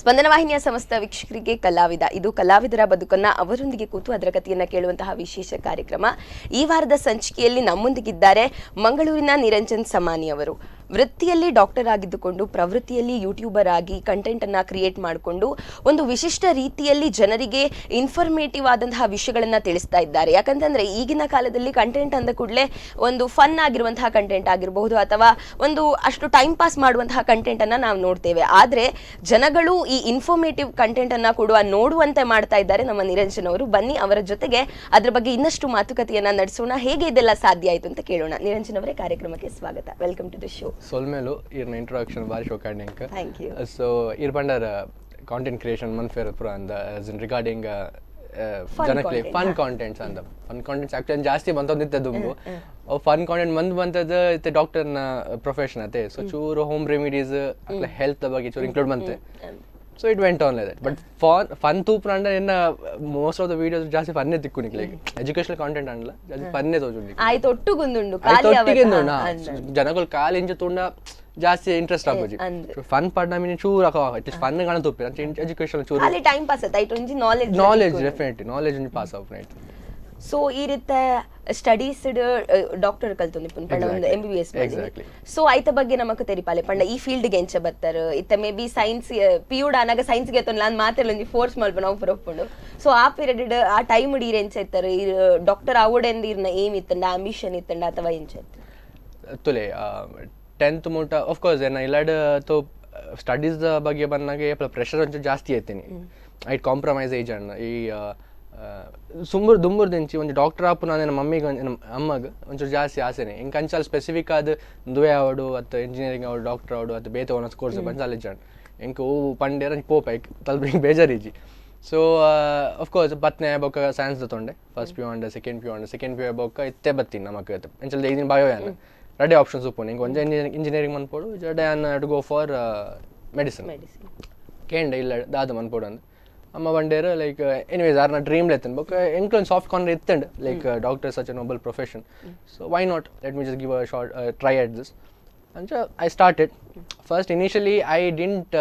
ಸ್ಪಂದನ ವಾಹಿನಿಯ ಸಮಸ್ತ ವೀಕ್ಷಕರಿಗೆ ಕಲಾವಿದ, ಇದು ಕಲಾವಿದರ ಬದುಕನ್ನ ಅವರೊಂದಿಗೆ ಕೂತು ಅದರ ಕಥೆಯನ್ನ ಕೇಳುವಂತಹ ವಿಶೇಷ ಕಾರ್ಯಕ್ರಮ. ಈ ವಾರದ ಸಂಚಿಕೆಯಲ್ಲಿ ನಮ್ಮೊಂದಿಗಿದ್ದಾರೆ ಮಂಗಳೂರಿನ ನಿರಂಜನ್ ಸಮಾನಿ ಅವರು. ವೃತ್ತಿಯಲ್ಲಿ ಡಾಕ್ಟರ್ ಆಗಿದ್ದುಕೊಂಡು ಪ್ರವೃತ್ತಿಯಲ್ಲಿ ಯೂಟ್ಯೂಬರ್ ಆಗಿ ಕಂಟೆಂಟ್ ಅನ್ನ ಕ್ರಿಯೇಟ್ ಮಾಡಿಕೊಂಡು ಒಂದು ವಿಶಿಷ್ಟ ರೀತಿಯಲ್ಲಿ ಜನರಿಗೆ ಇನ್ಫಾರ್ಮೇಟಿವ್ ಆದಂತಹ ವಿಷಯಗಳನ್ನ ತಿಳಿಸ್ತಾ ಇದ್ದಾರೆ. ಯಾಕಂತಂದ್ರೆ ಈಗಿನ ಕಾಲದಲ್ಲಿ ಕಂಟೆಂಟ್ ಅಂದ ಕೂಡಲೇ ಒಂದು ಫನ್ ಆಗಿರುವಂತಹ ಕಂಟೆಂಟ್ ಆಗಿರಬಹುದು ಅಥವಾ ಒಂದು ಅಷ್ಟು ಟೈಮ್ ಪಾಸ್ ಮಾಡುವಂತಹ ಕಂಟೆಂಟ್ ಅನ್ನ ನಾವು ನೋಡ್ತೇವೆ. ಆದ್ರೆ ಜನಗಳು ಈ ಇನ್ಫಾರ್ಮೇಟಿವ್ ಕಂಟೆಂಟ್ ಅನ್ನ ಕೊಡುವ ನೋಡುವಂತೆ ಮಾಡ್ತಾ ಇದ್ದಾರೆ ನಮ್ಮ ನಿರಂಜನ್ ಅವರು. ಬನ್ನಿ, ಅವರ ಜೊತೆಗೆ ಅದ್ರ ಬಗ್ಗೆ ಇನ್ನಷ್ಟು ಮಾತುಕತೆಯನ್ನ ನಡೆಸೋಣ. ಹೇಗೆ ಇದೆಲ್ಲ ಸಾಧ್ಯ ಆಯ್ತು ಅಂತ ಕೇಳೋಣ. ನಿರಂಜನ್ ಅವರೇ, ಕಾರ್ಯಕ್ರಮಕ್ಕೆ ಸ್ವಾಗತ. Welcome to the show. ಸೊಲ್ಮೆಲು, ಈರ್ನ ಇಂಟ್ರೊಡಕ್ಷನ್ ಭಾರಿ ಶೋಕಾಂಡ್ ಎಂಕ್. Thank you. So ಈರ್ ಪಂಡರ್ ಕಾಂಟೆಂಟ್ ಕ್ರಿಯೇಷನ್ ಮನ್ಫೇರ್ ಪುರ ಅಂದ, as in regarding Fun ಜನಕ್ಲೆ content, fun contents ಅಂದ. ಫನ್ ಕಾಂಟೆಂಟ್ಸ್ ಆಕ್ಚುಲಿ ಜಾಸ್ತಿ ಬಂತಂದಿತ್ತೆ ದುಂಬು. ಅವು ಫನ್ ಕಾಂಟೆಂಟ್ ಬಂದು ಬಂತದ ಇತ್ತೆ ಡಾಕ್ಟರ್ನ ಪ್ರೊಫೆಷನ್ ಅತೆ. ಸೊ ಚೂರು ಹೋಮ್ ರೆಮಿಡೀಸ್, ಹೆಲ್ತ್ ಬಗ್ಗೆ ಚೂರು ಇನ್ಕ್ಲೂಡ್ ಬಂತೆ. So it went on like that, but fun ತೂಪುನ ಎನ್ನ ಮೋಸ್ಟ್ ಆಫ್ the videos ಜಾಸ್ತಿ ಫನ್ನೇ ತಿಕ್ಕು ಲೈಕ್ ಎಜುಕೇಶನಲ್ ಕಾಂಟೆಂಟ್ ಅಂಡಲ ಜಾಸ್ತಿ ಫನ್ನೇ ತೋಜುಂಡು. ಆಯ್ತು, ಒಟ್ಟುಗುಂದುಂಡು. ಆಯ್ತು. ಖಾಲಿ ಒಟ್ಟಿಗೆ ಅವತ್ತ, ಅಂದ. ಜನಗಳು ಕಾಲು ಇಂಚ ತುಂಡ ಜಾಸ್ತಿ ಇಂಟ್ರೆಸ್ಟ್ ಆಪುಜಿ. ಅಂದ್. ಫನ್ ಪಾರ್ಟ್ ನಮಿನಿ ಚೂರು ಅಟ್ಲೀಸ್ಟ್ ಫನ್ ಕಾಣ ತುಪ್ಪಿ ಎಜುಕೇಶನ್ ಚೂರು. ಖಾಲಿ ಟೈಮ್ ಪಾಸ್ ಆಯ್ತು, ಐಟ್ ಒಂಜಿ ನಾಲೆಜ್. ನಾಲೆಜ್, ಡೆಫಿನೆಟ್ಲಿ ನಾಲೆಜ್ ಒಂಜಿ ಪಾಸ್ ಆಪುನ. ಸೊ ಈ ರೀತಿ ಸ್ಟಡೀಸ್ ಡಾಕ್ಟರ್ ಕಲ್ತೊಂದಿಪ್ಪುನು ಪಂಡ ಒಂದು ಎಂ ಬಿ ಎಸ್. ಸೊ ಐತ ಬಗ್ಗೆ ನಮಕ್ ತೆರಿಪಾಲೆ. ಪಂಡ ಈ ಫೀಲ್ಡ್ ಗೆ ಎಂಚ ಬತ್ತರ? ಇತ್ತ ಮೇ ಬಿ ಸೈನ್ಸ್ ಪಿಯುಡ್ ಆನಾಗ ಸೈನ್ಸ್ ಗೆ ನಾನ್ ಮಾತೆಲ್ಲ ಒಂಜಿ ಫೋರ್ಸ್ ಮಲ್ಪನ ಅವು ಪುರ. ಸೊ ಆ ಪೀರಿಯಡ್, ಆ ಟೈಮ್ ಈರ್ ಎಂಚ ಇತ್ತರ? ಈ ಡಾಕ್ಟರ್ ಆವೊಡೆಂದು ಇರ್ನ ಏಮ್ ಇತ್ತಂಡ, ಆಂಬಿಷನ್ ಇತ್ತಂಡ ಅಥವಾ ಎಂಚ ಇತ್ತು? ತುಲೆ, 10th ಮುಟ ಕೋರ್ಸ್ ಏನ ಇಲ್ಲಾಡ್ ತೋ ಸ್ಟಡೀಸ್ ಬಗ್ಗೆ ಬಂದಾಗ ಪ್ರೆಷರ್ ಒಂಚೂರು ಜಾಸ್ತಿ ಐತೀನಿ. ಐಟ್ ಕಾಂಪ್ರಮೈಸ್ ಏಜ್ ಅಣ್ಣ. ಈ ಸುಂಬುರ್ ದುಂಬುರ್ದಿಂಚಿ ಒಂಜಿ ಡಾಕ್ಟರ್ ಆಪು ನಾನು ಮಮ್ಮಿಗೆ, ಅಮ್ಮಗ್ ಒಂಚೂರು ಜಾಸ್ತಿ ಆಸೆನೆ. ಇಂಕ ಅಂಚಾಲ್ ಸ್ಪೆಸಿಫಿಕ್ ಆದ್ ದುವೆ ಆವಡು ಅತ್ತ ಇಂಜಿನಿಯರಿಂಗ್ ಆವಡು, ಡಾಕ್ಟರ್ ಆವಡು ಅತ್ತ ಬೇತೆ ಒನಸ್ ಕೋರ್ಸ್ ಬಂದು ಇಜ್ಜಾಂಡ್. ಎಂಕ್ ಓ ಪಂಡೇರ ಪೋಪ ತಲ್ಪ ಬೇಜಾರಿಜ್ಜಿ. ಸೊ ಕೋರ್ಸ್ ಪತ್ನೆ ಬೊಕ್ಕ ಸೈನ್ಸ್ ತೊಂಡೆ. ಫಸ್ಟ್ ಪಿಯು ಅಂಡ್ ಸೆಕೆಂಡ್ ಪಿಯು ಅಂಡ್ ಸೆಕೆಂಡ್ ಪಿಯು ಬೊಕ್ಕ ಇತ್ತೆ ಬತ್ತೀನಿ ನಮಕ್ ಎಂಚಲ್ ಇದೀನಿ ಬಯೋ ಯಾನ್ ರಡ್ಡೆ ಆಪ್ಷನ್ಸ್ ಉಪ್ಪುಂಡು. ಇಂಕ ಒಂಜೆ ಇಂಜಿನಿಯರಿಂಗ್ ಮನ್ಪೊಡು ಜಡೆ ಯಾನ್ to go for medicine. Medicine. ಕೇಂಡ ಇಲ್ಲ ದಾದ ಮನ್ಪೊಡು ಅಂದ್. ಅಮ್ಮ ಬಂಡೇರು ಲೈಕ್ ಎನಿವೇಸ್ ಆರ್ನ ಡ್ರೀಮ್ ಲೆತ್ತನ್. ಬೊಕ್ಕ ಎಂಕ್ಲ ಒಂದು ಸಾಫ್ಟ್ ಕಾರ್ನರ್ ಇತ್ತಂಡ್, like doctor such a noble profession, so why not, let me just give a short try at this ಅಂಚ I started. First, initially I didn't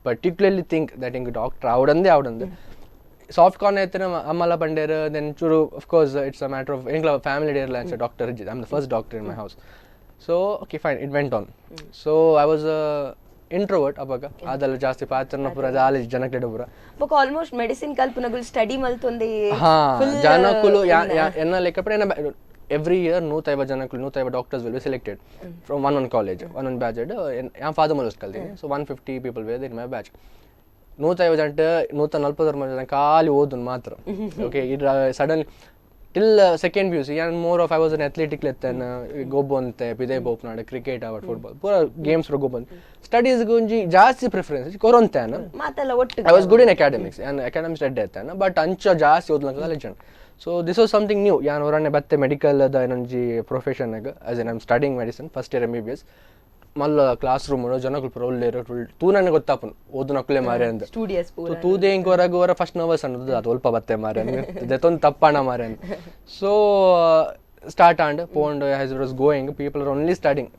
particularly think that ಇಂಕ್ doctor ಆವಡಂದೇ ಆವಡಂದು. Soft corner ಎತ್ತಿನ ಅಮ್ಮಲ ಬಂಡೇರು. Then ಚೂರು course it's a matter of ಎಂಕ್ಲ family ಡೇರ್ಲ ಅಂಚ doctor. I am the first doctor in my house. So okay, fine, it went on. So I was introvert ಅವಾಗ. ಅದೆಲ್ಲ ಜಾಸ್ತಿ ಪಾತ್ರನ ಪೂರ ಜಾಲಿ ಜನಕ್ಲೆಡ ಪೂರ. ಬೊಕ ಆಲ್ಮೋಸ್ಟ್ ಮೆಡಿಸಿನ್ ಕಲ್ಪನಗಳು ಸ್ಟಡಿ ಮಲ್ತೊಂದೆ. ಹಾ, ಜನಕುಲು ಎನ್ನ ಲೆಕ್ಕ ಎನ್ನ ಎವ್ರಿ ಇಯರ್ 150 ಜನಕುಲು, 150 doctors will be selected from one one college, one one batch. ಯಾನ್ ಫಾದರ್ ಮುಲ್ಲರ್ಸ್ ಕಲ್ತೀನಿ. So 150 people were in my batch. 150 ಜನ, 140 ಜನ ಖಾಲಿ ಓದುನ್ ಮಾತ್ರ. ಓಕೆ, ಇದ್ರ sudden till second PUC ಯಾನ್ more of I was an athletic ಲೆತ್ತನ್. ಗೊಬ್ಬೊಂತೆ ಪಿದೆ ಬೋಪ್ನಾಡು, ಕ್ರಿಕೆಟ್ ಅವಟ್ ಫುಟ್ಬಾಲ್ ಪೂರ ಗೇಮ್ಸ್ ಗೊಬ್ಬೊಂತೆ. ಸ್ಟಡೀಸ್ ಒಂಜಿ ಜಾಸ್ತಿ ಪ್ರಿಫರೆನ್ಸ್ ಕೊರೊಂತೆ. ಮಾತೆಲ್ಲ ಒಟ್ಟು. I was good in academics. ಯಾನ್ ಅಕಾಡೆಮಿಕ್ಸ್ ರೆಡ್ ಆಯ್ತಾನ, ಬಟ್ ಅಂಚ ಜಾಸ್ತಿ ಓದ್ಲಂಕ legend. So this was something new. ಯಾನ್ ಹೊರನೆ ಬತ್ತೆ medical the ಏನೊಂಜಿ profession as in I'm studying medicine, first year MBBS. ಮಲ್ಲ ಕ್ಲಾಸ್ ರೂಮ್ ಜನಗಳು ಪೂರ ಒಲ್ಲೇರು ತೂನನೆ ಗೊತ್ತಾಪುನು ಓದುನಕ್ಕುಲೆ ಮಾರೆ ಅಂದ್. ಸ್ಟೂಡಿಯೋಸ್ ಪೂರ. ತೂದೆ ಇಂಕ್ ಹೊರಗೆ ಹೊರ ಫಸ್ಟ್ ನರ್ವಸ್ ಅನ್ನೋದು, ಅದು ಒಲ್ಪ ಬತ್ತೆ ಮಾರೆ, ದೆತ್ತೊಂದು ತಪ್ಪಣ ಮಾರೆ ಅಂತ. ಸೊ ಸ್ಟಾರ್ಟ್ ಆಂಡ್ ಪೋಂಡ್. As was going, people are only studying,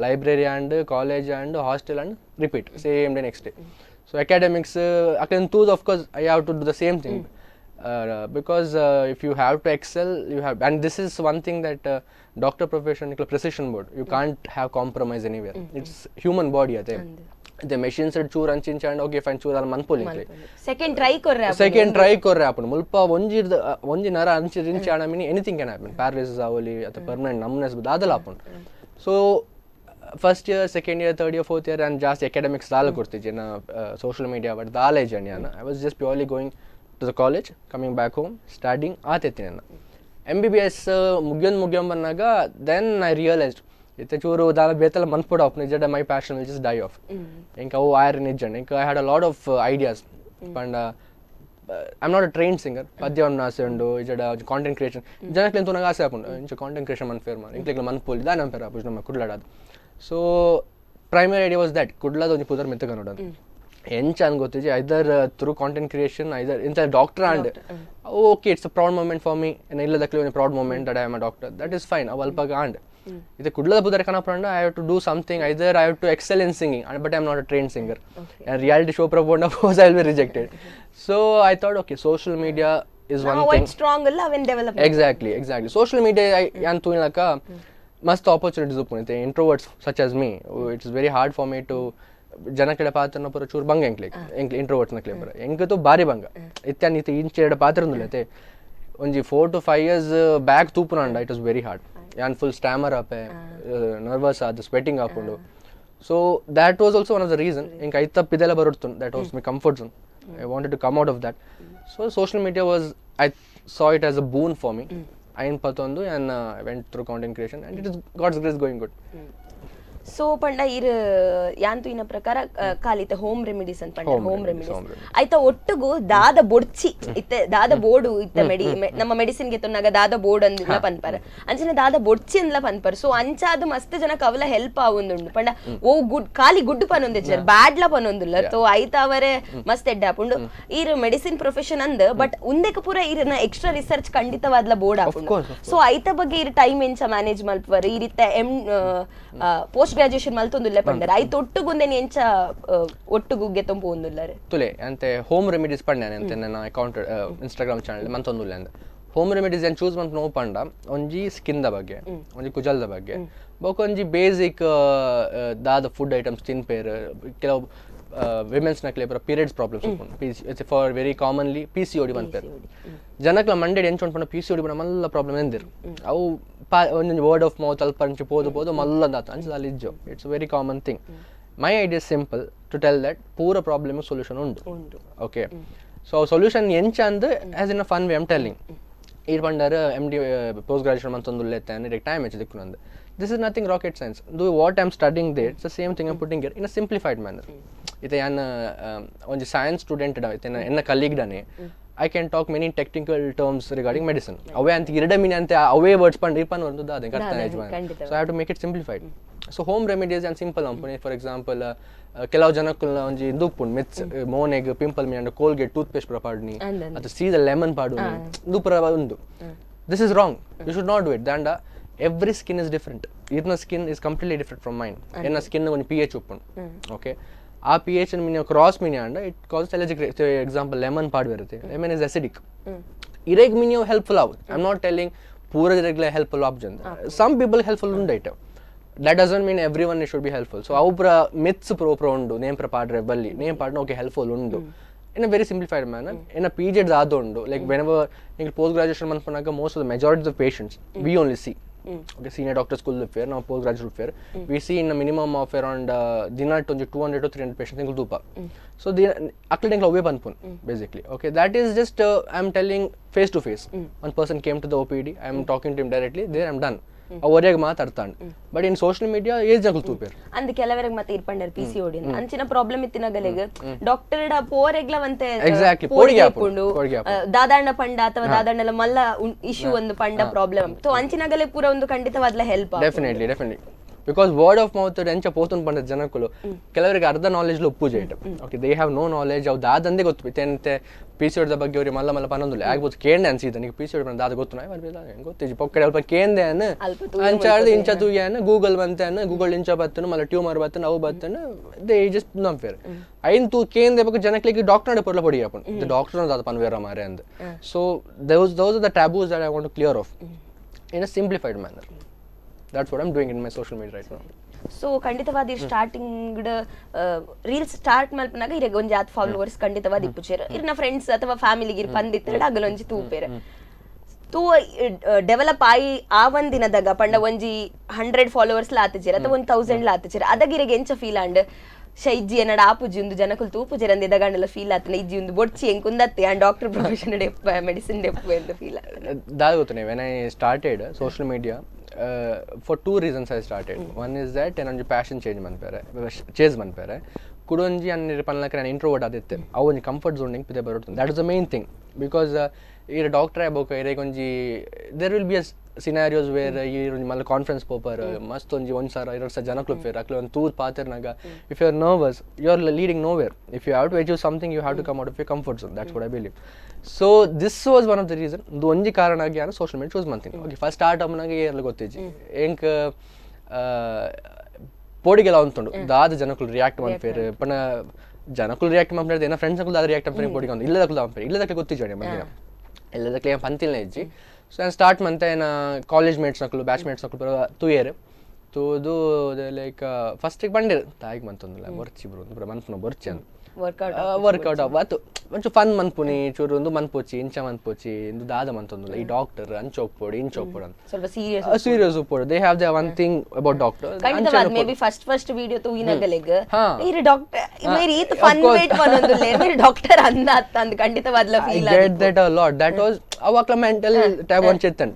library and college and hostel and repeat same day next day. So academics ಅಕನ್ ತೂದ್ of course I have to do the same thing because if you have to excel, you have, and this is one thing that doctor profession precision board, you can't have compromise anywhere. It's human body ಅದೇ. The machines ಚೂರ್ ಅಂಚಿಂಚ and okay fine, ಚೂರ್ ಅಲ್ಲಿ ಮನ್ಪೊಲಿ. Second try ಕೊರ್ರೆ. Second try ಕೊರ್ರೆ ಆಪುಂಡು. ಮುಲ್ಪ ಒಂಜಿ ಒಂಜಿ ನರ ಅಂಚಿ ಇಂಚಿ ಆಣ mini anything can happen. Paralysis ಆವಲಿ ಅಥವಾ ಪರ್ಮನೆಂಟ್ ನಮ್ನೆಸ್ ದಾದಲ ಆಪುಂಡು. So first year, second year, third year, fourth year ನಾನು ಜಾಸ್ತಿ ಅಕಾಡೆಮಿಕ್ಸ್ ದಾಲ ಕೊಡ್ತಿದ್ದೆ. ನಾ ಸೋಷಿಯಲ್ ಮೀಡಿಯಾ ಬಟ್ ದಾಲ ಇಜ್ಜಂಡಿ. ನಾನು I was just purely going to the college, coming back home, studying. ಆತೈತಿ. ನನ್ನ ಎಂ ಬಿ ಎಸ್ ಮುಗಿಯೊಂದು ಮುಗಿಯೊಂದು ಬಂದಾಗ then I realised ಇತ್ತೆ ಚೂರು ದಾಲ ಬೇತೆಲ್ಲ ಮನ್ಪುಡ ಆಪುಂಡು ಇಜ್ಜಡ my passion will just die off. ಇಂಕ ಅವು ಆಯರ್ ನಿಜ್ಜಂಡ್. ಇಂಕ I had a lot of ideas. ಪಂಡ I am not a trained singer. ಪದ್ಯ ಒಂದು ಆಸೆ ಉಂಡು. ಇಜಡ ಕಾಂಟೆಂಟ್ ಕ್ರಿಯೇಷನ್ ಜನಕ್ಕೆ ತೂನಾಗ ಆಸೆ ಆಪುಂಡು. ಇಂಚ ಕಾಂಟೆಂಟ್ ಕ್ರಿಯೇಷನ್ ಮನ್ಪೇರ್ ಮಾರ್ ಇಂಕ್ಲೆಗ್ಲ ಮನ್ಪೊಲಿ ದಾನೆ ಮನ್ಪೇರ್ ಆಪುಜಿ ನಮ್ಮ ಕುಡ್ಲಡಾದ್. So primary idea was that ಕುಡ್ಲದ ಒಂಜಿ ಪುದರ್ ಮಿತ್ತ ಕನ್ನಡ ಎಂಚ ಅನ್ ಗೊತ್ತಿಜಿ, either through content creation, either ಇಂಥ doctor and okay, it's a proud moment for me. ಇಲ್ಲದಕ್ಕೆ ಒಂದು proud moment that I am a doctor, that is fine. ಅವು ಅಲ್ಪಾಗ and ಇದು ಕುಡ್ಲದ ಪುದರ್ ಕನಪಂಡ I have to do something. Either I have to excel in singing, but I am not a trained singer. Reality show ಪ್ರಪೋಂಡ pose I will be rejected. So I thought, okay, social media is one thing. Strong ಅಲ್ಲ ಅವೆನ್ develop. Exactly. Social media ಯಾನ್ ತೂಯಿನಕ ಮಸ್ತ್ opportunities ಉಪ್ಪುಂಡು. Introverts such as me, it's very hard for me to ಜನಕಡೆ ಪಾತ್ರನ ಪೂರ ಚೂರು ಬಂಗ ಎಂಕ್ಲೆ ಎಂಕ್ಲೆ ಇಂಟ್ರೋವರ್ಟ್ಸ್ ನಕ್ಲೆ ಪೂರ ಎಂಕತು ಬಾರಿ ಬಂಗ ಇತ್ತೆ ಇತ್ತೆ ಇಂಚೆ ಎರಡು ಪಾತ್ರ ಉಂದುಲತೆ. ಒಂಜಿ 4 to 5 years back ತೂಪುನಂಡ it was very hard. ಯಾನ್ ಫುಲ್ ಸ್ಟ್ಯಾಮರ್ ಆಪೆ, ನರ್ವಸ್ ಆದ್ ಸ್ವೆಟಿಂಗ್ ಆಪುಂಡು. So that was also one of the reason. ಎಂಕ್ ಐತ ಪಿದೆಲ ಬರುಡ್ತು. That was my comfort zone. I wanted to come out of that. So social media was, I saw it as a boon for me. ಐನ್ ಪತ್ತೊಂದು and went through content creation, and it is God's grace going good. So ಪಂಡ ಇರ್ ಯಾನ್ ತೂಯಿನ ಪ್ರಕಾರ ಕಾಲಿತ home remedies ಅಂತ ಪಂಡ Home home remedies, remedies home remedies. ಆಯ್ತಾ ಒಟ್ಟುಗು ದಾದ ಬೊಡ್ಚಿ ಇತ್ತೆ ದಾದ ಬೋಡು ಇತ್ತ ನಮ್ಮ ಮೆಡಿಸಿನ್ ಗೆ ತೊನ್ನಾಗ ದಾದ ಬೋರ್ಡ್ ಅಂದಿಲ್ಲ ಪನ್ಪರ್, ಅಂಚನೆ ದಾದ ಬೊಡ್ಚಿ ಅಂದ್ಲ ಪನ್ಪರ್. ಸೊ ಅಂಚಾದ ಮಸ್ತ್ ಜನಕ್ಕೆ ಅವಲ ಹೆಲ್ಪ್ ಆವೊಂದುಂಡು. ಪಂಡ ಓ ಗುಡ್ ಖಾಲಿ ಗುಡ್ ಪನೊಂದಿಜ್ಜರ್, ಬ್ಯಾಡ್ ಲ ಪನೊಂದುಲ್ಲ. ಸೊ ಐತ ಅವರೇ ಮಸ್ತ್ ಎಡ್ಡೆ ಆಪುಂಡು. ಈರ್ ಮೆಡಿಸಿನ್ ಪ್ರೊಫೆಷನ್ ಅಂದ್, ಬಟ್ ಉಂದೆಕ್ ಪೂರ ಈರ್ನ ಎಕ್ಸ್ಟ್ರಾ ರಿಸರ್ಚ್ ಖಂಡಿತವಾದ್ಲ ಬೋರ್ಡ್ ಆಪುಂಡು. Course, of so ಐತ ಬಗ್ಗೆ ಇರ್ ಟೈಮ್ ಎಂಚ ಮ್ಯಾನೇಜ್ ಮಲ್ಪುವರ್? ಈ ರೀತಿ ಎಂ ಪೋಸ್ಟ್ ಗ್ರಾಜುಯೇಷನ್ ಮಲ್ತೊಂದುಲ್ಲ ಪಂಡರ್, ಐತ ಒಟ್ಟುಗುಂದೆನ್ ಎಂಚ ಒಟ್ಟುಗು ಗೆತ್ತೊಂಪು ಒಂದುಲ್ಲರೆ? ತುಲೆ ಅಂತೆ ಹೋಮ್ ರೆಮಿಡೀಸ್ ಪಂಡೆ ಅಂತೆ ನನ್ನ ಅಕೌಂಟ್ ಇನ್ಸ್ಟಾಗ್ರಾಮ್ ಚಾನಲ್ ಮಂತೊಂದುಲ್ಲ ಅಂದ. ಹೋಮ್ ರೆಮಿಡೀಸ್ ಏನು ಚೂಸ್ ಮಂತ್ ನೋವು ಪಂಡ ಒಂಜಿ ಸ್ಕಿನ್ the ಬಗ್ಗೆ, ಒಂಜಿ ಕುಜಲ್ದ ಬಗ್ಗೆ, ಬೊಕ ಒಂಜಿ ಬೇಸಿಕ್ ದಾದ ಫುಡ್ ಐಟಮ್ಸ್ ತಿನ್ಪೇರ್. ಕೆಲವು ವಿಮೆನ್ಸ್ ನಕ್ಲೆ ಪೂರ ಪೀರಿಯಡ್ಸ್ ಪ್ರಾಬ್ಲಮ್ಸ್ ಉಪ್ಪುಂಡು, for very commonly PCOD ಪನ್ಪೇರ್. ಜನಕ್ಲ ಮಂಡೆಡ್ ಎಂಚ ಉಂಟು ಪಂಡ ಪಿ ಸಿ ಓಡಿ ಪಂಡ ಮಲ್ಲ ಪ್ರಾಬ್ಲಮ್ ಎಂದಿರು. ಅವು ಪಾ ಒಂಜೊಂಜಿ ವರ್ಡ್ ಆಫ್ ಮೌತ್ ಅಲ್ಪ ಅಂಚೆ ಪೋದು ಪೋದು ಮಲ್ಲ ದಾತ ಅಂಚ ಅಲ್ಲಿ ಇಜ್ಜು. It's very common thing. My idea simple, to tell that ಪೂರ ಪ್ರಾಬ್ಲಮ್ ಸೊಲ್ಯೂಷನ್ ಉಂಟು. ಉಂಟು. ಓಕೆ, ಸೊ ಸೊಲ್ಯೂಷನ್ ಎಂಚ ಅಂದ್ as in a fun way I'm telling. ಈರ್ ಪಂಡರ್ ಎಮ್ ಡಿ ಪೋಸ್ಟ್ ಗ್ರಾಜುಯೇಷನ್ ಮಂತೊಂದು ಉಲ್ಲೆತ್ತೆ, ಟೈಮ್ ಹೆಚ್ಚು ದಿಕ್ಕು. This is nothing rocket science. Do what I'm studying there, it's the same thing I'm putting in a simplified manner. ಇತ್ತೆ ಯಾನ್ ಒಂಜಿ science student ಇತ್ತೆ ಎನ್ನ colleague ಡನೆ I can talk many technical terms regarding medicine. ಅವೇ ಅಂತ ಇರಡ ಮೀನ್ ಅಂತ ಅವೇ ವರ್ಡ್ಸ್ ಪಂಡ ಇಪ್ಪನ್ ಒಂದು ದಾದೆ ಅರ್ಥ. ಖಂಡಿತ. So I have to make it simplified. So home remedies and simple ಅಂಪುನಿ. For example, ಕೆಲವು ಜನಕ್ಕುಲ್ನ ಒಂಜಿ ಇಂದು ಉಪ್ಪುಂಡು ಮಿತ್ಸ್, ಮೋನೆಗ್ ಪಿಂಪಲ್ ಮೀನ್ ಕೋಲ್ಗೇಟ್ ಟೂತ್ ಪೇಸ್ಟ್ ಪೂರ ಪಾಡ್ನಿ ಅಂದ್. ಅದು ಸೀದಾ ಲೆಮನ್ ಪಾಡುನಿ, ಇಂದು ಪೂರ ಉಂದು. This is wrong. You should not do it. ದಾಂಡ every skin is different. ಇರ್ನ skin is completely different from mine. ಎನ್ನ ಸ್ಕಿನ್ ಒಂಜಿ ಪಿ ಎಚ್ ಉಪ್ಪುಂಡು, ಓಕೆ? ಆ ಪಿ ಎಚ್ ಮೀನ್ ಕ್ರಾಸ್ ಮೀನ್ and it causes allergic. Example, lemon ಪಾಡ್ಬೆರುತ್ತೆ. Lemon is acidic. ಇರೆಗ್ mean helpful ಆವು. I am not telling ಪೂರ ಜನಗ್ಲೆ helpful option. Some people helpful ಉಂಡು it. That doesn't mean everyone should be helpful. So ಅವು ಪೂರ myths ಪ್ರೋ ಪ್ರೋ ಉಂಡು. ನೇಮ್ ಪ್ರ ಪಾಡ್ರೆ ಬಲ್ಲಿ ನೇಮ್ ಪಾಡ್ನ ಓಕೆ ಹೆಲ್ಪ್ಫುಲ್ ಉಂಡು in a very simplified manner. In a P G ಆದ ಉಂಡು. ಲೈಕ್ when ever ನಿಂಗೆ ಪೋಸ್ಟ್ ಗ್ರಾಜುಯೇಷನ್ ಮನ್ಪುನಾಗ most of the majority of patients we only see, okay? Senior doctor school fair ನಾವು post graduate fair we see in minimum of around ದಿನ ಒಂಜಿ 200 to 300 patients ಎಂಕುಲು ತೂಪ. ಸೊ ದಿನ ಅಕ್ಲೆ ಎಂಕ್ಲು ಅವೇ ಪನ್ಪುನ್ basically, okay? That is just I am telling face to face. One person came to the OPD, I am talking to directly there, I am done. ಅವರಿಗೆ ಮಾತಾಡ್ತಾನೆ. But in social media age ಜನಗಳು ತೂಪೇರು. ಅಂದ್ ಕೆಲವರಿಗೆ ಮತ್ತೆ ಇರ್ಪಂಡರ್ P C O D ಅಂಚಿನ problem ಇತ್ತಿನಗಲೆಗ್ doctor ಪೋರೆಗ್ಲವಂತೆ. Exactly, ಪೋಡಿಗೆ ಆಪುಂಡು, ಪೋಡಿಗೆ. ದಾದಾಣ್ಣ ಪಂಡ ಅಥವಾ ದಾದಾಣ್ಣಲ ಮಲ್ಲ ಇಶ್ಯೂ ಒಂದು ಪಂಡ ಪ್ರಾಬ್ಲಮ್. ಸೊ ಅಂಚಿನಗಲೆ ಪೂರ ಒಂದು ಖಂಡಿತವಾದ್ಲ help. Definitely, because word of mouth ಎಂಚ ಪೋತುನ್ ಪಂಡ ಜನಕ್ಕುಲು ಕೆಲವರಿಗೆ ಅರ್ಧ knowledge ಉಪ್ಪುಜೆ it. Okay, they have no knowledge. ಅವು ದಾದಂದೇ ಗೊತ್ತು ಇತ್ತೆ ಪಿ ಸಿ ಬಗ್ಗೆ ಅವ್ರಿಗೆ ಮಲ್ಲ ಮಲ್ಲ ಪನೊಂದುಲ್ಲ ಆಗ್ಬೋದು. ಕೇಂಡೆ ಅನ್ಸಿದ್ದ ನಿಗೆ ಪಿ ಸಿ ದಾದ ಗೊತ್ತು ಗೊತ್ತಿಜಿ ಪೊಕ್ಕಡೆ ಅಲ್ಪ ಕೇಂದೆ ಅನ್ ಅಲ್ಪ. ಅಂಚಾಡ್ದು ಇಂಚ ತೂಯಾನ ಗೂಗಲ್ ಬಂತಾನ ಗೂಗಲ್ ಇಂಚ ಬತ್ತನು ಮಲ್ಲ ಟ್ಯೂಮರ್ ಬತ್ತನು ಅವು ಬತ್ತನು they just ನಂಬೇರ್. ಐನ್ ತೂ ಕೇಂದೆ ಬೊಕ್ಕ ಜನಕ್ಲಿಗೆ ಡಾಕ್ಟರ್ ನಡೆ ಪೊರ್ಲ ಪೊಡಿ ಆಪುಂಡು, ಡಾಕ್ಟರ್ ದಾದ ಪನ್ವೇರ ಮಾರೆ ಅಂದ್. So those are the taboos that I want to clear off in a simplified manner. That's what I'm doing in my social media right now. So ಖಂಡಿತವಾದ ಸ್ಟಾರ್ಟಿಂಗ್ ರೀಲ್ಸ್ ಸ್ಟಾರ್ಟ್ ಮಲ್ಪನಾಗ ಇರೆಗ್ ಒಂಜಿ ಆತ್ ಫಾಲೋವರ್ಸ್ ಖಂಡಿತವಾದ ಇಪ್ಪುಚೇರು. ಇರ್ನ friends ಅಥವಾ ಫ್ಯಾಮಿಲಿಗೆ ಇರ್ ಪಂದಿತ್ತೆರಡು ಅಗಲ ಒಂಜಿ ತೂಪೇರು. ತೂ ಡೆವಲಪ್ ಆಯಿ ಆ ಒಂದ್ ದಿನದಾಗ ಪಂಡ ಒಂಜಿ 100 ಫಾಲೋವರ್ಸ್ ಲ ಆತುಜೆರ್ ಅಥವಾ ಒಂದ್ 1000 ಲ ಆತುಜೆರ್, ಅದಾಗ ಇರೆಗ್ ಎಂಚ ಫೀಲ್ ಆಂಡ್? ಶೈಜ್ಜಿ ಎನ್ನಡ ಆಪುಜಿ ಉಂದು ಜನಕುಲು ತೂಪುಜೆರ್ ಅಂದ್ ಎದಗಾಂಡಲ ಫೀಲ್ ಆತನ? ಇಜ್ಜಿ ಉಂದು ಬೊಡ್ಚಿ ಎಂಕುಂದತ್ತೆ ಆಂಡ್ ಡಾಕ್ಟರ್ ಪ್ರೊಫೆಷನ್ ಡೆಪ್ಪ ಮೆಡಿಸಿನ್ ಡೆಪ್ಪು ಎಂದು ಫೀಲ್ ಆತನ? ದಾದ ಗೊತ್ತನೆ, when I started social media, for two reasons I started. One is that ಒಂಜಿ ಪ್ಯಾಷನ್ ಚೇಂಜ್ ಮನ್ಪೇರೆ ಚೇಸ್ ಮನ್ಪೇರೆ. ಕುಡೊಂಜಿ ಅನ್ನ ಪನ್ಲಕ ನಾನು ಇಂಟ್ರೋವರ್ಟ್ ಆದಿತ್ತೆ, ಅವು ಒಂಜಿ ಕಂಫರ್ಟ್ ಝೋನ್ ಪಿದೆ ಬರುತ್ತೆ. That is the main thing, because ಈರ್ ಡಾಕ್ಟರ್ ಆಗ್ಬೇಕು ಇರೆಗ್ ಒಂಜಿ there will be a Scenarios wear ಈ ಒಂಜಿ ಮಲ್ಲ ಕಾನ್ಫರೆನ್ಸ್ ಪೋಪರ್, ಮಸ್ತ್ ಒಂಜಿ 1000 2000 ಜನಕ್ಲು ಫೇರ್, ಅಕ್ಲು ಒಂದು ತೂದ್ ಪಾತೆರ್ನಾಗ if you are nervous, you are leading nowhere. If you have to achieve something, you have to come out of your comfort zone. That's what I believe. So this was one of the reason. ಇದು ಒಂಜಿ ಕಾರಣ ಆಗಿ ನಾನು social media choose ಮಾಡ್ತೀನಿ. Okay, first start ಆಪನಾಗ ಏರ್ಲ ಗೊತ್ತಿಜ್ಜಿ. ಎಂಕ್ ಪೋಡಿಗೆಲ್ಲ ಅಂತುಂಡು, ದಾದ ಜನಕುಲು react ಮನ್ಪೇರು ಪಂಡ. ಜನಕುಲು ರಿಯಾಕ್ಟ್ ಮನ್ಪೇರು, ಏನ ಫ್ರೆಂಡ್ಸ್ ದಾದ ರಿಯಾಕ್ಟ್ ಮನ್ಪೇರು ಪೋಡಿಗೆ ಒಂದು ಇಲ್ಲದಕ್ಲು ಮನ್ಪೇರು, ಇಲ್ಲದಕ್ಕೆ ಗೊತ್ತಿಜ್ಜಿ ಮಂದಿನ, ಇಲ್ಲದಕ್ಕೆ ಏನು ಪಂತಿಲ್ನ ಇಜ್ಜಿ. ಸೊ ನಾನು ಸ್ಟಾರ್ಟ್ ಮಂತೆ ಏನ ಕಾಲೇಜ್ ಮೇಟ್ಸ್ ನಕಲು, ಬ್ಯಾಚ್ ಮೇಟ್ಸ್ ನಕಲು ಪೂರ ತೂಯೆರ್. ತೂದು ಲೈಕ್ ಫಸ್ಟಿಗೆ ಬಂಡಿರು ತಾಯಿಗೆ ಮಂತೊಂದಿಲ್ಲ, ಬೊರ್ಚಿ ಬ್ರೋ, ಪೂರ ಮನ್ಪುನ ಬೊರ್ಚಿ ಅಂತ. ವರ್ಕೌಟ್. ವರ್ಕೌಟ್ ಆತು, ಒಂಚೂರು ಫನ್ ಮನ್ಪುನಿ, ಚೂರು ಒಂದು ಮನ್ಪೋಚಿ, ಇಂಚ ಮನ್ಪೋಚಿ, ಇಂದು ದಾದ ಮಂತೊಂದಿಲ್ಲ, ಈ ಡಾಕ್ಟರ್ ಅಂಚ ಒಪ್ಪೋಡು, ಇಂಚ ಒಪ್ಪೋಡು ಅಂತ. ಸ್ವಲ್ಪ ಸೀರಿಯಸ್. ಸೀರಿಯಸ್ ಉಪ್ಪೋಡು. They have the one thing about doctor. ಖಂಡಿತವಾದ್ may be first first video ತೂಯಿನಗಲೆಗ್ ಇರು ಡಾಕ್ಟರ್ ಮೇರಿ ಈತ್ Of fun course. Wait ಪನೊಂದುಲ್ಲೆ, ಮೇರಿ ಡಾಕ್ಟರ್ ಅಂದ ಅತ್ತ ಅಂದ್ ಖಂಡಿತವಾದ್ಲ I feel. Get that a lot. That was ಅವಾಗ್ಲ mental tab on Chetan.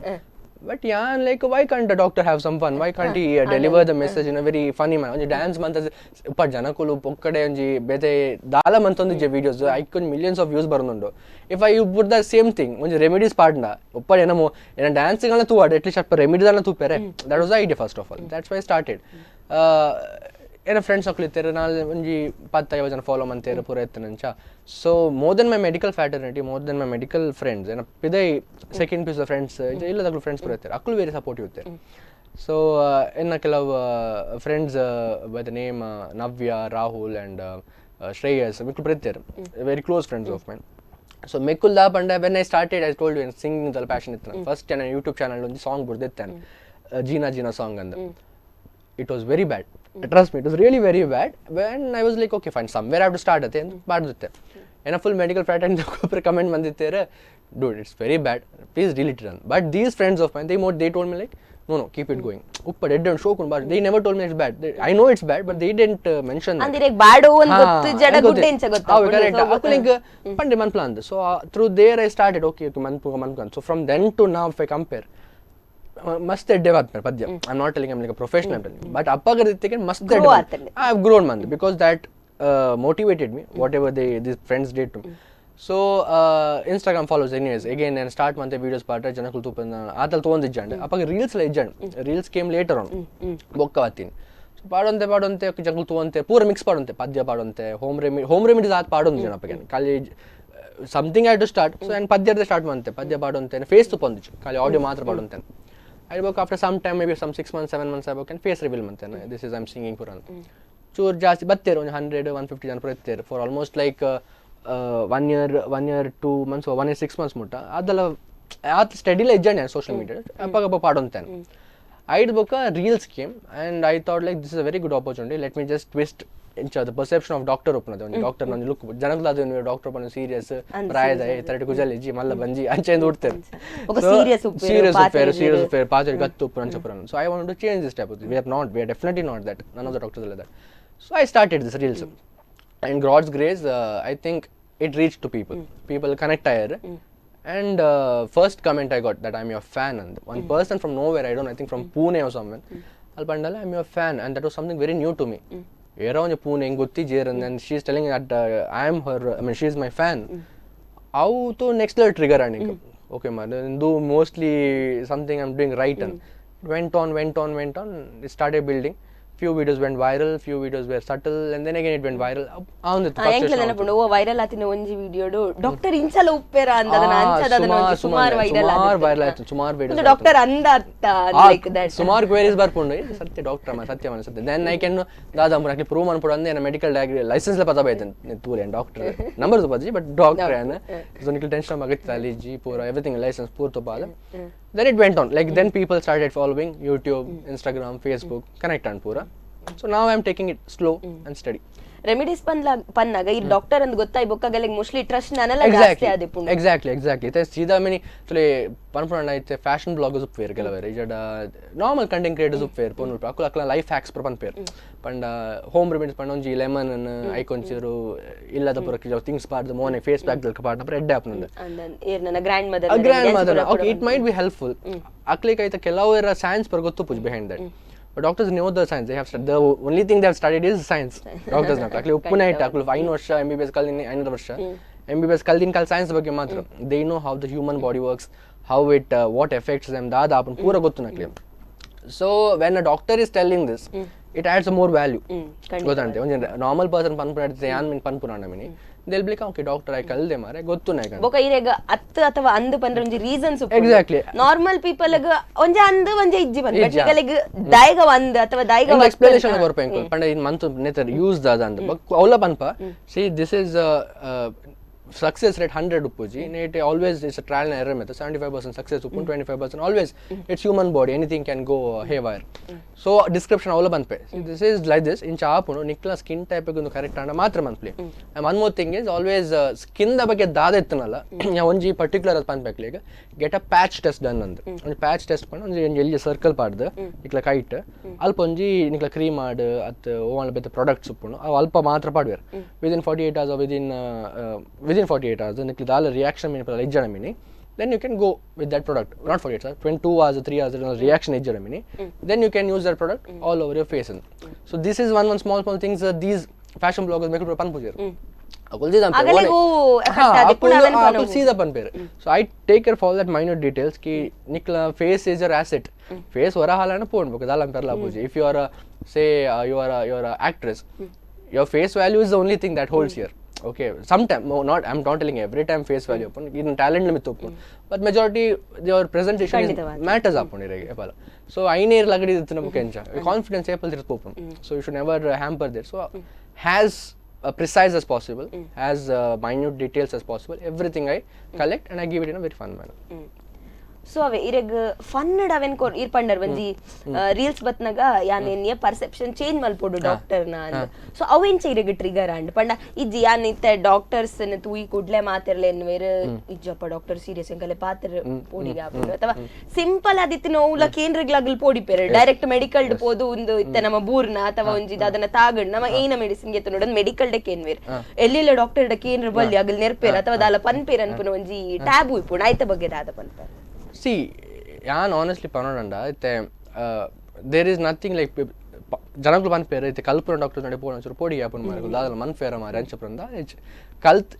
But ಯಾನ್ like why can't a doctor have some fun? Why can't he deliver the message in a very funny manner? ಒಂಜಿ dance ಮಂತ ಉಪ್ಪ ಜನಕುಲು ಪೊಕ್ಕಡೆ ಒಂಜಿ ಬೇತೆ ದಾಲ ಮಂತೊಂದಿಜ್ಜೆ videos, ಐಕೊಂಜಿ millions of views ಬರೋದುಂಡು. If I you put the same thing, ಒಂಜಿ ರೆಮಿಡೀಸ್ ಪಾಡ್ಂಡ ಉಪ್ಪ ಏನಮೋ ಏನ ಡ್ಯಾನ್ಸ್ ತೂವಾಡ್, ಅಟ್ಲೀಸ್ಟ್ ಅಲ್ಪ ರೆಮಿಡೀಸ್ ಅನ್ನ ತೂಪೆರೆ. That was idea first of all. That's why started. ಏನ ಫ್ರೆಂಡ್ಸ್ ಇತ್ತೆರ್, ನಾಲ್ ಒಂಜಿ 10 50 ಜನ ಫಾಲೋ ಮಂತೇರು ಪೂರ ಇತ್ತನಂಚ. So more than my medical fraternity, more than my medical friends, ಏನ ಪಿದೈ second PUC friends, ಇಲ್ಲದಕ್ಲು friends ಪೂರ ಇತ್ತೆರ್, ಅಕ್ಲು ವೆರಿ ಸಪೋರ್ಟಿವ್ ಇತ್ತೆರ್. ಸೊ ಇನ್ನು ಕೆಲವು friends by the name Navya, Rahul and Shreyas ಮೆಕ್ಲು ಪೂರ very close friends of mine. So ಮೆಕ್ಕುಲ್ ದಾ ಪಂಡ when I started, I told you, singing Dal passion ಇತ್ತು. ಫಸ್ಟ್ ನಾನು ಯೂಟ್ಯೂಬ್ ಚಾನಲ್ ಒಂದು ಸಾಂಗ್ ಬುಡ್ದಿತ್ತೇನೆ, ಜೀನಾ ಜೀನಾ ಸಾಂಗ್ ಅಂದ. It was very bad. Trust me, it was really very bad. When I was like, okay, fine, somewhere I have to start ಅತ್ತೆ ಅಂತ ಮಾಡಿರುತ್ತೆ. ಏನೋ full medical fraternity comment ಬಂದಿತ್ತಾರೆ, "Dude, it's very bad, please delete it." But these friends of mine, they told me like, No, keep it going, ಉಪ್ಪ dead and ಶೋಕ್." But they never told me it's bad. I know it's bad, but they didn't mention. ಅಂದಿರೆ ಬ್ಯಾಡೋ ಒಂದು ಗೊತ್ತು ಜಡ ಗುಡ್ಡೆ ಇಂಚ ಗೊತ್ತು. Correct. ಅಕ್ಕಲಿಂಗ್ ಪಂಡೆ ಮನ್ಪ್ಲ ಅಂದ್. So through there I started, okay, ಮನ್ಪು ಮನ್ಪು. So from then to now, if I compare, ಮಸ್ತ್ ಎಡ್ಡೆ ಆತ್ಮೇಲೆ ಪದ್ಯ. I not telling I'm like professional, but ಅಪ್ಪಗದಿತ್ತಿಗೆ ಮಸ್ತ್ Grow ಆತಂಡೆ. I have grown Mann because that motivated me, whatever they this friends did to. So Instagram follows, anyways, again ನಾನು start ಮಂತೆ videos ಪಾಟ ಜನಕ್ಕಲು ತೂಪ ಆತಲ್ಲಿ ತೊಗೊಂಡಿಜ್ಜಂಡ್. ಅಪ್ಪಾಗ reels ಎಲ್ಲ ಇಜ್ಜಂಡ್. Reels came later on. ಬೊಕ್ಕ ಬತ್ತೀನಿ. ಸೊ ಪಾಡಂತೆ ಪಾಡಂತೆ ಜನಗಳು ತೂವಂತೆ, ಪೂರ mix ಪಾಡಂತೆ, ಪದ್ಯ ಪಾಡಂತೆ, home remedies ಆತ್ ಪಾಡೊಂದು ಜನ. ಅಪ್ಪಗೆ ಖಾಲಿ something I to start, so ನಾನು ಪದ್ಯದ ಸ್ಟಾರ್ಟ್ ಮಂತೆ, ಪದ್ಯ ಪಾಡಂತೆ, ಫೇಸ್ ತುಪ್ಪೊಂದಿಚ್ಚು, ಖಾಲಿ ಆಡಿಯೋ ಮಾತ್ರ ಪಾಡಂತೆ. ಆಗ್ಬೇಕು after some time, maybe some 6 months, 7 months ಆಗ್ಬೇಕು, ಫೇಸ್ ರಿವೀಲ್ ಮಂತೇನೆ, this is I'm singing ಪೂರ ಅಂತ. ಚೂರು ಜಾಸ್ತಿ ಬತ್ತೇರು, ಒಂದು 100 150 ಜನ ಪೂರ ಇತ್ತೇರು for almost like one year, one year 2 months, one year 6 months ಮುಟ್ಟ. ಅದೆಲ್ಲ ಆತ ಸ್ಟಡಿಲ ಇಜ್ಜಂಡೆ ಸೋಷಿಯಲ್ ಮೀಡಿಯಾ ಅಪ್ಪಾಗಪ್ಪ ಪಾಡಂತೇನೆ. ಐದು ಬೊಕ್ಕ reels came and I thought like this is a very good opportunity. Let me just twist ಇಂಚ the perception of doctor ಒಪ್ಪನದು. ಒಂದು doctor ಒಂದು look ಜನಗಳು ಅದು ಡಾಕ್ಟರ್ ಒಪ್ಪನ ಸೀರಿಯಸ್ ಪ್ರಾಯದ ತರಟಿ ಕುಜಲ್ ಇಜ್ಜಿ ಮಲ್ಲ ಬಂಜಿ ಅಂಚೆಂದು ಉಡ್ತೇವೆ. ఒక serious ಉಪ್ಪೇರು, serious ಉಪ್ಪೇರು, ಪಾತೆರ್ವೆರ್. ಸೀರಿಯಸ್ ಉಪ್ಪೇರು, ಪಾತೆರ್ ಗತ್ತು ಉಪ್ಪು ಅಂಚ ಪುರ. So I want to change this type. We are not, we are definitely not that. None of the doctors that. So I started this reels and God's grace, I think it reach to people. People connect ಆಯರ್. And first comment I got that, "I'm your fan," and one person from nowhere, I don't, I think from Pune or someone. ಅಲ್ಲಿ ಬಂದಲ್ಲ, "I'm your fan," and that was something very new to me. ಏರೋ ಒಂಜಿ ಪೂನೆ ಹೆಂಗೆ ಗೊತ್ತಿಜೇರ್, and she is telling that I am her, I mean, she is my fan. ಅವು ತು next level trigger and okay Mar do mostly something I'm doing right. And went on, went on, went on. It started building. Few videos went viral, few videos were subtle, and then again it went viral. ಆವೊಂದಿತ್ತು. ಎಂಕ್ಲ ನೆನಪುಂಡು, oh viral ಆತಿನ ಒಂಜಿ ವಿಡಿಯೋಡು doctor ಇಂಚಲ ಉಪ್ಪೇರ ಅಂತ ಅದನ್ನ ಅಂಚದ ಅದನ್ನ ಒಂಜಿ ಸುಮಾರು viral. ಸುಮಾರು viral ಆಯ್ತು, ಸುಮಾರು ವಿಡಿಯೋಸ್. ಡಾಕ್ಟರ್ ಅಂದ ಅರ್ಥ ಲೈಕ್ that. ಸುಮಾರು ಕ್ವೇರೀಸ್ ಬರ್ಪುಂಡು, ಇದು ಸತ್ಯ ಡಾಕ್ಟರ್ ಅಮ್ಮ, ಸತ್ಯ ಸತ್ಯ. Then I can ದಾದ ಅಕ್ಲಿ ಪ್ರೂವ್ ಮನ್ಪುಡು ಅಂದೆ ಮೆಡಿಕಲ್ ಲೈಸೆನ್ಸ್ ಪತ ಬೈತೇನೆ ತೂಲೆ ಡಾಕ್ಟರ್ ನಂಬರ್ ತುಪಾಜಿ, ಬಟ್ ಡಾಕ್ಟರ್ ಏನ. ಸೊ ನಿಕ್ಲು ಟೆನ್ಷನ್ ಆಗುತ್ತೆ ಅಲ್ಲಿ ಜಿ ಪೂರ ಎವ್ರಿಥಿಂಗ್ ಲೈಸೆನ್ಸ್ ಪೂರ ತುಪಾಲ. Then it went on like, then people started following YouTube, Instagram, Facebook, connect and ಪೂರ. ಸೊ ನಾವು I am taking it slow and steady. Remedies ಪನ್ಲ ಪನ್ನಾಗ ಈ ಡಾಕ್ಟರ್ ಅಂದ್ ಗೊತ್ತಾಯ್ ಬೊಕ್ಕಗಲೆಗ್ ಮೋಸ್ಟ್ಲಿ ಟ್ರಸ್ಟ್ ನಾನೆಲ್ಲ ಜಾಸ್ತಿ ಎಕ್ಸಾಕ್ಟ್ಲಿ. ಆದಿಪ್ಪುಂಡು. Exactly exactly. ಇತ್ತೆ ಸೀದಾ ಮೆನಿ ತುಲೆ ಪನ್ಪುನ ಇತ್ತೆ ಫ್ಯಾಷನ್ ಬ್ಲಾಗರ್ಸ್ ಉಪ್ಪೇರು ಕೆಲವರು, ಇಜಡ normal content creators ಉಪ್ಪೇರು ಪೊನ್ನು ಅಕುಲು ಅಕ್ಲ ಲೈಫ್ ಹ್ಯಾಕ್ಸ್ ಪೂರ ಪನ್ಪೇರು. ಪಂಡ ಹೋಮ್ ರೆಮಿಡೀಸ್ ಪಂಡ ಒಂಜಿ ಲೆಮನ್ ಐಕೊಂಚೂರು ಇಲ್ಲದ ಪೂರ ಥಿಂಗ್ಸ್ ಪಾಡ್ದು ಮೋನೆ ಫೇಸ್ ಪ್ಯಾಕ್ ದಲ್ಕ ಪಾಡ್ನ ಪೂರ ಎಡ್ಡೆ ಆಪುಂಡು. ಏರ್ ನನ್ನ grand mother. Grand mother, okay, it might be helpful. ಅಕ್ಲಿಕ್ ಐತ ಕೆಲವು ಸೈನ್ಸ್ ಪರ ಗೊತ್ತುಪ್ಪುಜಿ behind that. But doctors know the science. They have the only thing they have studied is science. Doctors ನಕಲು ಅಕ್ಲಿ ಉಪ್ಪುನ ಇಟ್ಟು ಅಕ್ಲು 5 ವರ್ಷ M B B S ಕಲ್ದಿನ, 5 ವರ್ಷ M B B S ಕಲ್ದಿನ ಕಾಲ science ಬಗ್ಗೆ ಮಾತ್ರ. They know how the human body works, How it what effects them ದಾದ ಆಪುಂಡು ಪೂರ ಗೊತ್ತುನಕ್ಲೆ. So when a doctor is telling this, it adds more value. ಗೊತ್ತಂತೆ, ಒಂಜಿ normal person ಪನ್ಪುನ ಯಾನ್ ಮೀನ್ ಪನ್ಪುನ mini they'll be like, okay, doctor I ಕಲ್ದೆ ಮಾರೆ ಗೊತ್ತು. ಬೊಕ ಇರೆಗ್ ಅತ್ತು ಅಥವಾ ಅಂದ್ ಪಂದ್ರ ಒಂಜಿ reasons. Exactly. Normal people ಒಂಜೆ ಅಂದ್, ಒಂಜೆ ಇಜ್ಜಿ ಪನ್, ಬಟ್ ನಿಗಲೆಗ್ ದಾಯಗ ಅಂದ್ ಅಥವಾ ದಾಯಗ ಎಕ್ಸ್ಪ್ಲನೇಷನ್ ಕೊರ್ಪ ಎಂಕುಲು. ಪಂಡ ಇನ್ ಮಂತ್ ನೇತ ಯೂಸ್ ದಾದ ಅಂದ್ ಅವಲ ಪನ್ಪ. See, this is success rate 100 ಉಪ್ಪುಜಿ ನೇಟ್, always it's trial error method. 75% success ಉಪ್ಪುಂಡು, 25% always, it's human body, anything can go haywire. So description ಅವಲ ಪನ್ಪೆ, this is like this, ಇಂಚ ಆಪುಂಡು, ನಿಕ್ಲ ಸ್ಕಿನ್ ಟೈಪ್ ಒಂದು ಕರೆಕ್ಟ್ ಆಂಡ ಮಾತ್ರ ಮನ್ಪ್ಲಿ. One more thing is always skin the ಬಗ್ಗೆ ದಾದ ಇತ್ತನಲ್ಲ, ಒಂಜಿ ಪರ್ಟಿಕ್ಯುಲರ್ ಅದು ಪನ್ಪೆ, ಈಗ get a patch test done ಅಂದ್. ಒಂಜಿ ಪ್ಯಾಚ್ ಟೆಸ್ಟ್ ಪಂಡ ಒಂಜಿ ಒಂಜಿ ಎಲ್ಲಿ ಸರ್ಕಲ್ ಪಾಡ್ದು ನಿಕ್ಲ ಕೈಟ್ ಅಲ್ಪ ಒಂಜಿ ನಿಕ್ಲ ಕ್ರೀಮ್ ಆಡ್ ಅತ್ ಓವನ್ ಬೇತೆ ಪ್ರಾಡಕ್ಟ್ಸ್ ಉಪ್ಪುಂಡು, ಅವು ಅಲ್ಪ ಮಾತ್ರ ಪಾಡ್ವೇರು. Within 48 hours, within 48 hours ನಿಕ್ಲ ದಾಲ ರಿಯಾಕ್ಷನ್ ಮೀನ್ ಇಜ್ಜಡ mini, then you can go with that product. Not 48 hours, 22 hours, 3 hours reaction ಇಜ್ಜಡ mini, then you can use that product all over your face. So this is one one small small things these fashion bloggers make ಪನ್ಪುಜೆರ್. ಅಗಲೆಗೂ effect ಆದಿಪ್ಪುಂಡು, ಅವೆನ್ ಪನವು. ಸೀದಾ ಪನ್ಪೇರು. So I take care for that minute details ಕಿ ನಿಕ್ಲ face is your asset. Face ಹೊರ ಹಾಲನ ಪೋಂಡ್ ದಾಲ Perla ಪೂಜಿ. If you are, say, you are actress, your face value is the only thing that holds here, okay? Sometime, no, not, I'm not telling every time face value open in talent limit open, but majority your presentation is ಖಂಡಿತವಾಗಿ. Matters ಆಪುಂಡು ಇರೆಗೆ ಏಪಲ. So ಐನೇರ್ ಲಗಡಿ ಇತ್ತು ನಮಕ್ ಎಂಚ confidence apple ತಿರ್ತ್ ಪೋಪುಂಡು. So you should never hamper there. So as precise as possible, as minute details as possible, everything I collect and I give it in a very fun manner. So ಅವೆ ಇರೆಗ್ fun ಅವೆನ್ ಕೊರ್ ಇರ್ ಪಂಡರ್ ಒಂಜಿ reels ಬತ್ನಗ ಯಾನ್ ಎನ್ನಿಯ perception change ಮಲ್ಪೊಡು doctor ನ. ಸೊ ಅವೆಂಚ ಇರೆಗ್ ಟ್ರಿಗರ್ ಅಂಡ್? ಪಂಡ ಇಜ್ಜಿ, ಯಾನ್ ಇತ್ತೆ ಡಾಕ್ಟರ್ಸ್ ತೂಯಿ ಕೂಡ್ಲೆ ಮಾತೆರ್ಲೆ ಎನ್ನುವೆರ್, ಇಜ್ಜಪ್ಪ ಡಾಕ್ಟರ್ ಸೀರಿಯಸ್, ಎಂಕಲೆ ಪಾತ್ರ ಪೋಡಿಗೆ ಆಪುಂಡು. ಅಥವಾ ಸಿಂಪಲ್ ಆದಿತ್ತು ನೋವುಲ ಕೇಂದ್ರಗ್ಲಾಗಲ್ ಪೋಡಿಪೇರು, ಡೈರೆಕ್ಟ್ ಮೆಡಿಕಲ್ ಪೋದು ಒಂದು ಇತ್ತೆ ನಮ್ಮ ಬೂರ್ನ ಅಥವಾ ಒಂಜಿ ಅದನ್ನ ತಾಗಡ್ ನಮ್ಮ ಏನ ಮೆಡಿಸಿನ್ ಗೆತ್ತ ನೋಡ ಮೆಡಿಕಲ್ ಡೆ ಕೇನ್ವೇರ್. ಎಲ್ಲೆಲ್ಲ ಡಾಕ್ಟರ್ ಡ ಕೇಂದ್ರ ಬಲ್ಲಿ ಅಗಲ್ ನೆರ್ಪೇರ್ ಅಥವಾ ದಾಲ ಪನ್ಪೇರ್ ಅನ್ಪುನ ಒಂಜಿ ಟ್ಯಾಬು ಇಪ್ಪುಂಡು. ಆಯ್ತ ಬಗ್ಗೆ ದಾದ ಪನ್ಪೇರ್? ಸಿ, ಯಾನ್ ಆನೆಸ್ಟ್ಲಿ ಪನೋಡಂಡ ಇತ್ತೆ there is nothing like ಜನಗಳು ಪನ್ಪೇರು, ಇತ್ತೆ ಕಲ್ಪುನ ಡಾಕ್ಟರ್ ನಡೆ ಪೋಣ ಒಂಚೂರು ಪೋಡಿ ಆಪುಂಡು ಮಾರೆ, ದಾದಲ ಮನ್ಫೇರ ಮಾರೆ ಅಂಚ ಪಂದ. ಕಲ್ತ್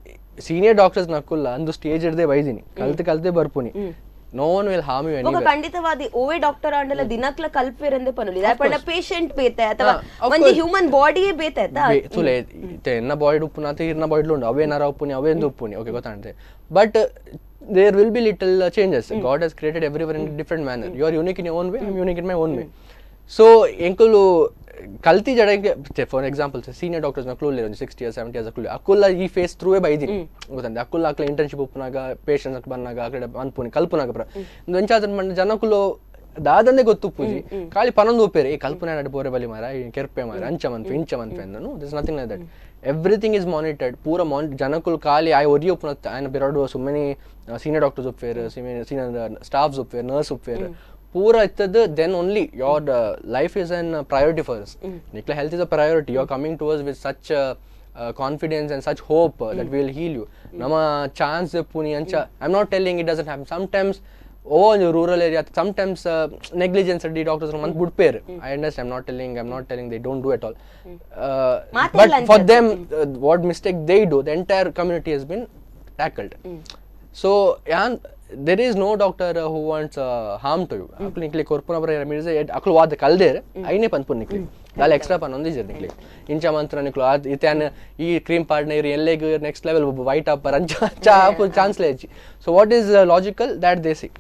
ಸೀನಿಯರ್ ಡಾಕ್ಟರ್ಸ್ ನಕ್ಕುಲ್ಲ ಅಂದು ಸ್ಟೇಜ್ ಹಿಡ್ದೆ ಬೈದಿನಿ, ಕಲ್ತ್ ಕಲ್ತೆ ಬರ್ಪುನಿ. No one will harm you. ಬೊಕ ಖಂಡಿತವಾದಿ ಓವೇ ಡಾಕ್ಟರ್ ಆಂಡಲ ದಿನಕ್ಲ ಕಲ್ಪೇರಂದೆ ಪನುಲಿ. ಪಂಡ ಪೇಷಂಟ್ ಬೇತೆ ಅಥವಾ ಒಂಜಿ ಹ್ಯೂಮನ್ ಬಾಡಿಯೇ ಬೇತೆ ಆಯ್ತಾ? ತುಲೆ, ಇತ್ತೆ ಎನ್ನ ಬಾಯ್ಡ್ ಉಪ್ಪುನ ಇರ್ನ ಬಾಯ್ಡ್ ಉಂಡು, ಅವೇ ನರ ಉಪ್ಪುನಿ, ಅವೇಂದು ಉಪ್ಪುನಿ, okay, ಗೊತ್ತಾಂತೆ. But there will be little changes. God has created everyone in different manner. You are unique in your own way, I'm unique in my own way. So ಎಂಕುಲು ಕಲ್ತಿ ಜಡಕ್ಕೆ, for example senior doctors ನಕ್ಲು ಒಂದು 60 years 70 years ಅಕ್ಲು ಅಕ್ಕುಲ್ಲ ಈ face ಥ್ರೂವೇ ಬೈದಿನಿ, ಗೊತ್ತಂತೆ. ಅಕ್ಕುಲ್ಲ ಅಕ್ಲ internship ಉಪ್ಪುನಾಗ patients ಬಂದಾಗ ಆ ಕಡೆ ಅನ್ಪುನಿ ಕಲ್ಪುನಾಗ ಪುರ ಎಂಚಾದ್ರ ಮಂಡ ಜನಕುಲು ದಾದಂದೇ ಗೊತ್ತುಪ್ಪುಜಿ, ಖಾಲಿ ಪನೊಂದು ಉಪ್ಪೇರೆ, ಈ ಕಲ್ಪನೆ ನಡೆ ಪೋರೆ ಬಲಿ ಮಾರ, ಈ ಕೆರ್ಪೆ ಮಾರ, ಅಂಚ ಮನ್ಪೆ ಇಂಚ ಮನ್ಪೆ ಅಂದನು. This nothing like that. Everything is monitored ಪೂರ ಮಾನ್ ಜನಕುಲು ಖಾಲಿ ಆಯ್ ಒರಿ ಉಪ್ಪುನ ಆಯ್ನ ಬಿರಡು. So many senior doctors ಉಪ್ಪೇರು, senior staffs ಉಪ್ಪೇರು, nurse ಉಪ್ಪೇರು, ಪೂರ ಇತ್ತದ್ದು. Then only your life is an priority for us. ನಿಕ್ಲ health is a priority. You are coming to us with such confidence and such hope that will heal you. ನಮ್ಮ chance ಪುನಿ ಅಂಚ. I am not telling it doesn't happen. Sometimes ಓ ಒಂಜಿ rural area, sometimes negligence ಅಡ್ಡಿ doctors ಮಂತ್ ಬುಡ್ಪೇರ್. I understand. I'm not telling they don't do at all, but for them, what mistake they do, the entire community has been tackled. So ಯಾನ್ there is no doctor who wants harm to you. ಅಕ್ಲು ನಿಕ್ಲಿ ಕೊರ್ಪುನ ಬರ means ಅಕ್ಲು ವಾದ ಕಲ್ದೇರ್ ಐನೇ ಪನ್ಪುನ್ ನಿಕ್ಲಿ. ದಾಲ extra ಪನ್ ಒಂದಿಜೆರ್ ನಿಕ್ಲಿ. ಇಂಚ ಮಂತ್ರ ನಿಕ್ಲು ಅದ್ ಇತ್ಯಾನ್ ಈ cream ಪಾಡ್ನ ಎಲ್ಲೆಗ್ next level white upper ಅಂಚ ಅಂಚ chance lazy. So what is logical, that they see.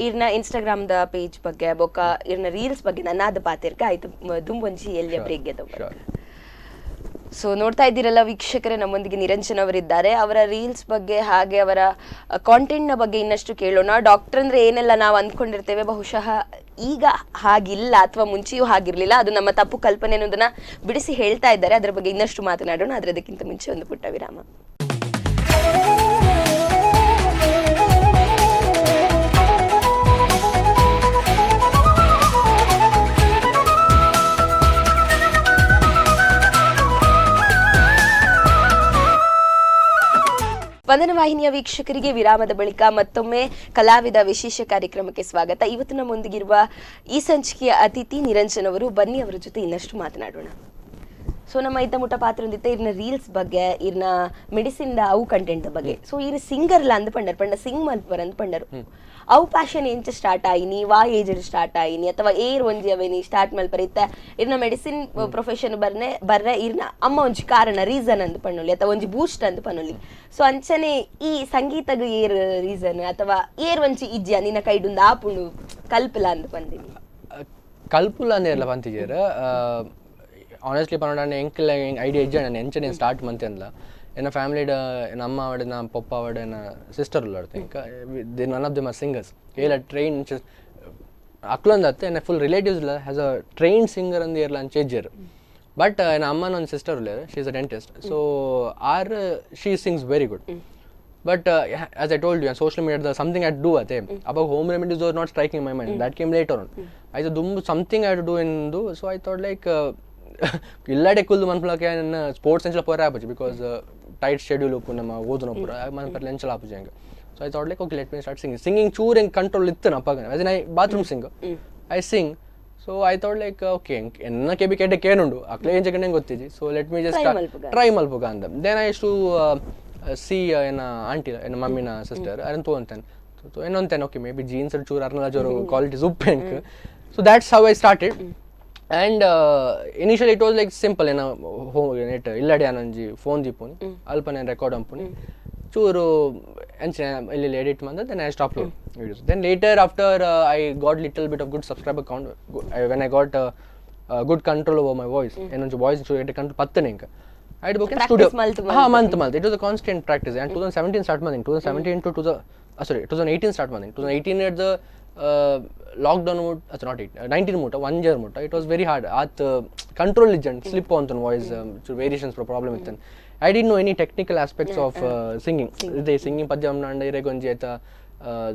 ಇರ್ನ Instagram the page ಬಗ್ಗೆ ಬೊಕ ಇರ್ನ ರೀಲ್ಸ್ ಬಗ್ಗೆ ನನ್ನಾದ ಪಾತಿರ್ಕ ಆಯ್ತು ದುಂಬೊಂಜಿ ಎಲ್ಲಿಯ ಬ್ರೇಕ್. Sure. So ನೋಡ್ತಾ ಇದ್ದೀರಲ್ಲ ವೀಕ್ಷಕರೇ, ನಮ್ಮೊಂದಿಗೆ ನಿರಂಜನ್ ಅವರಿದ್ದಾರೆ. ಅವರ ರೀಲ್ಸ್ ಬಗ್ಗೆ ಹಾಗೆ ಅವರ ಕಾಂಟೆಂಟ್ನ ಬಗ್ಗೆ ಇನ್ನಷ್ಟು ಕೇಳೋಣ. ಡಾಕ್ಟರ್ ಅಂದ್ರೆ ಏನೆಲ್ಲ ನಾವು ಅಂದ್ಕೊಂಡಿರ್ತೇವೆ, ಬಹುಶಃ ಈಗ ಹಾಗಿಲ್ಲ ಅಥವಾ ಮುಂಚೆಯೂ ಹಾಗಿರ್ಲಿಲ್ಲ, ಅದು ನಮ್ಮ ತಪ್ಪು ಕಲ್ಪನೆ ಅನ್ನೋದನ್ನ ಬಿಡಿಸಿ ಹೇಳ್ತಾ ಇದ್ದಾರೆ. ಅದರ ಬಗ್ಗೆ ಇನ್ನಷ್ಟು ಮಾತನಾಡೋಣ. ಆದರೆ ಅದಕ್ಕಿಂತ ಮುಂಚೆ ಒಂದು ಪುಟ್ಟ ವಿರಾಮ. ವಂದನ ವಾಹಿನಿಯ ವೀಕ್ಷಕರಿಗೆ ವಿರಾಮದ ಬಳಿಕ ಮತ್ತೊಮ್ಮೆ ಕಲಾವಿದ ವಿಶೇಷ ಕಾರ್ಯಕ್ರಮಕ್ಕೆ ಸ್ವಾಗತ. ಇವತ್ತು ನಮ್ಮೊಂದಿಗಿರುವ ಈ ಸಂಚಿಕೆಯ ಅತಿಥಿ ನಿರಂಜನ್ ಅವರು. ಬನ್ನಿ, ಅವರ ಜೊತೆ ಇನ್ನಷ್ಟು ಮಾತನಾಡೋಣ. ಸೊ ನಮ್ಮ ಇದ್ದ ಮುಟ್ಟ ಪಾತ್ರ ಒಂದಿತ್ತೆ ಇರ್ನ ರೀಲ್ಸ್ ಬಗ್ಗೆ, ಇರ್ನ ಮೆಡಿಸಿನ್ ಅವು ಕಂಟೆಂಟ್ ಬಗ್ಗೆ. ಸೊ ಇರ್ ಸಿಂಗರ್ ಲ ಅಂದ್ ಪಂಡರ್, ಪಂಡ ಸಿಂಗ್ ಮಲ್ಪರ್ ಅಂದ್ ಪಂಡರು. ಅವು ಪ್ಯಾಷನ್ ಎಂಚ ಸ್ಟಾರ್ಟ್ ಆಯಿನಿ, ವಾ ಏಜ್ ಸ್ಟಾರ್ಟ್ ಆಯಿನಿ, ಅಥವಾ ಏರ್ ಒಂಜಿ ಅವೇನಿ ಸ್ಟಾರ್ಟ್ ಮಲ್ಪರ್ ಇತ್ತ ಇರ್ನ ಮೆಡಿಸಿನ್ ಪ್ರೊಫೆಷನ್ ಬರ್ನೆ ಬರ್ರೆ ಇರ್ನ ಅಮ್ಮ ಒಂಜಿ ಕಾರಣ ರೀಸನ್ ಅಂದ್ ಪಣ್ಣೊಲಿ ಅಥವಾ ಒಂಜಿ ಬೂಸ್ಟ್ ಅಂದ್ ಪಣ್ಣೊಲಿ. ಸೊ ಅಂಚನೆ ಈ ಸಂಗೀತಗ್ ಏರ್ ರೀಸನ್ ಅಥವಾ ಏರ್ ಒಂಜಿ ಇಜ್ಜ ನಿನ್ನ ಕೈಡುಂದು ಆಪುಂಡು ಕಲ್ಪಲ ಅಂದ್ ಪಂದಿನಿ? ಕಲ್ಪುಲ ಅಂದೇರ್ಲ ಪಂತಿಜೆರ್. ಆನೆಸ್ಟ್ಲಿ ಪನೊಡಾಂಡ ಎಂಕ್ಲ ಐಡಿಯಾ ಇಜ್ಜ ನಾನು ಎಂಚನೆ ಸ್ಟಾರ್ಟ್ ಮಂತೆ ಅಂದ್ಲ. ಎನ್ನ ಫ್ಯಾಮಿಲಿಡ್ ಎನ್ನ ಅಮ್ಮ ಆವಡ್, ಎನ್ನ ಪೊಪ್ಪ ಆವಡ್, ಎನ್ನ ಸಿಸ್ಟರ್ ಉಲ್ಲರ್ think they none of them are singers. ಏಲ ಟ್ರೈನ್ ಅಕ್ಲೊಂದು ಅತ್ತೆ, ಎನ್ನ full relatives has a trained singer ಅಂದ್ ಏರ್ಲ ಅಂಚ ಇಜ್ಜೆರ್. ಬಟ್ ಎನ್ನ ಅಮ್ಮನ ಒಂದು ಸಿಸ್ಟರ್ ಉಲ್ಲೆರ್, she is a dentist. So or she sings very good. But as I told you, social ಮೀಡಿಯಾದ something I do ಅದೇ. ಅವಾಗ home remedies are not striking my mind, that came later on. ಆಯ್ತು, ದುಂಬು something I to do into. So I thought like ಇಲ್ಲಾಡೆ ಕುಲ್ದು ಮನ್ಪುಲಕ್ಕೆ ನನ್ನ sports ಎಂಚಲ ಪೋರೆ ಆಪುಜಿ, because tight schedule ಉಪ್ಪು, ನಮ್ಮ ಓದುನ ಪೂರ ಮನ್ಪರ್ಲೆ ಎಂಚಲ ಆಪುಜಿ ಹಂಗೆ. So I thought like, okay, let me start singing. Singing ಚೂರ್ ಹೆಂಗೆ ಕಂಟ್ರೋಲ್ ಇತ್ತು ಅಪ್ಪಾಗ, as I bathroom sing, I sing. So I thought like, okay, ಎನ್ನ ಕೆಬಿ ಕೆಡ್ಡೆ ಕೇನುಂಡು ಅಕ್ಲೆ ಎಂಚ ಕಂಡೆ ಗೊತ್ತಿಜಿ. ಸೊ let me just Try ಮಲ್ಪುಗ. ಟ್ರೈ ಮಲ್ಪುಗ ಅಂದ. Then I to C ಎನ್ನ ಆಂಟಿ, ಎನ್ನ ಮಮ್ಮಿನ ಸಿಸ್ಟರ್, ಅದನ್ನು ತೋಂತೇನೆ ಏನೊಂತೇನೆ, ಓಕೆ, ಮೇ ಬಿ ಜೀನ್ಸ್ ಚೂರು ಅರ್ನಲ ಚೂರು ಕ್ವಾಲಿಟೀಸ್ ಉಪ್ಪು ಎಂಕ್. So that's how I started. And initially it was like simple. ಏನ ಹೋ ನೆಟ್ ಇಲ್ಲಡೆ ಆನೊಂಜಿ ಫೋನ್ ದೀಪುನಿ, ಅಲ್ಪ ನಾನು ರೆಕಾರ್ಡ್ ಅಂಪುನಿ, ಚೂರು ಅಂಚನೆ ಇಲ್ಲಿ ಎಡಿಟ್ ಮಂದ, then I stop upload videos. Then later, after I got little bit of good subscriber count, when I got good control over my voice, ಏನೊಂಜಿ voice ಚೂರು ಕಂಟ್ರೋಲ್ ಪತ್ತನೆ ಇಂಕ ಐಡ್ ಬೊಕ್ಕ ಸ್ಟುಡಿಯೋ. Practice ಮಲ್ತ್. ಹಾ, ಮಂತ್ ಮಂತ್ it was a constant practice. And 2017 start ಮಾಡಿನಿ, 2017 to 2000, sorry, 2018 start ಮಾಡಿನಿ. 2018 the lockdown ಮುಟ್, ಅಥವಾ not eight 19 ಮುಟ್ಟ, one year ಮುಟ್ಟ it was very hard. ಆತ್ ಕಂಟ್ರೋಲ್ ಇಜ್ಜಂಡ್, ಸ್ಲಿಪ್ ಅಂತ ವಾಯ್ಸ್ ವೇರಿಯೇಷನ್ಸ್ ಪ್ರಾಬ್ಲಮ್ ಇತ್ತು. I didn't know any technical aspects of singing. ಇದೆ singing ಪದ್ಯ ಅಂಡ ಇರೆಗೊಂಜಿ ಆಯ್ತಾ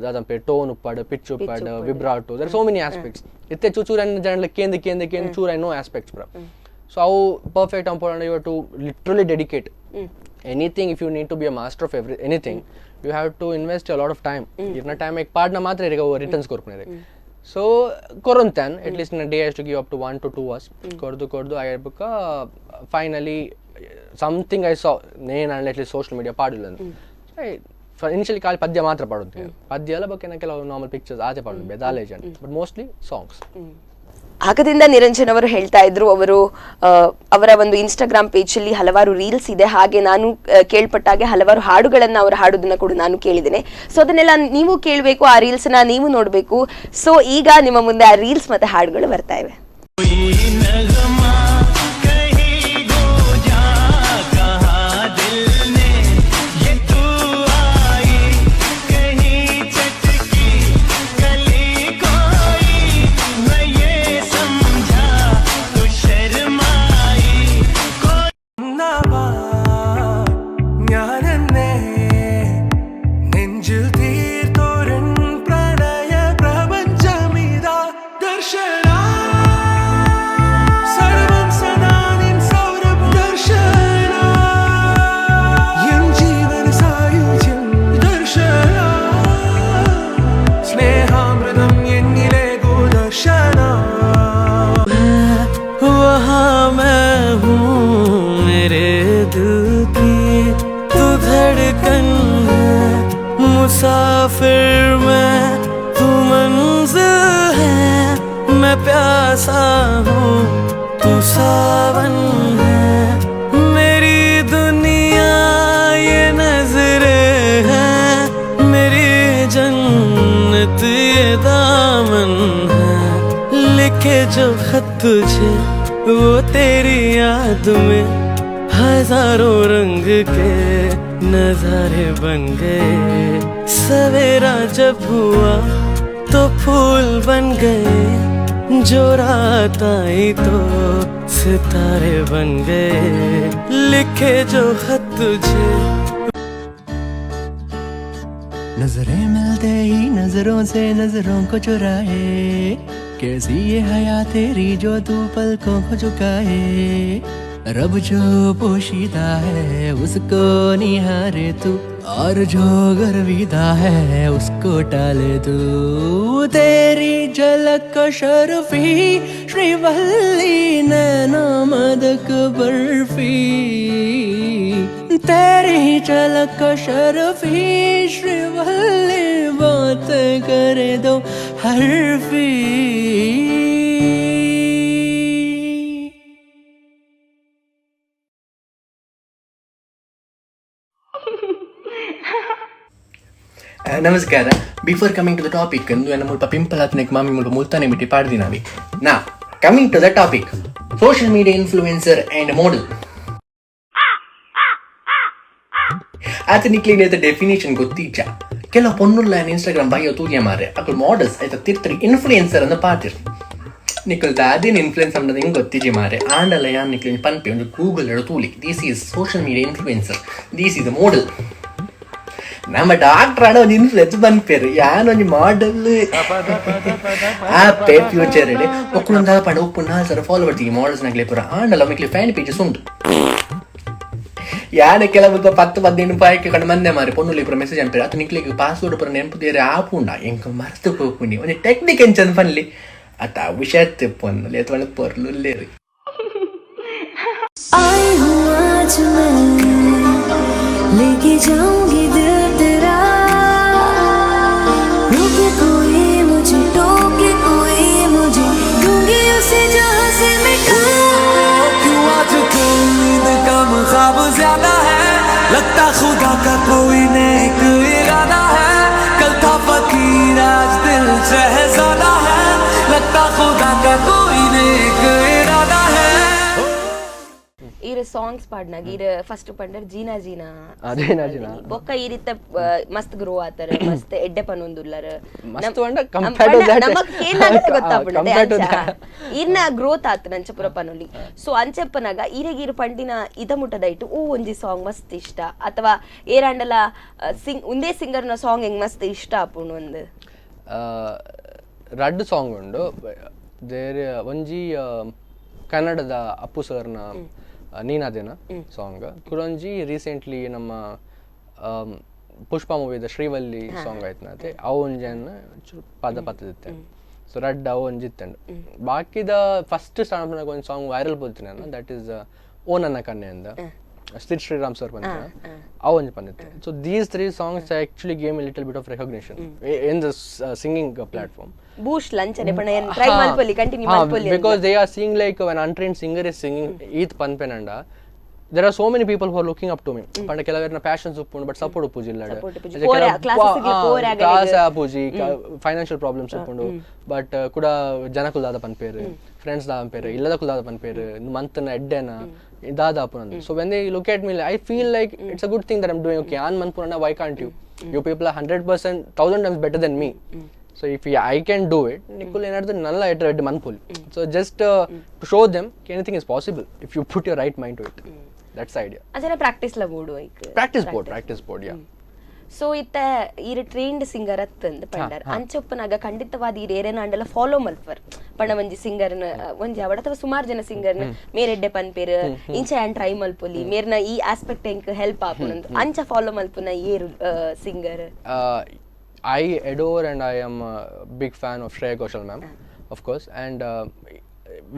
ದಾದಂಪೆ ಟೋನ್ ಉಪ್ಪಾಡು, ಪಿಚ್ ಉಪ್ಪಾಡು, vibrato, there so many aspects. ಇತ್ತೆ ಚೂಚೂರು ಜನ ಕೇಂದ್ ಕೇಂದ್ ಕೇಂದ್ ಚೂರು I know aspects ಪೂರ. ಸೊ ಅವು perfect ಅಂಪೋಂಡ you to literally dedicate anything. If you need to be a master of every anything, you have to invest a lot of time. ಇರ್ನ time ಈಗ ಪಾಡ್ನ ಮಾತ್ರ ಇರಿಗೆ returns ಕೊರ್ಪುನ. ಸೊ ಕೊರೊಂತಾನ್ at least day to give up to 1 to 2 hours ಕೊರ್ದು ಕೊರ್ದು I ಬುಕ್ಕ finally something I saw ನೇನ್ at least social media ಪಾಡಿಲ್ಲ. ಇನಿಷಿಯಲಿ ಖಾಲಿ ಪದ್ಯ ಮಾತ್ರ ಪಾಡುತ್ತೆ. ಪದ್ಯ ಎಲ್ಲ ಬಗ್ಗೆ ಕೆಲವು ನಾರ್ಮಲ್ ಪಿಕ್ಚರ್ಸ್ ಆಚೆ ಪಾಡುದು ಬೆದಾಲೇಜ್, ಬಟ್ ಮೋಸ್ಟ್ಲಿ ಸಾಂಗ್ಸ್. ಆಗದಿಂದ ನಿರಂಜನ್ ಅವರು ಹೇಳ್ತಾ ಇದ್ರು, ಅವರು ಅವರ ಒಂದು ಇನ್ಸ್ಟಾಗ್ರಾಮ್ ಪೇಜ್ ಅಲ್ಲಿ ಹಲವಾರು ರೀಲ್ಸ್ ಇದೆ. ಹಾಗೆ ನಾನು ಕೇಳ್ಪಟ್ಟಾಗೆ ಹಲವಾರು ಹಾಡುಗಳನ್ನ ಅವರು ಹಾಡೋದನ್ನ ಕೂಡ ನಾನು ಕೇಳಿದ್ದೇನೆ. ಸೊ ಅದನ್ನೆಲ್ಲ ನೀವು ಕೇಳಬೇಕು, ಆ ರೀಲ್ಸ್ ನ ನೀವು ನೋಡಬೇಕು. ಸೊ ಈಗ ನಿಮ್ಮ ಮುಂದೆ ಆ ರೀಲ್ಸ್ ಮತ್ತೆ ಹಾಡುಗಳು ಬರ್ತಾ ಇವೆ. कोई नगमा कहीं गूंजा, कहा दिल ने ये तू आई, कहीं चटकी कली कोई, मैं ये समझा तू शर्माई कोई ഞാനെന്നേ നെഞ്ചിൽ തീർത്തോരൻ പ്രണയ പ്രപഞ്ചമിതാ ദർശന സർവം സദാ നിൻ സൗരഭ ദർശന എൻ ജീവന സായുജ്യം ദർശന സ്നേഹാമൃതം എന്നിലേകു ദർശന. वहाँ मैं हूँ, मेरे दिल की तू धड़कन है, मुसाफिर मैं, तू मंजिल है, मैं प्यासा हूँ, तू सावन है, मेरी दुनिया ये नजरे हैं, मेरी जन्नत ये दामन है। लिखे जो खत तुझे वो तेरी याद में हजारों रंग के नजारे बन गए। सवेरा जब हुआ तो फूल बन गए, जो रात आई तो सितारे बन गए। लिखे जो खत तुझे नजरें मिलते ही नजरों से नजरों को चुराए, कैसी ये हया तेरी जो तू पलकों को झुकाए। रब जो पोशीदा है उसको निहारे तू, और जो गर्विदा है उसको टाले तू। तेरी झलक शर्फी श्रीवल्ली, नैना मदक बर्फी। तेरी झलक शर्फी श्रीवल्ली, बात करे दो हरफी। ನಮಸ್ಕಾರ. Before coming to the topic, ಇಂದು ಎನ್ನ ಮುಲ್ಪ ಪಿಂಪಲ್ ಆತನೆಕ್ ಮಾಮಿ ಮುಲ್ಪ ಮುಲ್ತಾನಿ ಮಿಟ್ಟಿ ಪಾಡ್ದಿನವಿ. ನಾ coming to the topic, social media influencer and model. ಆತ ನಿಕ್ಲಿಗೆ ಡೆಫಿನೇಷನ್ ಗೊತ್ತೀಚ? ಕೆಲವು ಪೊನ್ನುಲ್ಲ ಇನ್ಸ್ಟಾಗ್ರಾಮ್ ಬಯ್ಯೋ ತೂಗೆ ಮಾರೆ, ಅಕುಲ್ ಮಾಡೆಲ್ಸ್ ಆಯ್ತಾ, ತಿರ್ತರಿ ಇನ್ಫ್ಲೂಯೆನ್ಸರ್ ಅಂದ ಪಾತಿರ್. ನಿಕುಲ್ ದಾದಿನ ಇನ್ಫ್ಲೂಯೆನ್ಸ್ ಅನ್ನೋದು ಹಿಂಗೆ ಗೊತ್ತಿಜಿ ಮಾರೆ. ಆಂಡಲ ಯಾನ್ ನಿಕ್ಲಿನ್ ಪನ್ಪಿ, ಒಂದು ಗೂಗಲ್ ತೂಲಿ. This is social media influencer, this is model. ನಮ್ಮ ಡಾಕ್ಟರ್ ಆಡ ಒಂದು ಇನ್ಫ್ಲೂಯೆನ್ಸ್ ಪನ್ಪೇರು, ಯಾನ್ ಒಂಜಿ ಮಾಡೆಲ್ ಆಪೆ ಫ್ಯೂಚರ್. ಒಕ್ಕುಲೊಂದು ಪಂಡ ಉಪ್ಪು 4000 ಫಾಲೋವರ್ಸ್ ಈ ಮಾಡೆಲ್ಸ್ ನಗಲೆ ಪೂರ. ಆಂಡಲ ಮಿಕ್ಲಿ ಫ್ಯಾನ್ ಪೇಜಸ್ ಉಂಟು. ಯಾನೆ ಕೆಲವು 10 15 ರೂಪಾಯಿಗೆ ಕಂಡು ಮಂದೆ ಮಾರಿ, ಪೊನ್ನುಲಿ ಪೂರ ಮೆಸೇಜ್ ಅನ್ಪೇರು. ಅದು ನಿಕ್ಲಿಗೆ ಪಾಸ್ವರ್ಡ್ ಪೂರ ನೆನಪು ದೇರೆ ಆಪುಂಡ? ಎಂಕ್ ಮರ್ತು ಪೋಪುನಿ. ಒಂಜಿ ಟೆಕ್ನಿಕ್ ಎಂಚಂದ್ ಪನ್ಲಿ. ಅತ್ತ ಹುಷಾರ್ ಪೊನ್ನುಲಿ ಅಥವಾ ಪೊರ್ಲುಲ್ಲೇರಿ. आई हूँ आज मैं, लेके जाऊंगी दिल तेरा। रोके कोई मुझे, टोके कोई मुझे, दूंगी उसे जहां से मिटा। क्यों आजकल नींद कम, ख्वाब ज्यादा है? लगता खुदा का कोई नेक इरादा है। कल था फकीर, आज दिल शहजादा है। लगता खुदा का कोई नेक इरादा है। ಈರ್ ಸಾಂಗ್ಸ್ ಪಾಡ್ನಾಗ ಈರ್ ಫಸ್ಟ್ ಪಂಡರ್ ಜೀನಾ ಜೀನಾ. ಆ, ಜೀನಾ ಜೀನಾ. ಬೊಕ್ಕ ಈ ರೀತ ಮಸ್ತ್ ಗ್ರೋ ಆತರ, ಮಸ್ತ್ ಎಡ್ಡೆ ಪನೊಂದುಲ್ಲರ್. ಮಸ್ತ್ ಪಂಡ compared to that- ನಮಕ್ ಏನಾಗುತ್ತೆ ಗೊತ್ತಾಪುಂಡು. Compared to that. ಇರ್ನ ಗ್ರೋತ್ ಆತ ನಂಚಪುರ ಪನೊಲಿ. ಸೊ ಅಂಚಪ್ಪನಾಗ ಈರೆಗ್ ಈರ್ ಪಂಡಿನ ಇದ ಮುಟ್ಟದ ಇಟ್ಟು ಓ ಒಂಜಿ ಸಾಂಗ್ ಮಸ್ತ್ ಇಷ್ಟ, ಅಥವಾ ಏರಾಂಡಲ ಸಿಂಗ್ ಒಂದೇ ಸಿಂಗರ್ನ ಸಾಂಗ್ ಹೆಂಗ್ ಮಸ್ತ್ ಇಷ್ಟ ಆಪುಂಡು ಒಂದು? ರಡ್ಡ್ ಸಾಂಗ್ ಉಂಡು ದೇರ್. ಒಂಜಿ ಕನ್ನಡದ ಅಪ್ಪು ಸರ್ನ ನೀನಾದೇನ ಸಾಂಗ್. ಕುಡೊಂಜಿ ರೀಸೆಂಟ್ಲಿ ನಮ್ಮ ಪುಷ್ಪ ಮೂವಿದ ಶ್ರೀವಲ್ಲಿ ಸಾಂಗ್ ಆಯ್ತು ನಾತೆ, ಅವು ಒಂಜನ್ನು ಚೂರು ಪದ ಪತ್ತದಿತ್ತೆ. ಸೊ ರಡ್ಡ್ ಅವು ಒಂಜಿ ಇತ್ತಂಡು. ಬಾಕಿದ ಫಸ್ಟ್ ಸ್ಟಾರ್ಟ್ ಒಂದು ಸಾಂಗ್ ವೈರಲ್ ಪೋತಿನ, that is ಓ ನನ್ನ ಕನ್ನೆ ಅಂದ ಸಿದ್ ಶ್ರೀರಾಮ್ ಸರ್ ಬಂದ, ಅವು ಒಂಜಿ ಬಂದಿತ್ತೆ. So these three songs actually gave little bit of recognition in the singing platform. Boost ಲಂಚನೆ ಪಂಡ ಏನ್ ಟ್ರೈ ಮಲ್ಪೊಲಿ, ಕಂಟಿನ್ಯೂ ಮಲ್ಪೊಲಿ. Because they are seeing like when untrained singer is singing ಈತ್ ಪನ್ಪೆನಂಡ, there are so many people who are looking up to me. ಪಂಡ ಕೆಲವೆರ್ನ passions ಉಪ್ಪುಂಡು, but support ಉಪ್ಪುಜಿ. Support ಉಪ್ಪುಜಿ. Classes ಗ್ ಪೋರೆ. Class ಆಪುಜಿ, financial problems ಉಪ್ಪುಂಡು. But ಕೂಡ ಜನಕುಲ್ ದಾದ ಪನ್ಪೇರು, friends ದಾದ ಪನ್ಪೇರು, ಇಲ್ಲದ ದಾದ ಪನ್ಪೇರು, ಮಂತನ ಎಡ್ಡೆನ ದಾದ ಆಪುನಂದು. So when they look at me, I feel like it's a good thing that I'm doing. Okay, on ಮನ್ಪುನಂಡ, why can't you? You people are 100% thousand times better than me. So if I can do it, ನಿಕ್ಕುಲ್ ಏನಾದ್ರು ನಲ್ಲ ಎಡ್ಡೆ ಎಡ್ಡೆ ಮನ್ಪುಲ್. So just to show them anything is possible if you put your right mind to it, that's idea. ಅಂಚನೆ practice ಲ ಬೋಡು ಐಕ್. Practice board, practice board, yeah. So ಇತ್ತ ಈರ್ trained singer ಅತ್ತಂದ್ ಪಂಡರ್. ಅಂಚೊಪ್ಪನಾಗ ಖಂಡಿತವಾದ ಈರ್ ಏರೇನ ಅಂಡಲ ಫಾಲೋ ಮಲ್ಪರ್. ಪಂಡ ಒಂಜಿ ಸಿಂಗರ್ನ ಒಂಜಿ ಅವಡ ಅಥವಾ ಸುಮಾರು ಜನ ಸಿಂಗರ್ನ ಮೇರೆಡ್ಡೆ ಪನ್ಪೇರ್, ಇಂಚ ಯಾನ್ ಟ್ರೈ ಮಲ್ಪೊಲಿ, ಮೇರ್ನ ಈ ಆಸ್ಪೆಕ್ಟ್ ಎಂಕ್ ಹೆಲ್ಪ್ ಆಪುನಂದು, ಅಂಚ ಫಾಲೋ ಮಲ್ಪುನ ಏರು singer? I adore and I am a big fan of Shreya Ghoshal ma'am, of course. And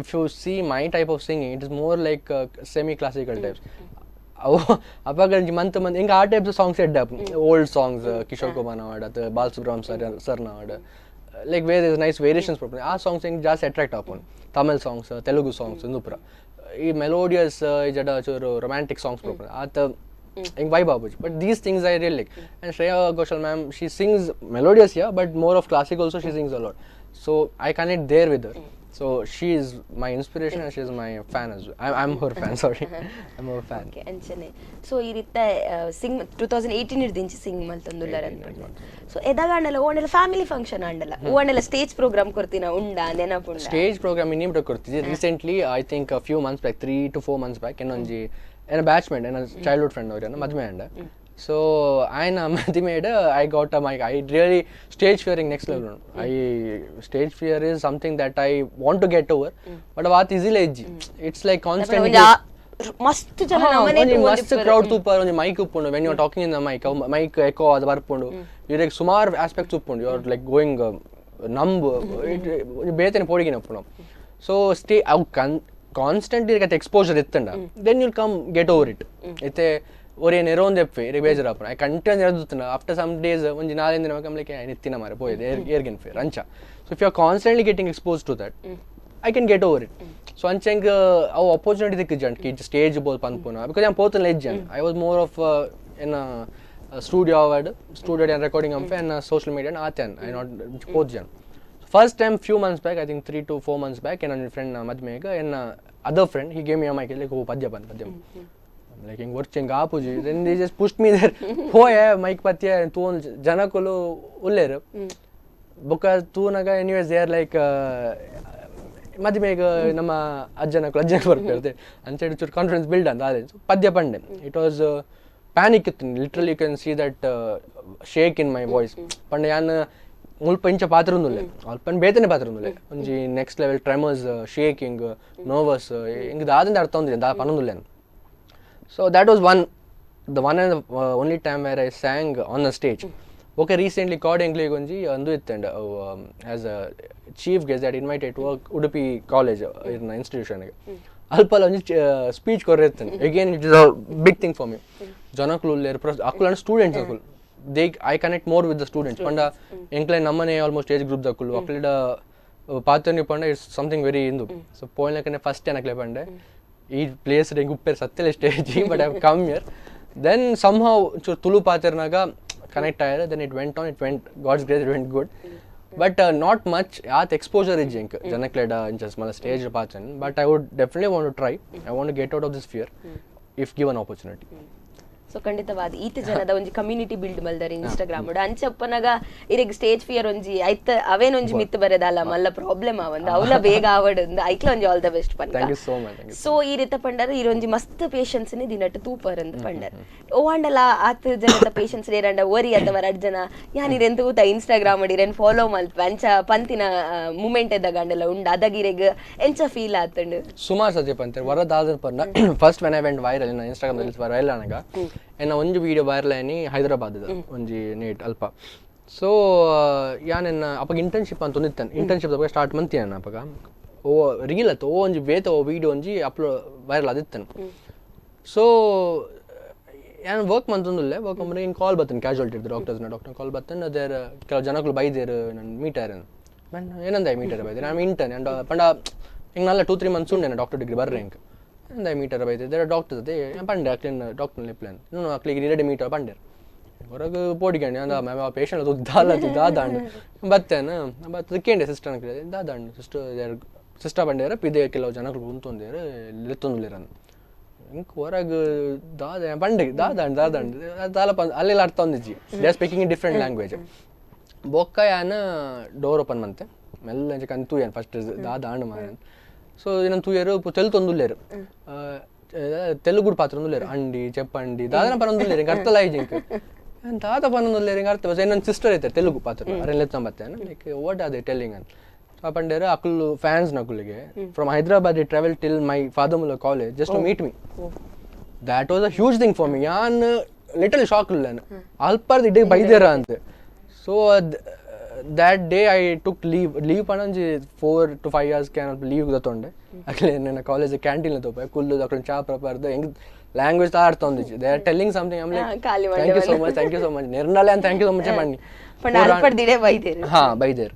if you see my type of singing, it is more like semi-classical types. ಅವು ಅವಾಗ month month ಹಿಂಗೆ ಆ types songs ಎಡ್ಡೆ, old songs, Kishore Kumar award ಅಥವಾ ball Subrahmanya sir ಸರ್ನ award, like where is nice variations. ಆ songs ಹಿಂಗೆ ಜಾಸ್ತಿ ಅಟ್ರಾಕ್ಟ್ ಆಪುಂಡು. ತಮಿಳ್ ಸಾಂಗ್ಸ್, ತೆಲುಗು ಸಾಂಗ್ಸ್ ಇಂದು ಪೂರ. ಈ ಮೆಲೋಡಿಯಸ್ ಈ ಜಡ ಚೂರು ರೊಮ್ಯಾಂಟಿಕ್ ಸಾಂಗ್ಸ್ ಆತ ಹಿಂಗೆ ವೈಬ್ ಆಪುಜಿ. But these things I really like, and Shreya Ghoshal ma'am, she sings melodious, yeah, but more of classic also she sings a lot, so I connect there with her. So she is my inspiration and she is my fan as I am her fan, sorry, I am her fan. Okay, ಅಂಚನೆ so ಈ ರೀತ Singh 2018 ಹಿಡ್ದಿಂಚಿ Singh ಮಲ್ತೊಂದುಲ್ಲಾರ ಅನ್ಪುಂಡು. So ಎದಾಗ ಆಂಡಲ ಓಂಡಲ family function ಆಂಡಲ ಓಂಡಲ stage program ಕೊರ್ತಿನ ಉಂಡ ನೆನಪುಂಡ? Stage programme ಇನ್ನಿಂಟ ಕೊಡ್ತಿದ್ದೆ. Recently, I think few months back, 3 to 4 months back, ಇನ್ನೊಂಜಿ ಎನ್ನ batchmate, ಎನ್ನ childhood friend ಅವ್ರನ್ನ ಮದ್ಮೆ ಅಂಡ. ಸೊ ಆಯ್ನ ಮದಿಮೇಡ್ I got a mic. I really stage fearing next level. I stage fear is something that I want to get over, but ಆತ್ easily ಇಜ್ಜಿ. It's like constant. ಒಂಜಿ ಮಸ್ತ್ ಜನ ನಮನೆ ಒಂಜಿ ಮಸ್ತ್ ಕ್ರೌಡ್ ತೂಪರ್, ಒಂಜಿ ಮೈಕ್ ಉಪ್ಪುಂಡು. When you are talking in the mic, mic echo ಅದು ಬರ್ಪುಂಡು. ಇರೆಗ್ ಸುಮಾರು ಆಸ್ಪೆಕ್ಟ್ಸ್ ಉಪ್ಪುಂಡು. You are like going ನಂಬ್, ಒಂಜಿ ಬೇತೆನೆ ಪೋಡಿಗೆನೆ ಉಪ್ಪುಂಡು. ಸೊ ಸ್ಟೇ ಅವು ಕನ್ ಕಾನ್ಸ್ಟೆಂಟ್ ಇರೆಗ್ exposure ಇತ್ತಂಡ, then you'll come get over it. ಇತ್ತೆ ಒರಿಯ ನೆರೋಂದೆಪ್ಪೆ, ಇರೆಗ್ ಬೇಜಾರಾಪುಂಡು. I continue ನೆರದುತ್ತಂಡ, ಆಫ್ಟರ್ ಸಮ್ ಡೇಸ್, ಒಂಜಿ ನಾಲ್ಕೈದು ದಿನ ಲೈಕ್ ನಿತ್ತಿನ ಮಾರೆ ಪೋಯಿದೆ ಏರ್ಗೆನ್ ಫೇರ್ ಅಂಚ. So if you are constantly getting exposed to that, I can get over it. So ಅಂಚ ಎಂಕ್ ಅವು ಅಪರ್ಚುನಿಟಿ ತಿಕ್ಕಿಜಂಟ್ ಕಿ ಸ್ಟೇಜ್ ಬೋದು ಪನ್ಪುನ, because ಯಾನ್ ಪೋತುನ ಇಜ್ಜನ್. I was more of ಎನ್ನ ಸ್ಟೂಡಿಯೋ ಅವಾರ್ಡ್ ಸ್ಟೂಡಿಯೋ ರೆಕಾರ್ಡಿಂಗ್ ಅಂಪೆ, ಎನ್ನ ಸೋಷಿಯಲ್ ಮೀಡಿಯಾ ಆತೇನ್. I not ಪೋತ್ಜನ್. First time few months back, I think 3 to 4 months back, ಎನ್ನ ಫ್ರೆಂಡ್ ಮದ್ಮೆಗ್ ಎನ್ನ other friend, he gave me mic, like, "ಓ ಪದ್ಯ ಪನ್, ಪದ್ಯ." ಲೈಕ್ ಹಿಂಗೆ ವರ್ಚ್ ಹಿಂಗೆ ಆಪುಜಿ. Then they just pushed me there. ಪೋಯೆ, ಮೈಕ್ ಪತ್ಯ ತೂನ್ ಜನಕುಲು ಉಲ್ಲೇರು. ಬೊಕ್ಕ ತೂನಗ, ಎನಿವೇಸ್ they are like ಮದಿಮೆಗ್ ನಮ್ಮ ಅಜ್ಜನಕುಲು ಅಜ್ಜನ ಬರ್ಪಿರ್ತೆ ಅಂಚೆ ಚೂರು ಕಾನ್ಫಿಡೆನ್ಸ್ ಬಿಲ್ಡ್ ಅಂತ ಅದೇ ಪದ್ಯ ಪಂಡೆ. It was panic ಇತ್ತು. Literally you can see that shake in my voice. ಪಂಡ ಯಾನ್ ಮುಲ್ಪ ಇಂಚ ಪಾತ್ರಂದುಲ್ಲೆ, ಅಲ್ಪ ಬೇತನೆ ಪಾತ್ರಂದುಲ್ಲೆ. ಒಂಜಿ next level tremors, shaking, nervous, ಹಿಂಗೆ ದಾದಿಂದ ಅರ್ಥ ಒಂದಿಲ್ಲ ದಾ ಪನೊಂದುಲ್ಲೆ. So that was the one and only time where I sang on the stage. Okay, recently card ಎಂಕ್ಲೆಗ್ ಒಂಜಿ ಅಂದು ಇತ್ತಂಡ್, as a chief guest that invited to Udupi college ಇರ್ನ ಇನ್ಸ್ಟಿಟ್ಯೂಷನ್ಗೆ. ಅಲ್ಪಲ್ಲ ಒಂಜಿ speech ಕೊರ್ರೆ ಇತ್ತಂಡ್. Again, it is a big thing for me. ಜನಕುಲು ಉಲ್ಲೇರು, ಅಕುಲು students ಅಕುಲು. They I connect more with the students. ಪಂಡ ಎಂಕ್ಲೆ ನಮ್ಮನೆ ಆಲ್ಮೋಸ್ಟ್ ಏಜ್ ಗ್ರೂಪ್ ದಕುಲು. ಅಕ್ಲೆಡ ಪಾತನಿ ಪಂಡ it's something very ಇಂದು. ಸೊ ಪೋಯ್ಲಕನೆ ಫಸ್ಟ್ ಏನಕ್ಲೆ ಪಂಡೆ, ಈ ಪ್ಲೇಸ್ ಎಂಕ್ ಉಪ್ಪೇರ್ ಸತ್ಯಲೆ stage, but I come here. Then somehow ಚೂರು ತುಳು ಪಾತೆರ್ನಾಗ ಕನೆಕ್ಟ್ ಆಯ್ರೆ, then it went on, it went, God's grace, it went good. But not much ಆತ್ ಎಕ್ಸ್ಪೋಜರ್ ಇಜ್ಜಿ ಎಂಕ್ ಜನಕ್ಲೆಡ ಇಂಚ ಮಲ್ಲ stage ಪಾಚನ್. But I would definitely want to try. I want to get out of this fear if given opportunity. So ಖಂಡಿತವಾದ ಈತ ಜನದ ಒಂಜಿ community build ಮಲ್ದಾರೆ Instagram ಅಂಚಪ್ಪನಾಗ ಇರೆಗ್ stage fear ಒಂಜಿ ಐತ ಅವೇನೊಂಜಿ ಮಿತ್ ಬರೆದಲ್ಲ ಮಲ್ಲ ಪ್ರಾಬ್ಲಮ್ ಆವಂದು ಅವಲ ಬೇಗ ಆವಡ್ ಐಕ್ಲ ಒಂಜಿ ಆಲ್ the best. Thank you so much, thank you. So ಈ ರೀತ ಪಂಡರ್ ಇರೊಂಜಿ ಮಸ್ತ್ ಪೇಷನ್ಸ್ ನಿ ದಿನಟ್ ತೂಪರ್ ಅಂದ್ ಪಂಡರ್. ಓ ಆಂಡಲ ಆತ್ ಜನದ ಪೇಷನ್ಸ್ ರೇರಂಡ ಒರಿ ಅಥವಾ ರಡ್ ಜನ ಯಾನ್ ಇರೆನ್ ತೂತ ಇನ್ಸ್ಟಾಗ್ರಾಮ್ ಇರೆನ್ ಫಾಲೋ ಮಲ್ಪ ಅಂಚ ಪಂತಿನ ಮೂಮೆಂಟ್ ಎದ್ದಾಗ ಅಂಡಲ ಉಂಡು ಅದಾಗ ಇರೆಗ್ ಎಂಚ ಫೀಲ್ ಆತಂಡು? ಸುಮಾರು ಸತಿ ಪಂತಾರೆ. ವರದಾದ ಪಂಡ, first when I went viral, Instagram reels viral ಆನಗ, ಎನ್ನ ಒಂಜಿ ವಿಡಿಯೋ ವೈರಲ್ ಆಯ್ನಿ ಹೈದರಾಬಾದ್ ಒಂಜಿ ನೇಟ್ ಅಲ್ಪ. ಸೊ ಯಾನ್ ಎನ್ನ ಅಪಗ ಇಂಟರ್ನ್ಶಿಪ್ ಅಂತ ಒಂದಿತ್ತೇನೆ, ಇಂಟರ್ನ್ಶಿಪ್ ಅಪಗ ಸ್ಟಾರ್ಟ್ ಮಂತಿಯನ್ನ. ಅಪಗ ಓ ರೀಲ್ ಅತ್ತ ಓ ಒಂಜಿ ಬೇತ ಓ ವಿಡಿಯೋ ಒಂಜಿ ಅಪ್ಲೋಡ್ ವೈರಲ್ ಆದಿತ್ತೇನೆ. ಸೊ ಯಾನ್ ವರ್ಕ್ ಮಂತೊಂದುಲ್ಲೆ. ವರ್ಕ್ ಮಂದ್ರೆ ಹಿಂಗೆ ಕಾಲ್ ಬರ್ತೇನೆ, ಕ್ಯಾಶುಯಾಲಿಟಿ ಇದ್ದು ಡಾಕ್ಟರ್ಸ್ನ ಡಾಕ್ಟರ್ ಕಾಲ್ ಬರ್ತೇನೆ. ಅದೇ ಕೆಲವು ಜನಗಳು ಬೈದೇರು ನನ್ನ ಮೀಟರ್. ಮನ್ ಏನಂದ ಮೀಟರ್ ಬೈದೆ? ನಾನು ಇಂಟರ್ನ್ ಅಂಡ್ ಪಂಡ ಹಿಂಗೆ ನಲ್ಲ 2-3 ಮಂತ್ಸ್ ಉಂಡೆ ಡಾಕ್ಟರ್ ಡಿಗ್ರಿ ಬರ್ರೆ. ಹಿಂಗೆ ಎಂದ ಮೀಟರ್ ಬೈದೆ ಡಾಕ್ಟರ್ ಅದೇ ಪಂಡೆ ಅಕ್ಲಿನ ಡಾಕ್ಟರ್ ಪ್ಲಾನ್ ಇನ್ನು ಅಕ್ಲಿಗೆ ಇರಡೆ ಮೀಟರ್ ಪಂಡೇರ್. ಹೊರಗೆ ಪೋಡಿಗಂಡಿ ಅಂದ ಮ್ಯಾಮ್, ಆ ಪೇಷಂಟ್ ದಾಲ ದಾದಾಂಡು ಬತ್ತೇನ ಬತ್ತ ಕೇಂಡೆ ಸಿಸ್ಟರ್ ದಾದಾಂಡು. ಸಿಸ್ಟರ್ ಸಿಸ್ಟರ್ ಬಂಡೇರ, ಪಿದೆ ಕೆಲವು ಜನಗಳು ಕುಂತೊಂದೇರು ಲೆತ್ತೊಂದುಲ್ಲೇರನ್. ಇಂಕ್ ಹೊರಗೆ ದಾದ ಪಂಡೆ ದಾದಾಂಡ್ ದಾದಾಂಡ್ ದಾಲ ಪಂದ್ ಅಲ್ಲೆಲ್ಲ ಅರ್ಥ ಒಂದಿಜ್ಜಿ. They are speaking in different language. ಬೊಕ್ಕ ಯಾನ್ ಡೋರ್ ಓಪನ್ ಮಂತೆ ಮೆಲ್ಲ ಕನ್ ತೂಯನ್ ಫಸ್ಟ್ ದಾದಾಂಡ್ ಮಾರನ್. ಸೊ ಇನ್ನೊಂದು ತೂಯರು ತೆಲ್ತೊಂದುಲ್ಲೇರು, ತೆಲುಗುಡು ಪಾತ್ರ ಒಂದುಲ್ಲೇರು. ಅಂಡಿ ಚೆಪ್ಪಂಡಿ ದಾದನ ಪನೊಂದುಲ್ಲೇರು. ಇಂಕ್ ಅರ್ಥಲ ಆಯ್ಜಿ ಇಂಕ್ ದಾದ ಪನೊಂದುಲ್ಲೇರು. ಇಂಕ್ ಅರ್ಥ ಇನ್ನೊಂದು ಸಿಸ್ಟರ್ ಐತೆ ತೆಲುಗು ಪಾತ್ರ Aron ಲೆತ್ತೊಂಬತ್ತೆ, like, what are they telling ಅಂತ. ಸೊ ಪಂಡೇರು ಅಕುಲು fans ನಕುಲಿಗೆ. From Hyderabad travel till my father Muller college just to meet me. That was a huge thing for me. ಯಾನ್ ಲಿಟಲ್ ಶಾಕ್ ಇಲ್ಲ, ಅಲ್ಪರ್ದು ಇಡೀ ಬೈದೇರ ಅಂತ. So that day I took leave. Leave ಪಣಂಜಿ 4 to 5 hours can leave ತಗೊಂಡೆ. ಅಕ್ಲೆ ನನ್ನ college canteen ತೋಪ Kullu ಅಕ್ಲೆ ಚಾ ಪ್ರಪಾರ್ದು ಹೆಂಗ್ language ತಾ ಅರ್ಥ ಒಂದಿಜ್ಜಿ. They are telling something. ಹಾ, ಖಾಲಿ. Thank you so much, thank you so much ನಿರ್ನಾಲೆ ಅಂತ thank you so much ಬನ್ನಿ. ಪಂಡ ಅಲ್ಪರ್ದಿಡೆ ಬೈದೇರು. ಹಾ, ಬೈದೇರ್.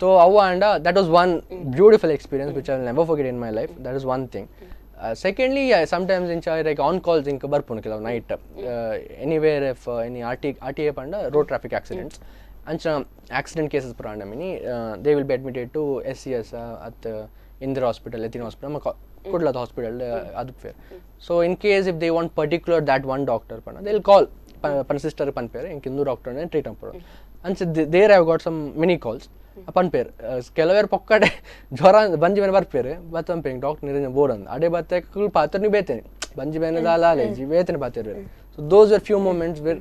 ಸೊ ಅವು and that was one beautiful experience which I will never forget in my life. That is one thing. Secondly, sometimes ಇಂಚ like ಆನ್ calls ಇಂಕ ಬರ್ಪುಂಡು ಕೆಲವು night, anywhere if any RTA ಪಂಡ road traffic accidents ಅಂಚ accident cases ಪುರಾಣ mini, they will be admitted to SCS at Indira hospital, ಎಥಿನ್ hospital, ಕುಡ್ಲದ hospital ಅದು fair. So in case if they want particular that one doctor ಪಂಡ, they will call ಪನ್ sister ಪನ್ಪೇರ್, ಇಂಕ್ ಇಂದು doctor treat ಅನ್ಪೋಡು ಅಂಚ. There have got some many calls ಪನ್ಪೇರ್. ಕೆಲವೇರ್ ಪೊಕ್ಕಡೆ ಜ್ವರ ಬಂಜಿ ಬೇನೆ ಬರ್ಪೇರು ಬತ್ತ ಪನ್ಪೇರ್, ಡಾಕ್ಟರ್ ನಿರಂಜನ್ ಬೋರ್ ಅಂದ್. ಅಡೆ ಬತ್ತೆ ಕುಲ್ ಪಾತ್ರ ನೀವು ಬೇತೇನೆ ಬಂಜಿ ಬೇನೆ ದಾಲ ಅಲೇಜಿ ಬೇತೇನೆ ಪಾತೇರು. So those are few moments where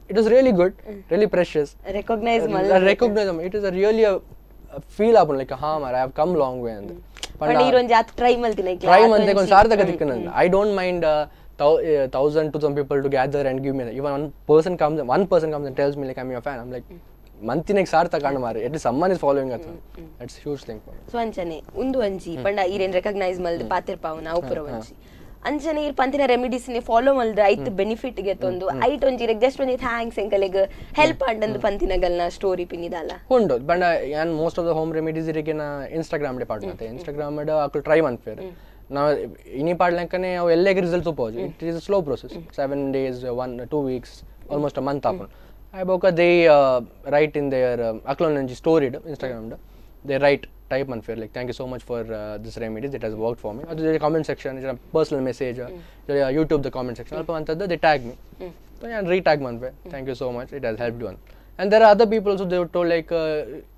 it was really good, really precious. Recognise ಮಲ್ಲ. Recognise, it is a really feel ಆಪುಂಡು ಲೈಕ್ ಹಾ ಮಾರ, I have come long way ಅಂದ್. ಪಂಡ ಈರೊಂಜಿ ಆತ್ ಟ್ರೈ ಮಲ್ತಿನ. ಟ್ರೈ ಮಂತೆ ಒಂದು ಸಾರ್ಥಕ ತಿಕ್ಕನ. I don't mind 1,000 to some people to gather and give me. Even one person comes and tells me, like, "I'm your fan," I'm like, ಮಂತಿನೆಗ್ ಸಾರ್ಥಕ ಕಾಣ ಮಾರೆ. At least someone is following us. That's huge thing for. So ಅಂಚನೆ ಉಂದು ಒಂಜಿ ಪಂಡ ಈರೇನ್ recognise ಮಲ್ದ್ ಪಾತಿರ್ಪಾವುನ ಅವು ಪೂರ ಒಂಜಿ. ಅಂಚನೆ ಈರ್ ಪಂತಿನ ರೆಮಿಡೀಸ್ ನೆ ಫಾಲೋ ಮಲ್ದ್ ಐತ್ ಬೆನಿಫಿಟ್ ಗೆತ್ತೊಂದು ಐಟ್ ಒಂಜಿ ಜಸ್ಟ್ ಒಂಜಿ thanks, ಎಂಕಲೆಗ್ ಹೆಲ್ಪ್ ಆಂಡಂದು ಪಂತಿನಗಲ್ನ ಸ್ಟೋರಿ ಪಿನಿದಾಲ? ಉಂಡು. ಬಂಡ ಯಾನ್ most of the home remedies ಇರಿಗೆ Instagram ಡೆ ಪಾಡ್ನತೆ. ಇನ್ಸ್ಟಾಗ್ರಾಮ್ ಅಕುಲು ಟ್ರೈ ಮನ್ಪೇರು. ನಾವು ಇನಿ ಪಾಡ್ಲಂಕನೆ ಅವು ಎಲ್ಲೆಗೆ result ತೂಪೋಜು. It is slow process, 7 days, 1-2 weeks, almost a month ಆಪುಂಡು. ಆಯ್ ಬೊಕ they write in there ಅಕ್ಲೊಂಜಿ story Instagram they right type ಮನ್ಪೇರ್, like, "Thank you so much for this remedies, it has worked for me." ಅದು comment section, personal message, YouTube the comment section ಅಲ್ಪ ಅಂತದ್ದು they tag me. ನಾನು ರೀಟ್ಯಾಗ್ ಮನ್ಪೆ, "Thank you so much, it has helped one." And there are other people also, they told, like,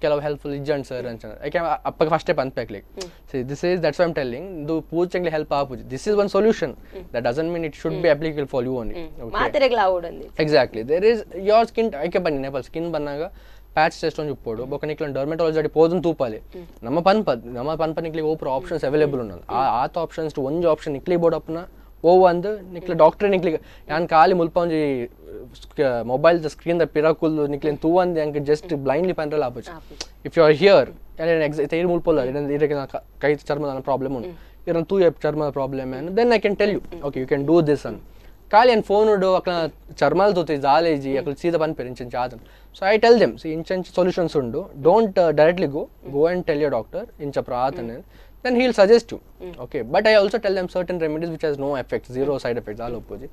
ಕೆಲವು helpful ಇಜ್ಜಂಡ್ sir ಅಂಚ. ಯಾಕೆ ಅಪ್ಪಗೆ ಫಸ್ಟೇ ಪನ್ಪೆಕ್, like, see, this is, that's I'm telling, ಇದು ಪೂರ್ಚಂಗ್ಲಿ help ಆಪುಜಿ. This is one solution. That doesn't mean it should be applicable for you only. ಮಾತೆರೆಗ್ಲ ಆವೊಡಂದಿ. Exactly. There is your skin. ಐಕೆ ಬನ್ನಿ Nepal skin ಬಂದಾಗ patch test ಒಂಜಿ ಉಪ್ಪೋಡು. ಬೊಕ ನಿಕ್ಲ ಡರ್ಮೆಟಾಲಜಿ ಅಡಿ ಪೋದನ್ ತೂಪಾಲಿ. ನಮ್ಮ ಪನ್ಪ ನಿಕ್ಲಿಗೆ ಓಪರ್ options available ಉಂಡು. ಆ ಆತ ಆಪ್ಷನ್ಸ್ ಒಂಜಿ ಆಪ್ಷನ್ ನಿಕ್ಲಿ ಬೋರ್ಡ್ ಅಪ್ನ ಓ ಅಂದ್ ನಿಕ್ಲ ಡಾಕ್ಟರ್ ನಿಕ್ಲಿಗೆ ಯಾನ್ ಖಾಲಿ ಮುಲ್ಪ ಒಂಜಿ ಮೊಬೈಲ್ the screen the ಪಿರಕುಲ್ ನಿಕ್ಲಿನ್ ತೂವಂದೆ ಅಂಕ ಜಸ್ಟ್ ಬ್ಲೈಂಡ್ಲಿ ಪಂಡ್ರಲ್ಲ ಆಪುಜಿ. If you are here, ಇರ್ ಮುಲ್ಪೊಲ್ಲ ಇರಕ್ಕೆ ಕೈ ಚರ್ಮದ ಪ್ರಾಬ್ಲಮ್ ಉಂಡು, ಇರನ್ ತೂಯ ಚರ್ಮದ problem, then I can tell you, "Okay, you can do this." ಅನ್ ಖಾಲಿ ಏನು ಫೋನ್ ಉಡು ಅಕ್ಲ ಚರ್ಮಲ್ ತೂತಿ ಜಾಲೇಜಿ ಅಕ್ಲ ಸೀದಾ ಪನ್ಪೇರು ಇಂಚ ಆತನ್. So I tell them, see, ಇಂಚ ಸೊಲ್ಯೂಷನ್ಸ್ ಉಂಡು. Don't directly go go and tell your doctor ಇಂಚ ಪ್ರಾತನೆ, then he'll suggest you, okay? But I also tell them certain remedies which has no effects, zero side effects. ಆಲ್ ಒಪ್ಪುಜಿ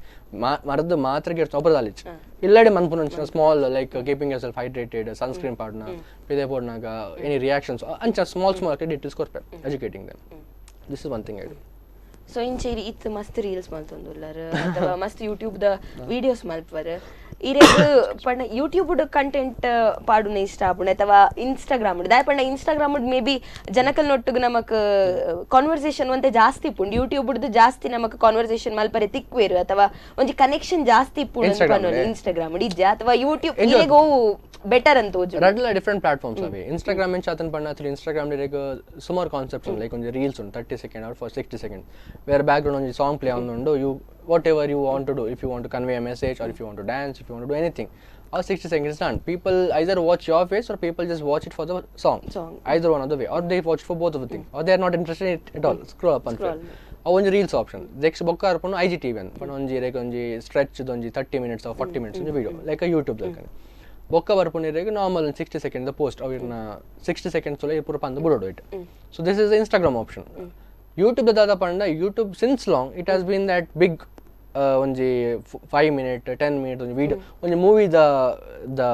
ಮರದ್ದು ಮಾತ್ರೆಗೆ ಒಬ್ಬರದಾಲಿಚ್ ಇಲ್ಲಡೆ ಮನ್ಪುನ small, like keeping yourself hydrated, sunscreen ಪಾಡ್ನ ಪಿದೆ ಪೋಡ್ನಾಗ any reactions ಅಂಚ small small details ಕೊರ್ಪೆ, educating them. This is one thing I do. So ಇಂಚೇರಿ ಇತ್ತು ಮಸ್ತ್ ರೀಲ್ಸ್ ಮಲ್ತೊಂದುಲ್ಲರ್ ಅಥವಾ ಮಸ್ತ್ ಯೂಟ್ಯೂಬ್ ದ ವಿಡಿಯೋಸ್ ಮಲ್ಪವರ್. ಇರೆಗ್ ಪಂಡ ಯೂಟ್ಯೂಬ್ ಕಂಟೆಂಟ್ ಪಾಡುನ ಇಷ್ಟ ಆಪುಂಡು ಅಥವಾ ಇನ್ಸ್ಟಾಗ್ರಾಮ್? ದಾಯ ಪಂಡ ಇನ್ಸ್ಟಾಗ್ರಾಮ್ ಮೇ ಬಿ ಜನಕಲ್ ನೊಟ್ಟುಗು ನಮಕ್ ಕಾನ್ವರ್ಸೇಷನ್ ಒಂತೆ ಜಾಸ್ತಿ ಇಪ್ಪುಂಡು. ಯೂಟ್ಯೂಬ್ ಜಾಸ್ತಿ ನಮಕ್ ಕಾನ್ವರ್ಸೇಷನ್ ಮಲ್ಪರೆ ತಿಕ್ವೇರು ಅಥವಾ ಒಂಜಿ ಕನೆಕ್ಷನ್ ಜಾಸ್ತಿ ಇಪ್ಪುಂಡು ಅಂತ Instagram. ಪನೊಲಿ. ಇನ್ಸ್ಟಾಗ್ರಾಮ್ ಇಜ್ಜ ಅಥವಾ ಯೂಟ್ಯೂಬ್ ಇರೆಗ್ ಓವು ಬೆಟರ್ ಅಂತ ತೋಜು? ರಡ್ಲ ಡಿಫ್ರೆಂಟ್ ಪ್ಲಾಟ್ಫಾರ್ಮ್ಸ್ ಅವೆ. ಇನ್ಸ್ಟಾಗ್ರಾಮ್ ಎಂಚ ಆತನ್ ಪಂಡ ಇನ್ಸ್ಟಾಗ್ರಾಮ್ ಸುಮಾರು ಕಾನ್ಸೆಪ್ಟ್ಸ್ ಉಂಟು. ಲೈಕ್ ಒಂಜಿ ರೀಲ್ಸ್ ಉಂಟು, 30 second or for 60 second, where background ಒಂಜಿ ಸಾಂಗ್ ಪ್ಲೇ ಉಂಡು. You, whatever you want to do, if you want to convey a message or if you want to dance, if you want to do anything, or 60 seconds done. People either watch your face or people just watch it for the song. Song. Either one of the way, or they watch for both of the thing, or they are not interested in it at all, scroll up and Scroll. ಅವು ಒಂಜಿ reels option. Next ಬೊಕ್ಕ ಅರ್ಪುಂಡು I G T V ಅಂತ ಪಂಡ ಒಂಜಿ like ಒಂಜಿ stretch ಒಂಜಿ 30 minutes, 40 minutes ಒಂಜಿ video, like YouTube ದಕ್ಕನೆ. ಬೊಕ್ಕ ಬರ್ಪುನಿರೆಗ್ ನಾರ್ಮಲ್ 60 ಸೆಕೆಂಡ್ ಪೋಸ್ಟ್. ಅವಿರ್ನ 60 ಸೆಕೆಂಡ್ಸ್ ಒಳ ಪೂರ ಪಂದ್ ಬುಡೋಡು it. So this is Instagram option. YouTube ದಾದ ಪಂಡ YouTube since long it has been that big ಒಂಜಿ 5 ಮಿನಿಟ್, 10 ಮಿನಿಟ್ ಒಂಜಿ ವಿಡಿಯೋ, ಒಂಜಿ ಮೂವಿ the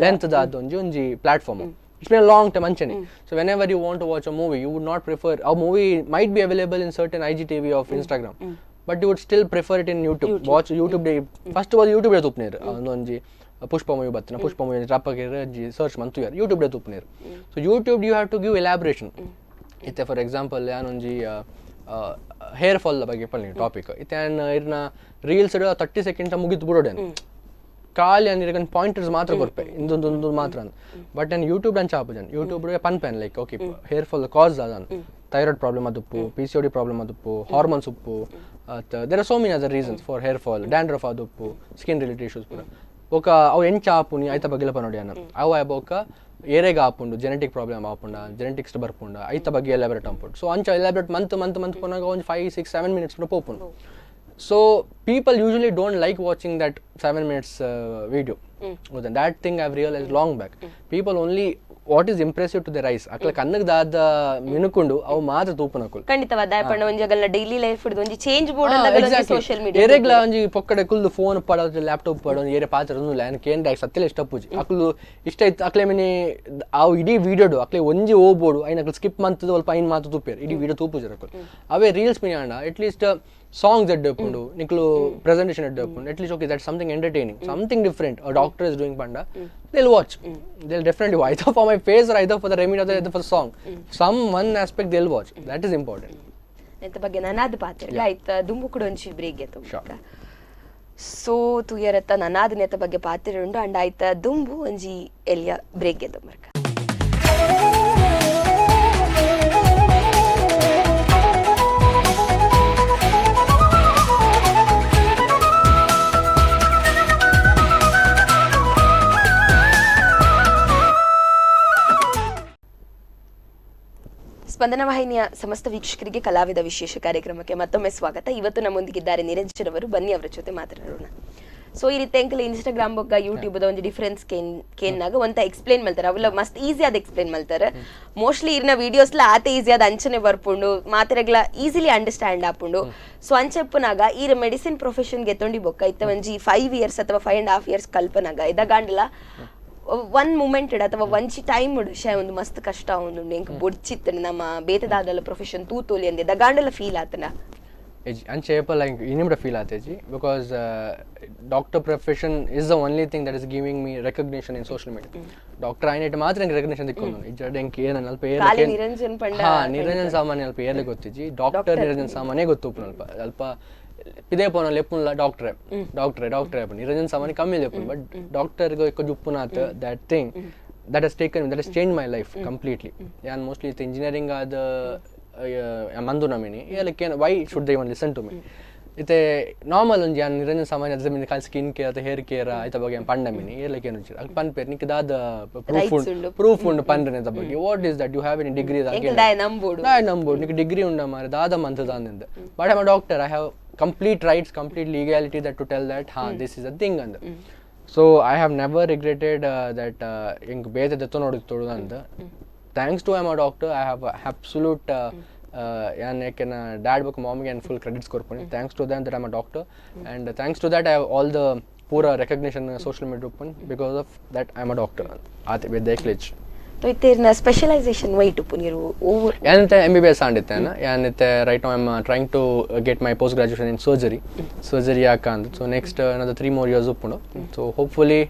length ದಾದ ಒಂಜಿ ಒಂಜಿ platform. It's been long time ಅಂಚನೆ. So whenever you want to watch a movie, you would not prefer a movie might be available in certain IGTV of Instagram, but you would still prefer it in YouTube. Watch YouTube day first of all YouTube ತೂಪ್ನೇರು. ಒಂದೊಂಜಿ Pushpa movie ಬತ್ತಿನ ಪುಷ್ಪ movie ರಪ್ಪಗೆ search ಮಂತು YouTube day ತೂಪ್ನೇರು. So YouTube you have to give elaboration. ಇತ್ತೆ for example ಯಾನೊಂಜಿ hair fall ಬಗ್ಗೆ ಪನ್ನಿ topic ಇತ್ತೆ ಯಾನ್ ಇರ್ನ reels 30 seconds ಮುಗಿದು ಬಿಡೋಡೇನು. ಖಾಲಿ ಅಂದ್ರೆ ಪಾಯಿಂಟರ್ಸ್ ಮಾತ್ರ ಕೊರ್ಪೆ, ಇಂದೊಂದೊಂದು ಮಾತ್ರ. ಬಟ್ ನಾನು ಯೂಟ್ಯೂಬ್ ಅಂಚ ಆಪುಜನ್. ಯೂಟ್ಯೂಬ್ ಪನ್ಪೆನ್, like, okay, hair fall cause ಅದಾನ್ ಥೈರಾಯ್ಡ್ ಪ್ರಾಬ್ಲಮ್ ಅದುಪ್ಪು, ಪಿಸಿಒಡಿ ಪ್ರಾಬ್ಲಮ್ ಅದುಪ್ಪು, ಹಾರ್ಮೋನ್ಸ್ ಉಪ್ಪು, there are so many other reasons for hair fall, dandruff ಅದುಪ್ಪು, skin related issues ಪೂರ. ಬೊಕ ಅವು ಎಂಚ ಆಪುನಿ ಐತ ಬಗ್ಗೆ ನೋಡಿ ಅನ್ನ. ಅವು ಆಯ್ ಬೊಕ ಏರೆಗ್ ಆಪುಂಡು, ಜೆನೆಟಿಕ್ ಪ್ರಾಬ್ಲಮ್ ಆಪುಂಡ, ಜೆನೆಟಿಕ್ಸ್ ಬರ್ಪುಂಡ, ಐತ ಬಗ್ಗೆ ಎಲಾಬ್ರೇಟ್ ಆಪುಂಡು. ಸೊ ಅಂಚ ಎಲಾಬ್ರೇಟ್ ಮಂತ್ ಮಂತ್ ಮಂತ್ ಪೋನಾಗ ಒಂದು 5, 6, 7 ಮಿನಿಟ್ಸ್ ಪೋಪುಂಡು. So people usually don't like watching that 7 minutes video. That thing I've realised long back. People only what is impressive to their eyes. ಅಕ್ಲ ಕಣ್ಣಗ್ ದಾದ ಮಿನುಕುಂಡು ಅವು ಮಾತ್ರ ತೂಪುನಕುಲು. ಖಂಡಿತವಾದ ಪಂಡ ಒಂಜಿ ಅಗಲ್ನ ಡೈಲಿ ಲೈಫ್ ಒಂಜಿ ಚೇಂಜ್ ಬೋರ್ಡ್ ಸೋಷಿಯಲ್ ಮೀಡಿಯಾ. ಎರೆಗ್ಲ ಒಂಜಿ ಪೊಕ್ಕಡೆ ಕುಲ್ದು ಫೋನ್ ಪಡ, laptop ಪಡ, ಒಂಜಿ ಏರೆ ಪಾತ್ರ ಉಂದುಲ್ಲ. ಏನ್ ಕೇಂದ್ರ ಸತ್ಯಲ ಇಷ್ಟ ಪೂಜಿ ಅಕ್ಲು ಇಷ್ಟ ಇತ್ತು. ಅಕ್ಲೆ ಮಿನಿ ಅವು ಇಡೀ ವಿಡಿಯೋಡು ಅಕ್ಲೆ ಒಂಜಿ ಹೋಗ್ಬೋಡು ಐನ್ ಅಕ್ಲು ಸ್ಕಿಪ್ ಮಂತದ ಸ್ವಲ್ಪ ಐನ್ ಮಾತು ತೂಪೇರು. ಇಡೀ ವಿಡಿಯೋ ತೂಪುಜರ ಅಕ್ಲು. ಅವೇ ರೀಲ್ಸ್ ಮಿನಿ ಆಂಡ ಅಟ್ಲೀಸ್ಟ್ ಸಾಂಗ್ಸ್ ಎಡ್ಡೆ ಉಪ್ಪುಂಡು, ನಿಕ್ಲು ಪ್ರೆಸೆಂಟೇಷನ್ ಎಡ್ಡೆ ಉಪ್ಪುಂಡು. At least, okay, that something entertaining, something different doctor is doing ಪಂಡ they'll watch. They'll definitely, either for my face or either for the remedy or either for the song, some one aspect they'll watch. That is important. ಎಂತ ಬಗ್ಗೆ ನನಾದ ಪಾತ್ರ ಆಯ್ತ ದುಂಬು ಕೂಡ ಒಂಚಿ break. Sure. So ತುಯರತ್ತ ನನಾದ ನೆತ್ತ ಬಗ್ಗೆ ಪಾತ್ರ ಉಂಡು ಅಂಡ್ ಆಯ್ತ ದುಂಬು ಒಂಜಿ ಎಲ್ಲಿಯ ಬ್ರೇಕ್ ಗೆದ್ದು ಮರ್ಕ. ಸ್ಪಂದನ ವಾಹಿನಿಯ ಸಮಸ್ತ ವೀಕ್ಷಕರಿಗೆ ಕಲಾವಿದ ವಿಶೇಷ ಕಾರ್ಯಕ್ರಮಕ್ಕೆ ಮತ್ತೊಮ್ಮೆ ಸ್ವಾಗತ. ಇವತ್ತು ನಮ್ಮೊಂದಿಗಿದ್ದಾರೆ ನಿರಂಜನ್ ಅವರು. ಬನ್ನಿ, ಅವರ ಜೊತೆ ಮಾತನಾಡೋಣ. ಸೊ ಈ ರೀತಿ ಎಂಕಲ್ ಇನ್ಸ್ಟಾಗ್ರಾಮ್ ಬೊಕ್ಕ ಯೂಟ್ಯೂಬ್ ಒಂಜಿ ಡಿಫರೆನ್ಸ್ ಕೇನ್ ಕೇನ್ನಾಗ ಒಂತ ಎಕ್ಸ್ಪ್ಲೇನ್ ಮಲ್ತಾರೆ. ಅವೆಲ್ಲ ಮಸ್ತ್ ಈಸಿ ಆದ ಎಕ್ಸ್ಪ್ಲೇನ್ ಮಲ್ತಾರೆ. ಮೋಸ್ಟ್ಲಿ ಇರ್ನ ವಿಡಿಯೋಸ್ಲ ಆತೆ ಈಸಿ ಆದ ಅಂಚನೆ ಬರ್ಪುಂಡು, ಮಾತೆರೆಗ್ಲ ಈಸಿಲಿ ಅಂಡರ್ಸ್ಟ್ಯಾಂಡ್ ಆಪುಂಡು. ಸೊ ಅಂಚೆಪ್ಪುನಾಗ ಈ ಮೆಡಿಸಿನ್ ಪ್ರೊಫೆಷನ್ ಗೆತ್ತೊಂಡಿ ಬೊಕ್ಕ ಇತ್ತ ಒಂಜಿ 5 ಇಯರ್ಸ್ ಅಥವಾ 5.5 ಇಯರ್ಸ್ ಕಲ್ಪನಾಗ ಇದಾಗಾಂಡಲ ಒನ್ ಮೂಮೆಂಟ್ ಅಥವಾ ಒಂಜಿ ಟೈಮ್ ಶೇ ಒಂದು ಮಸ್ತ್ ಕಷ್ಟ ಉಂಡು, ಎಂಕ್ ಬೊಡ್ಚಿತ್ತು, ನಮ್ಮ ಬೇತದಾದಲ ಪ್ರೊಫೆಷನ್ ತೂತೋಲಿ ಅಂದೆ ದಗಾಂಡಲ ಫೀಲ್ ಆತನ? ಎಜ್ ಅಂಚೆ ಏಪಲ್ ಎಂಕ್ ಇನಿಮಿಡ feel ಆತೇಜಿ, because doctor profession is the only thing that is giving me recognition in social media. Doctor ಆಯ್ನೆಟ್ ಮಾತ್ರ ಎಂಕ್ ರೆಕಗ್ನಿಷನ್ ತಿಕ್ಕೊಂಡು. ಇಜ್ಜಡ ಎಂಕ್ ಏನ ಅಲ್ಪ. ಖಾಲಿ ನಿರಂಜನ್ ಪಂಡ. ಹಾ, ನಿರಂಜನ್ ಸಾಮಾನ್ಯ ಅಲ್ಪ ಏರ್ಲೆ ಗೊತ್ತಿಜ್ಜಿ. ಡಾಕ್ಟರ್ ನಿರಂಜನ್ ಸಾಮಾನ್ಯ ಗೊತ್ತು ಅಲ್ಪ ಅಲ್ಪ. ಪಿದೇ ಪೋನ ಲೆಪ್ಪುನ್ಲ ಡಾಕ್ಟ್ರೆ, ಡಾಕ್ಟ್ರೆ, ಡಾಕ್ಟ್ರೆ ಅಪ್ಪ. ನಿರಂಜನ್ ಸಾಮಾನ್ಯ ಕಮ್ಮಿ ಲೆಪ್ಪುನ್, ಬಟ್ ಡಾಕ್ಟರ್ ಉಪ್ಪುನಾತ್ that thing that has taken, that has change my life completely. ಯಾನ್ ಮೋಸ್ಟ್ಲಿ ಇಂಜಿನಿಯರಿಂಗ್ ಆದ ಮಂದು ನಮಿನಿ ಏಲಕ್ಕೆ, why should they want listen to me? ಇತ್ತೆ ನಾರ್ಮಲ್ ಒಂಜಿ ಯಾನ್ ನಿರಂಜನ್ ಸಾಮಾನ್ಯ ಅದ ಮಿನಿ ಖಾಲಿ ಸ್ಕಿನ್ ಕೇರ್ ಅಥವಾ ಹೇರ್ ಕೇರ್ ಆಯ್ತ ಬಗ್ಗೆ ಪಂಡ ಮಿನಿ ಏಲಕ್ಕೆ ಏನು ಅಲ್ಲಿ ಪನ್ಪೇರ್ ನಿಕ್ ದಾದ ಪ್ರೂಫ್ Rights ಉಂಡು? ಉಂಡು. ಪ್ರೂಫ್ ಉಂಡು ಪನ್ರೆ ಬಗ್ಗೆ? What is that? You have any degree? ಎಂಕಲ್ ದಾಯ ನಂಬೋಡು? ದಾಯ ನಂಬೋಡು? ನಿಕ್ ಡಿಗ್ರಿ ಉಂಡ ಮಾರೆ, ದಾದ ಮಂತ್ ದಾಂದಿಂದ? But I'm a doctor. I have complete rights, complete legality that to tell that ha, this is a thing ಅಂದ. So I have never regretted that ಎಂಕ್ ಬೇತೆ ದತ್ತು ನೋಡಿತ್ತು ಅಂತ. Thanks to I'm a doctor, I have absolute ಯಾನ್ ಯಾಕೆನ dad ಬೊಕ್ಕ ಮಾಮಿಗೆ and full credits ಕೊರ್ಪುನಿ. Thanks to that that I'm a doctor, and thanks to that I have all the ಪೂರ recognition social media open because of that I am a doctor. ಆತೆ ಬೇತೆ. So ಇತ್ತೇರ್ನ specialisation white ಉಪ್ಪು ನೀರು over? ಯಾನಂತೆ MBBS ಆಂಡಿತ್ತೇನೆ ಯಾನಿತ್ತೆ. Right now I'm trying to get my post graduation in surgery. Surgery ಯಾಕ ಅಂದ್, so next another 3 more years ಉಪ್ಪುಂಡು. So hopefully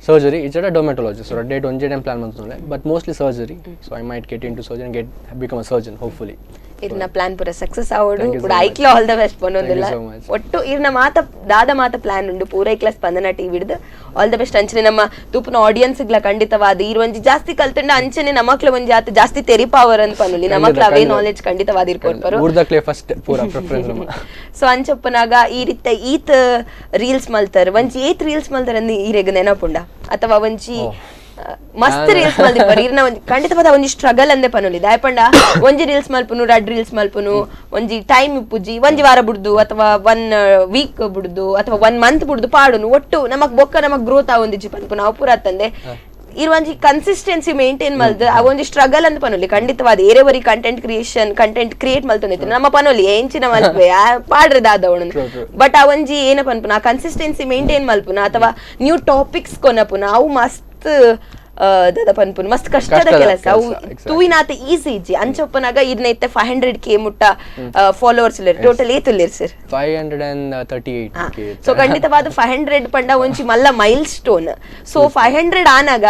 surgery ಇಜ್ಜಡ dermatology. So date ಒಂಜೆ time plan ಮಂತೊಂದುಲ್ಲೆ, but mostly surgery. So I might get into surgery, get become a surgeon, hopefully. ಇರ್ನ plan ಪೂರ success ಆವಡು. Thank you so ಕೂಡ much. ಐಕ್ಲ all the best ಪನೊಂದಿಲ್ಲ. Thank you so much. ಒಟ್ಟು ಇರ್ನ ಮಾತ ದಾದ ಮಾತ plan ಉಂಡು ಪೂರೈಕ್ಲ ಸ್ಪಂದನ TV ಹಿಡ್ದು all the best. ಅಂಚನೆ ನಮ್ಮ ತೂಪುನ ಆಡಿಯನ್ಸ್ ಗ್ಲ ಖಂಡಿತವಾದ ಈರ್ ಒಂಜಿ ಜಾಸ್ತಿ ಕಲ್ತಂಡ ಅಂಚನೆ ನಮಕ್ಲ ಒಂಜಿ ಆತ ಜಾಸ್ತಿ ತೆರಿಪಾವರ್ ಅಂತ ಪನುಲಿ. ನಮಕ್ಲ ಅವೇ ನಾಲೆಜ್ ಖಂಡಿತವಾದ ಇರ್ಕೊಡ್ಪರು. ಊರ್ದಕ್ಲೆ ಫಸ್ಟ್ ಪೂರ ಪ್ರಿಫರೆನ್ಸ್ ನಮ್ಮ. ಸೊ ಅಂಚಪ್ಪನಾಗ ಈ ರೀತಿ ಈತ್ ರೀಲ್ಸ್ ಮಲ್ತಾರ, ಒಂಜಿ ಏತ್ ರೀಲ್ಸ್ ಮಲ್ತಾರ ಅಂದ್ ಈರೆಗ್ ನೆನಪುಂಡ? ಅಥವಾ ಒಂಜಿ ಮಸ್ತ್ ರೀಲ್ಸ್ ಮಲ್ದಿಪ್ಪರ್ ಈರ್ನ ಒಂಜಿ ಖಂಡಿತವಾದ ಒಂಜಿ ಸ್ಟ್ರಗಲ್ ಅಂದೆ ಪನುಲಿ. ದಾಯಪಂಡ ಒಂಜಿ ರೀಲ್ಸ್ ಮಲ್ಪುನು, ರಡ್ ರೀಲ್ಸ್ ಮಲ್ಪುನು, ಒಂಜಿ ಟೈಮ್ ಇಪ್ಪುಜಿ. ಒಂಜಿ ವಾರ ಬುಡ್ದು ಅಥವಾ ಒನ್ ವೀಕ್ ಬುಡ್ದು ಅಥವಾ ಒನ್ ಮಂತ್ ಬುಡ್ದು ಪಾಡುನು. ಒಟ್ಟು ನಮಕ್ ಬೊಕ್ಕ ನಮಕ್ ಗ್ರೋತ್ ಆವೊಂದಿಜ್ಜಿ ಪನ್ಪುನು. ಅವು ಪೂರ ಅತ್ತಂದೆ ಇರ್ ಒಂಜಿ ಕನ್ಸಿಸ್ಟೆನ್ಸಿ ಮೇಂಟೈನ್ ಮಲ್ದು ಆ ಒಂಜಿ ಸ್ಟ್ರಗಲ್ ಅಂತ ಪನೊಲಿ. ಖಂಡಿತವಾದ ಏರೇ ಒರಿ content creation, content create ಮಲ್ತೊಂದಿತ್ತು ನಮ್ಮ ಪನೊಲಿ ಎಂಚಿನ ಮಲ್ಪೆ ಪಾಡ್ರೆ ದಾದವಣ. True, true. But ಆ ಒಂಜಿ ಏನ ಪನ್ಪುನ, ಆ ಕನ್ಸಿಸ್ಟೆನ್ಸಿ ಮೇಂಟೈನ್ ಮಲ್ಪುನ ಅಥವಾ ನ್ಯೂ ಟಾಪಿಕ್ಸ್ ಕೊನಪುನ, ಅವು ಮಸ್ತ್ ದಾದ ಪನ್ಪುನ ಮಸ್ತ್ ಕಷ್ಟದ ಕಷ್ಟದ ಕೆಲಸ ಅವು. ಕೆಲ್ಸ, exactly. ತೂಯಿನಾತ ಈಸಿ ಇಜ್ಜಿ. ಅಂಚೊಪ್ಪನಾಗ ಇರ್ನ ಇತ್ತೆ 500K ಮುಟ್ಟ ಫಾಲೋವರ್ಸ್ ಉಲ್ಲೆರ್. ಟೋಟಲ್ ಏತ್ ಉಲ್ಲೆರ್ sir? 538 K. So ಖಂಡಿತವಾದ 500 ಪಂಡ ಒಂಜಿ ಮಲ್ಲ mile stone. So 500 ಆನಾಗ,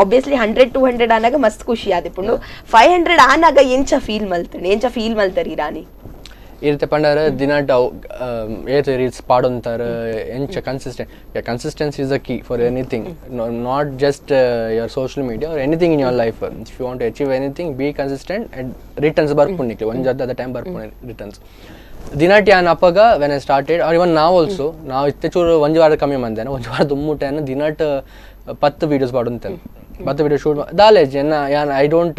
ಆಬ್ವಿಯಸ್ಲಿ 100, 200 ಆನಾಗ ಮಸ್ತ್ ಖುಷಿ ಆದಿಪುಂಡು. 500 ಆನಾಗ ಎಂಚ ಫೀಲ್ ಮಲ್ತಂಡು, ಎಂಚ ಫೀಲ್ ಮಲ್ತಾರಿ ರಾಣಿ? ಈ ರೀತಿ ಪಂಡಾರ ದಿನಾಟ ಏತ್ ರೀಲ್ಸ್ ಪಾಡೊಂತಾರ, ಎಂಚ consistent. Consistency is the key for anything, not just your social media or anything in your life. If you want to achieve anything, be consistent and returns ಬರ್ಪುಂಡು ನಿಕ್ಲೆ ಒಂಜಿ ಅದ ಟೈಮ್ ಬರ್ಪುಂಡು ರಿಟರ್ನ್ಸ್. ದಿನಾಟಿ ಆನ್ ಅಪಗ when I started or even ನಾವು also, ನಾವು ಇತ್ತೆ ಚೂರು ಒಂಜಿ ವಾರ ಕಮ್ಮಿ ಮಂದೇನೆ. ಒಂಜಿ ವಾರ ದುಮ್ಮುಟೇನ ದಿನಾಟ್ 10 ವೀಡಿಯೋಸ್ ಪಾಡೊಂತೇನೆ. 10 ವಿಡಿಯೋ ಶೂಟ್ ದಾಲೇಜ್ ಎನ್ನ ಯಾನ್ I don't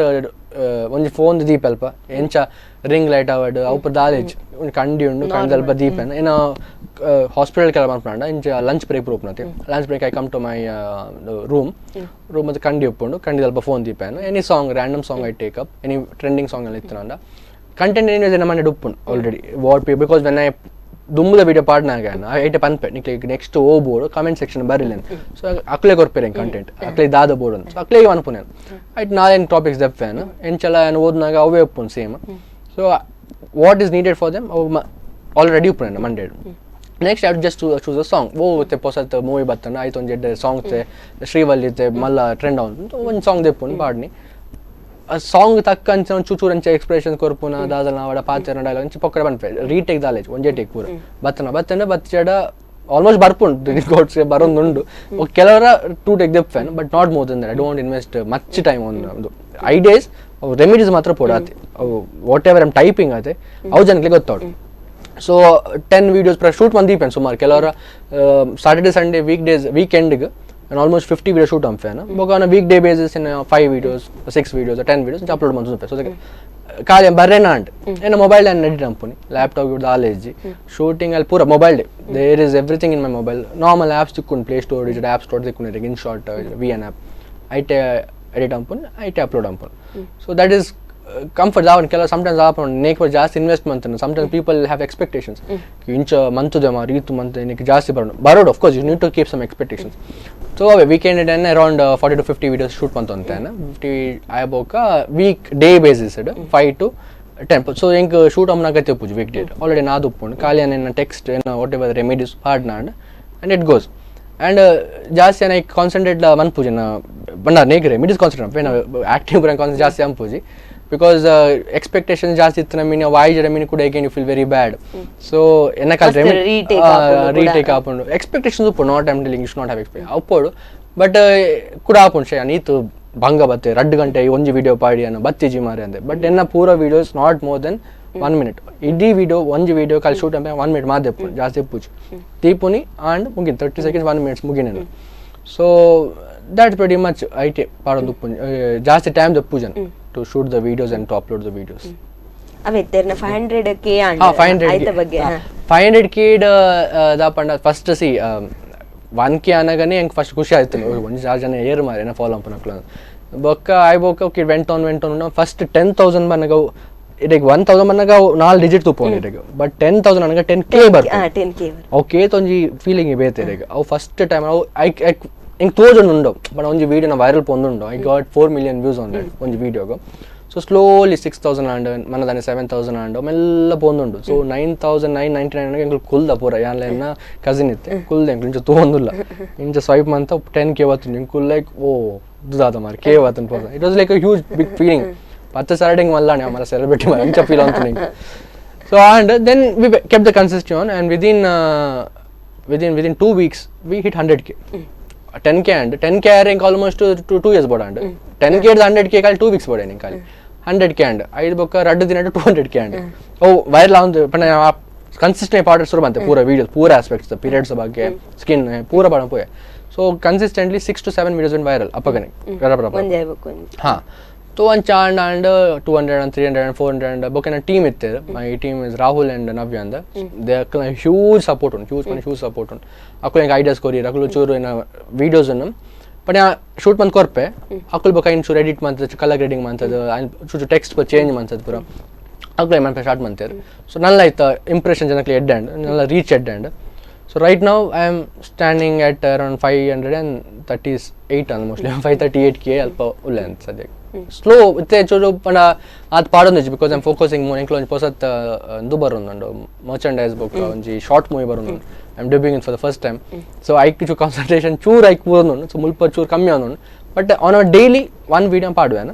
ಒಂಜಿ ಫೋನ್ ದೀಪ ಅಲ್ಪ ಎಂಚ ರಿಂಗ್ ಲೈಟ್ ಅವಡ್ ಅವು ದಾಲೇಜ್. ಒಂಜಿ ಕಂಡಿ ಉಂಡು, ಕಂಡಲ್ಪ ದೀಪ. ಏನೋ ಹಾಸ್ಪಿಟಲ್ ಕೆಲ ಮನ್ಪುಂಡ ಇಂಚ ಲಂಚ್ ಬ್ರೇಕ್ ಉಪ್ಪುನತಿ. Lunch break I come to my room. Room ಮತ್ತೆ ಕಂಡಿ ಉಪ್ಪುಂಡು, ಕಂಡಿದಲ್ಪ phone ದೀಪೇನು. Any song, random song I take up, any trending song ಎಲ್ಲ ಇತ್ತು. ಕಂಟೆಂಟ್ ಎನಿವೇಸ್ ನಮ್ಮ ಮನೆ ಉಪ್ಪುಂಡು already what P, because when I ದುಂಬುದ video ಪಾಡ್ನಾಗ ಐಟೆ ಪನ್ಪೆ, ನಿಕ್ಲೆ ನೆಕ್ಸ್ಟ್ ಓ ಬೋಡು ಕಮೆಂಟ್ ಸೆಕ್ಷನ್ ಬರಿಲ್ಲ. ಸೊ ಅಕ್ಲೆ ಕೊರ್ಪೇರೆ ಕಂಟೆಂಟ್, ಅಕ್ಲೆ ದಾದ ಬೋರ್ಡ್ ಅಂತ. ಸೊ ಅಕ್ಲೆಗೆ ಅನ್ಪುನೇನು ಐಟ್ ನಾಲೇನು ಟಾಪಿಕ್ಸ್ ದೆಪ್ಪೇನು ಎಂಚಲ ಏನು ಓದ್ನಾಗ ಅವೇ ಉಪ್ಪುನ್ same. So what is needed for them ಅವು ಆಲ್ರೆಡಿ ಉಪ್ಪುನೇನು Monday. Next I just choose a song. ಓ ಮತ್ತೆ ಪೊಸತ್ ಮೂವಿ ಬತ್ತನ ಆಯ್ತು, ಒಂದು ಎಡ್ಡೆ ಸಾಂಗ್ ಶ್ರೀವಲ್ಲಿ ಮಲ್ಲ ಟ್ರೆಂಡ್ ಅವನು ಒಂದು ಸಾಂಗ್ ದೆಪ್ಪುನ್ ಪಾಡ್ನಿ. ಆ ಸಾಂಗ್ ತಕ್ಕ ಅಂಚ ಒಂದು ಚೂಚೂರು ಅಂಚ ಎಕ್ಸ್ಪ್ರೆಷನ್ ಕೊರ್ಪುನ ದಾದಲ ನಾವಡ ಪಾತೆರ ಡೈಲಾಗ್ ಅಂಚ ಪೊಕ್ಕಡೆ ಪನ್ಪೆ. ರೀಟೇಕ್ ದಾಲೇಜ್, ಒಂಜೇ ಟೇಕ್ ಪೂರ ಬತ್ತನ ಬತ್ತನ ಬಚ್ಚಡ ಆಲ್ಮೋಸ್ಟ್ ಬರ್ಪುಂಡು. ಗೋಡ್ಸ್ ಬರೋದುಂಡು. ಕೆಲವರ ಟೂ ಟೇಕ್ ದೆಪ್ಪೇನು, but not more than. I don't invest much time on ಒಂದು ಐಡಿಯಾಸ್. ಅವು ರೆಮಿಡೀಸ್ ಮಾತ್ರ ಪೋಡು ಆತೆ. ಅವು what ever I'm typing ಆತೆ, ಅವು ಜನಕ್ಕೆ ಗೊತ್ತಾಡು. ಸೊ 10 ವೀಡಿಯೋಸ್ ಪ್ರ ಶೂಟ್ ಮಂದೀಪೇನು ಸುಮಾರು. ಕೆಲವರ Saturday, Sunday, week days, ವೀಕೆಂಡ್ಗೆ And almost 50 video shoot ಅನ್ಫೇನ ಬೊಕ on week day basis in 5 videos, 6 videos, 10 videos upload ಮಂತು. So ಖಾಲಿ ಬರ್ರೇನ and ಏನ mobile and edit ಅಂಪುನಿ, laptop ಇಡ್ದು ಆಲೇಜಿ shooting ಅಲ್ಲಿ ಪೂರ mobile. There is everything in my mobile. Normal apps ತಿಕ್ಕೊಂಡು play store is app store ತಿಕ್ಕೊಂಡು in short V N app ಐಟೆ edit ಅಂಪುನ್, ಐಟೆ upload ಅಂಪುನ್. So that is comfort ದಾವನ್. ಕೆಲ sometimes ಆಪುಂಡು ನೇಕ್ ಜಾಸ್ತಿ invest ಮಂತನ. Sometimes people have expectations, ಇಂಚ ಮಂತುದೆ ಮಾರು ಈತು ಮಂತ್ ಇನ್ನಕ್ಕೆ ಜಾಸ್ತಿ ಬರೋಣ ಬರೋಡು. Of course you need to keep some expectations. So away weekend around 40 to 50 videos shoot ಮಂತೊಂತೇನೆ. Fifty ಆಯಬೋಕ week day basis 5 to 10. So ಎಂಕ್ shoot ಅಮ್ಮನ ಅಗತ್ಯ ಪೂಜೆ week date already ನಾದು ಉಪ್ಪುಂಡು. ಖಾಲಿ ಏನ ಟೆಕ್ಸ್ಟ್ ಏನ what ever remedies ಪಾಡ್ನಾಂಡ್ and it goes. And ಜಾಸ್ತಿ ಏನ ಕಾನ್ಸಂಟ್ರೇಟ್ ಮನ್ಪೂಜಿ ಬಣ್ಣ ನೇಕ್ remedies concentrate acting ಪೂರ ಕಾನ್ಸಂಟ್ರೇಟ್ ಜಾಸ್ತಿ ಅನ್ಪೂಜಿ, because expectation ಜಾಸ್ತಿ ಇತ್ತು ಮೀನ್ ವಾಯ್ಜರ ಮೀನ್ ಕೂಡ again you feel very bad. So ಎನ್ನ ಕಾಲ ಮಸ್ತ್ retake ಆಪುಂಡು ಕೂಡ. ರೀಟೇಕ್ ಆಪುಂಡು. ಎಕ್ಸ್ಪೆಕ್ಟೇಷನ್ಸ್ ಉಪ್ಪು, not I'm telling you not have expect ಅಪ್ಪೋಡು, but ಕೂಡ ಆಪುಂಡು ಶೇ ನೀತು ಭಂಗ ಬತ್ತೆ ರಡ್ಡು ಗಂಟೆ ಒಂಜಿ ವಿಡಿಯೋ ಪಾಡಿ ಅನ್ನ ಬತ್ತಿಜಿ ಮಾರಿ ಅಂದೆ. ಬಟ್ ಎನ್ನ ಪೂರ videos not more than one minute. ಇಡೀ ವಿಡಿಯೋ ಒಂಜಿ ವಿಡಿಯೋ ಖಾಲಿ ಶೂಟ್ ಅಂತ ಒನ್ ಮಿನಿಟ್ ಮಾತೆ ಜಾಸ್ತಿ ಪೂಜಿ ತೀಪುನಿ ಆ್ಯಂಡ್ ಮುಗಿನ 30 seconds, one minutes ಮುಗಿನ. So that pretty much ಐಟೆ ಪಾಡೊಂದು ಉಪ್ಪು ಜಾಸ್ತಿ ಟೈಮ್ ದಪ್ಪುಜನ್ to shoot the videos and to upload the videos. ಅವೇ ತೆರ್ನ 500 ಕೆ. ಹಾ, 500. ಆಯ್ತ ಬಗ್ಗೆ. 500 ಕೇಡ್ ದಾಪಂಡ first C 1K ಅನಗನೆ ಎಂಕ್ ಫಸ್ಟ್ ಖುಷಿ ಆಯ್ತು, ಒಂಜಿ ಜಾರು ಜನ ಏರು ಮಾರಿ ಏನ ಫಾಲೋ ಅಪ್ಪನಕ್ಲು. ಬೊಕ್ಕ ಆಯ್ ಬೊಕ್ಕ okay went on, went on. First 10,000 ಬನ್ನಗ ಇಡೆಗ್ 1,000 ಬನ್ನಗ ನಾಲ್ ಡಿಜಿಟ್ ತುಪ್ಪೋನು ಇಡೆಗ್. But 10,000 ಅನಗ 10K ಬರ್ಪು. 10K. ಅವು ಕೇತ್ ಒಂಜಿ ಫೀಲಿಂಗ್ ಬೇತೆ ಇರೆಗ್. ಅವು ಫಸ್ಟ್ ಟೈಮ್ ಅವು I ಎಂಕ್ ತೋಜೊಂಡು ಉಂಡು. ಬಟ್ ಒಂಜಿ ವೀಡಿಯೋನ viral ಪೊಂದುಂಡು. I got 4 million views on that ಒಂಜಿ ವೀಡಿಯೋಗು. So slowly 6,000 and ಮನದಾನೆ 7,000 and ಮೆಲ್ಲ ಪೊಂದುಂಡು. So 9,999 ಎಂಕುಲು ಕುಲ್ದ ಪೂರ ಯಾನ್ಲ ಕಸಿನ್ ಇತ್ತೆ ಕುಲ್ದ ಎಂಕುಲು ಇಂಚ ತೂವೊಂದುಲ್ಲ. ಇಂಚ ಸ್ವೈಪ್ ಮಂತ 10K ವತ್ತುಂಡು. ಎಂಕುಲು ಲೈಕ್ ಓ ದಾದ ಮಾರಿ K ವತ್ತುಂಡು ಪೋಸ. It was like a huge big feeling. 10 ಸಾವಿರ ಮಲ್ಲಾಣೆ ಮರ ಸೆಲೆಬ್ರಿಟಿ ಮಾರ ಅಂಚ ಫೀಲ್ ಅಂತ. So and then we kept the consistency on and within 2 weeks we hit 100K. 10K and 10K R almost 2 years ಬೋಡ. And 10K 100K ಖಾಲಿ 2 weeks ಬೋಡ ಖಾಲಿ 100K. And ಐದು ಬೊಕ್ಕ ರಡ್ಡು ದಿನ 200K. And O viral ಆವೊಂದು ಪಂಡ consistent ಪಾಡ ಶುರು ಬಂತೆ ಪೂರ ವೀಡಿಯೋಸ್ ಪೂರ ಆಸ್ಪೆಕ್ಟ್ಸ್ ಪೀರಿಯಡ್ಸ್ ಬಗ್ಗೆ ಸ್ಕಿನ್ ಪೂರ ಪಾಡ ಪೋಯೆ. So consistently six to seven videos viral ಅಪ್ಪಗನೆ. ಒಂಜಿ ಆಯ್ಬೇಕು ಒಂಜಿ. ಹಾ, ತೋ ಅಂಚ and and 200 and 300 and 400 ಬೊಕ್ಕ ನನ್ನ ಟೀಮ್ ಇತ್ತೆ. My team is Rahul and ನವ್ಯ ಅಂದ. They huge support ಉಂಟು, ಹ್ಯೂಜ್ ಪಂಡ ಹ್ಯೂಜ್ ಸಪೋರ್ಟ್ ಉಂಟು. ಅಕುಲು ಎಂಕ್ ಐಡಿಯಾಸ್ ಕೊರಿ ಅಕುಲು ಚೂರು ಏನ ವೀಡಿಯೋಸ್ ಅನ್ನು ಬಟ್ ಶೂಟ್ ಮಂತ್ ಕೊರ್ಪೆ. ಅಕುಲು ಬೊಕ್ಕ ಇನ್ ಚೂರು ಎಡಿಟ್ ಮಂತದ, ಕಲರ್ ಗ್ರೇಡಿಂಗ್ ಮಂತದ, ಚೂರು ಟೆಕ್ಸ್ಟ್ ಚೇಂಜ್ ಮಂತದ ಪೂರ ಅಕುಲು ಮನ್ಪೆ ಸ್ಟಾರ್ಟ್ ಮಂತೇರು. ಸೊ ನಲ್ಲ ಆಯ್ತ ಇಂಪ್ರೆಷನ್ ಜನಕ್ಕೆ ಎಡ್ ಆ್ಯಂಡ್ ನಲ್ಲ ರೀಚ್ ಎಡ್. And so right now I am standing at around 538, mostly 538K ಅಲ್ಪ ಉಲ್ಲೆ ಅಂತ ಸದ್ಯಕ್ಕೆ. ಸ್ಲೋ ಇತ್ತೆ ಚೂರು ಪಂಡ ಆತ್ ಪಾಡೊಂದಿಜ್ಜಿ because I'm focusing more. ಎಂಕ್ಲ ಒಂಜಿ ಪೊಸತ್ ಇಂದು ಬರೊಂದುಂಡು, ಮರ್ಚಂಡೈಸ್ ಬೊಕ್ಕ ಒಂಜಿ ಶಾರ್ಟ್ ಮೂವಿ ಬರೊಂದುಂಡು. I am dubbing in for the first time, so ಐಕ್ ಚೂರು ಕಾನ್ಸಂಟ್ರೇಷನ್ ಚೂರು ಐಕ್ ಪೂರೊಂದುಂಡು. ಸೊ ಮುಲ್ಪ ಚೂರು ಕಮ್ಮಿ ಆವೊಂದುಂಡು. But on a daily one video ಪಾಡುವೆನ.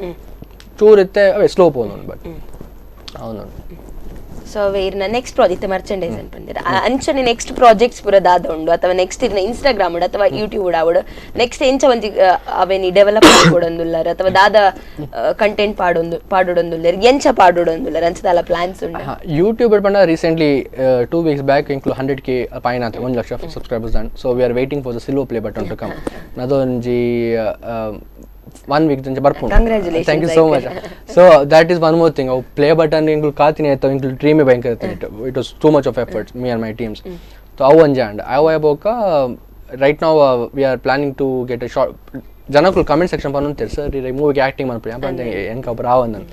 ಚೂರು ಇತ್ತೆ ಅವೇ ಸ್ಲೋ ಪೋವೊಂದುಂಡು, ಬಟ್ అవును. ಸೊ ಅವೇ ಇರ್ನ next project merchandise ಅಂತ ಬಂದಿರ ಅಂಚನೆ ನೆಕ್ಸ್ಟ್ ಪ್ರಾಜೆಕ್ಟ್ಸ್ ಪೂರ ದಾದ ಉಂಡು ಅಥವಾ ನೆಕ್ಸ್ಟ್ ಇರ್ನ ಇನ್ಸ್ಟಾಗ್ರಾಮ್ ಉಂಡು ಅಥವಾ ಯೂಟ್ಯೂಬ್ ಆವಡು ನೆಕ್ಸ್ಟ್ ಎಂಚ ಒಂಜಿ ಅವೇನಿ ಡೆವಲಪ್ ಮಾಡ್ಕೊಡೊಂದುಲ್ಲಾರ ಅಥವಾ ದಾದ ಕಂಟೆಂಟ್ ಪಾಡೊಂದು ಪಾಡೊಡೊಂದುಲ್ಲಾರ, ಎಂಚ ಪಾಡೊಡೊಂದುಲ್ಲಾರ ಅಂಚದಾಲ ಪ್ಲಾನ್ಸ್ ಉಂಡು? ಯೂಟ್ಯೂಬ್ ಪಂಡ recently 2 weeks back ಎಂಕ್ಲು 100K ಪೈನ ಆತ, 1 ಲಕ್ಷ subscribers. And so we are waiting for the silver play button to come. ಅದೊಂಜಿ one week ದಂಚ ಬರ್ಪುಂಡು. Congratulations, Thank you so much. So that is one more thing. ಅವು play button ಎಂಕ್ಲು ಕಾತಿನಿ ಆಯ್ತು. ಎಂಕ್ಲು ಡ್ರೀಮೇ ಭಯಂಕರ. It was too much of efforts, me and my teams. So ಅವು ಒಂಜಿ. And ಅವು ಆಯ್ಬೋಕ right ನಾವು we are planning to get a short. ಜನಕ್ಕಳು comment section ಪನ್ನೊಂತೇರು, sir ಈ ಮೂವಿಗೆ acting ಮನ್ಪುಡಿ ಅಂತ. ಎಂಕ ಒಬ್ಬರು ಆವಂದನ್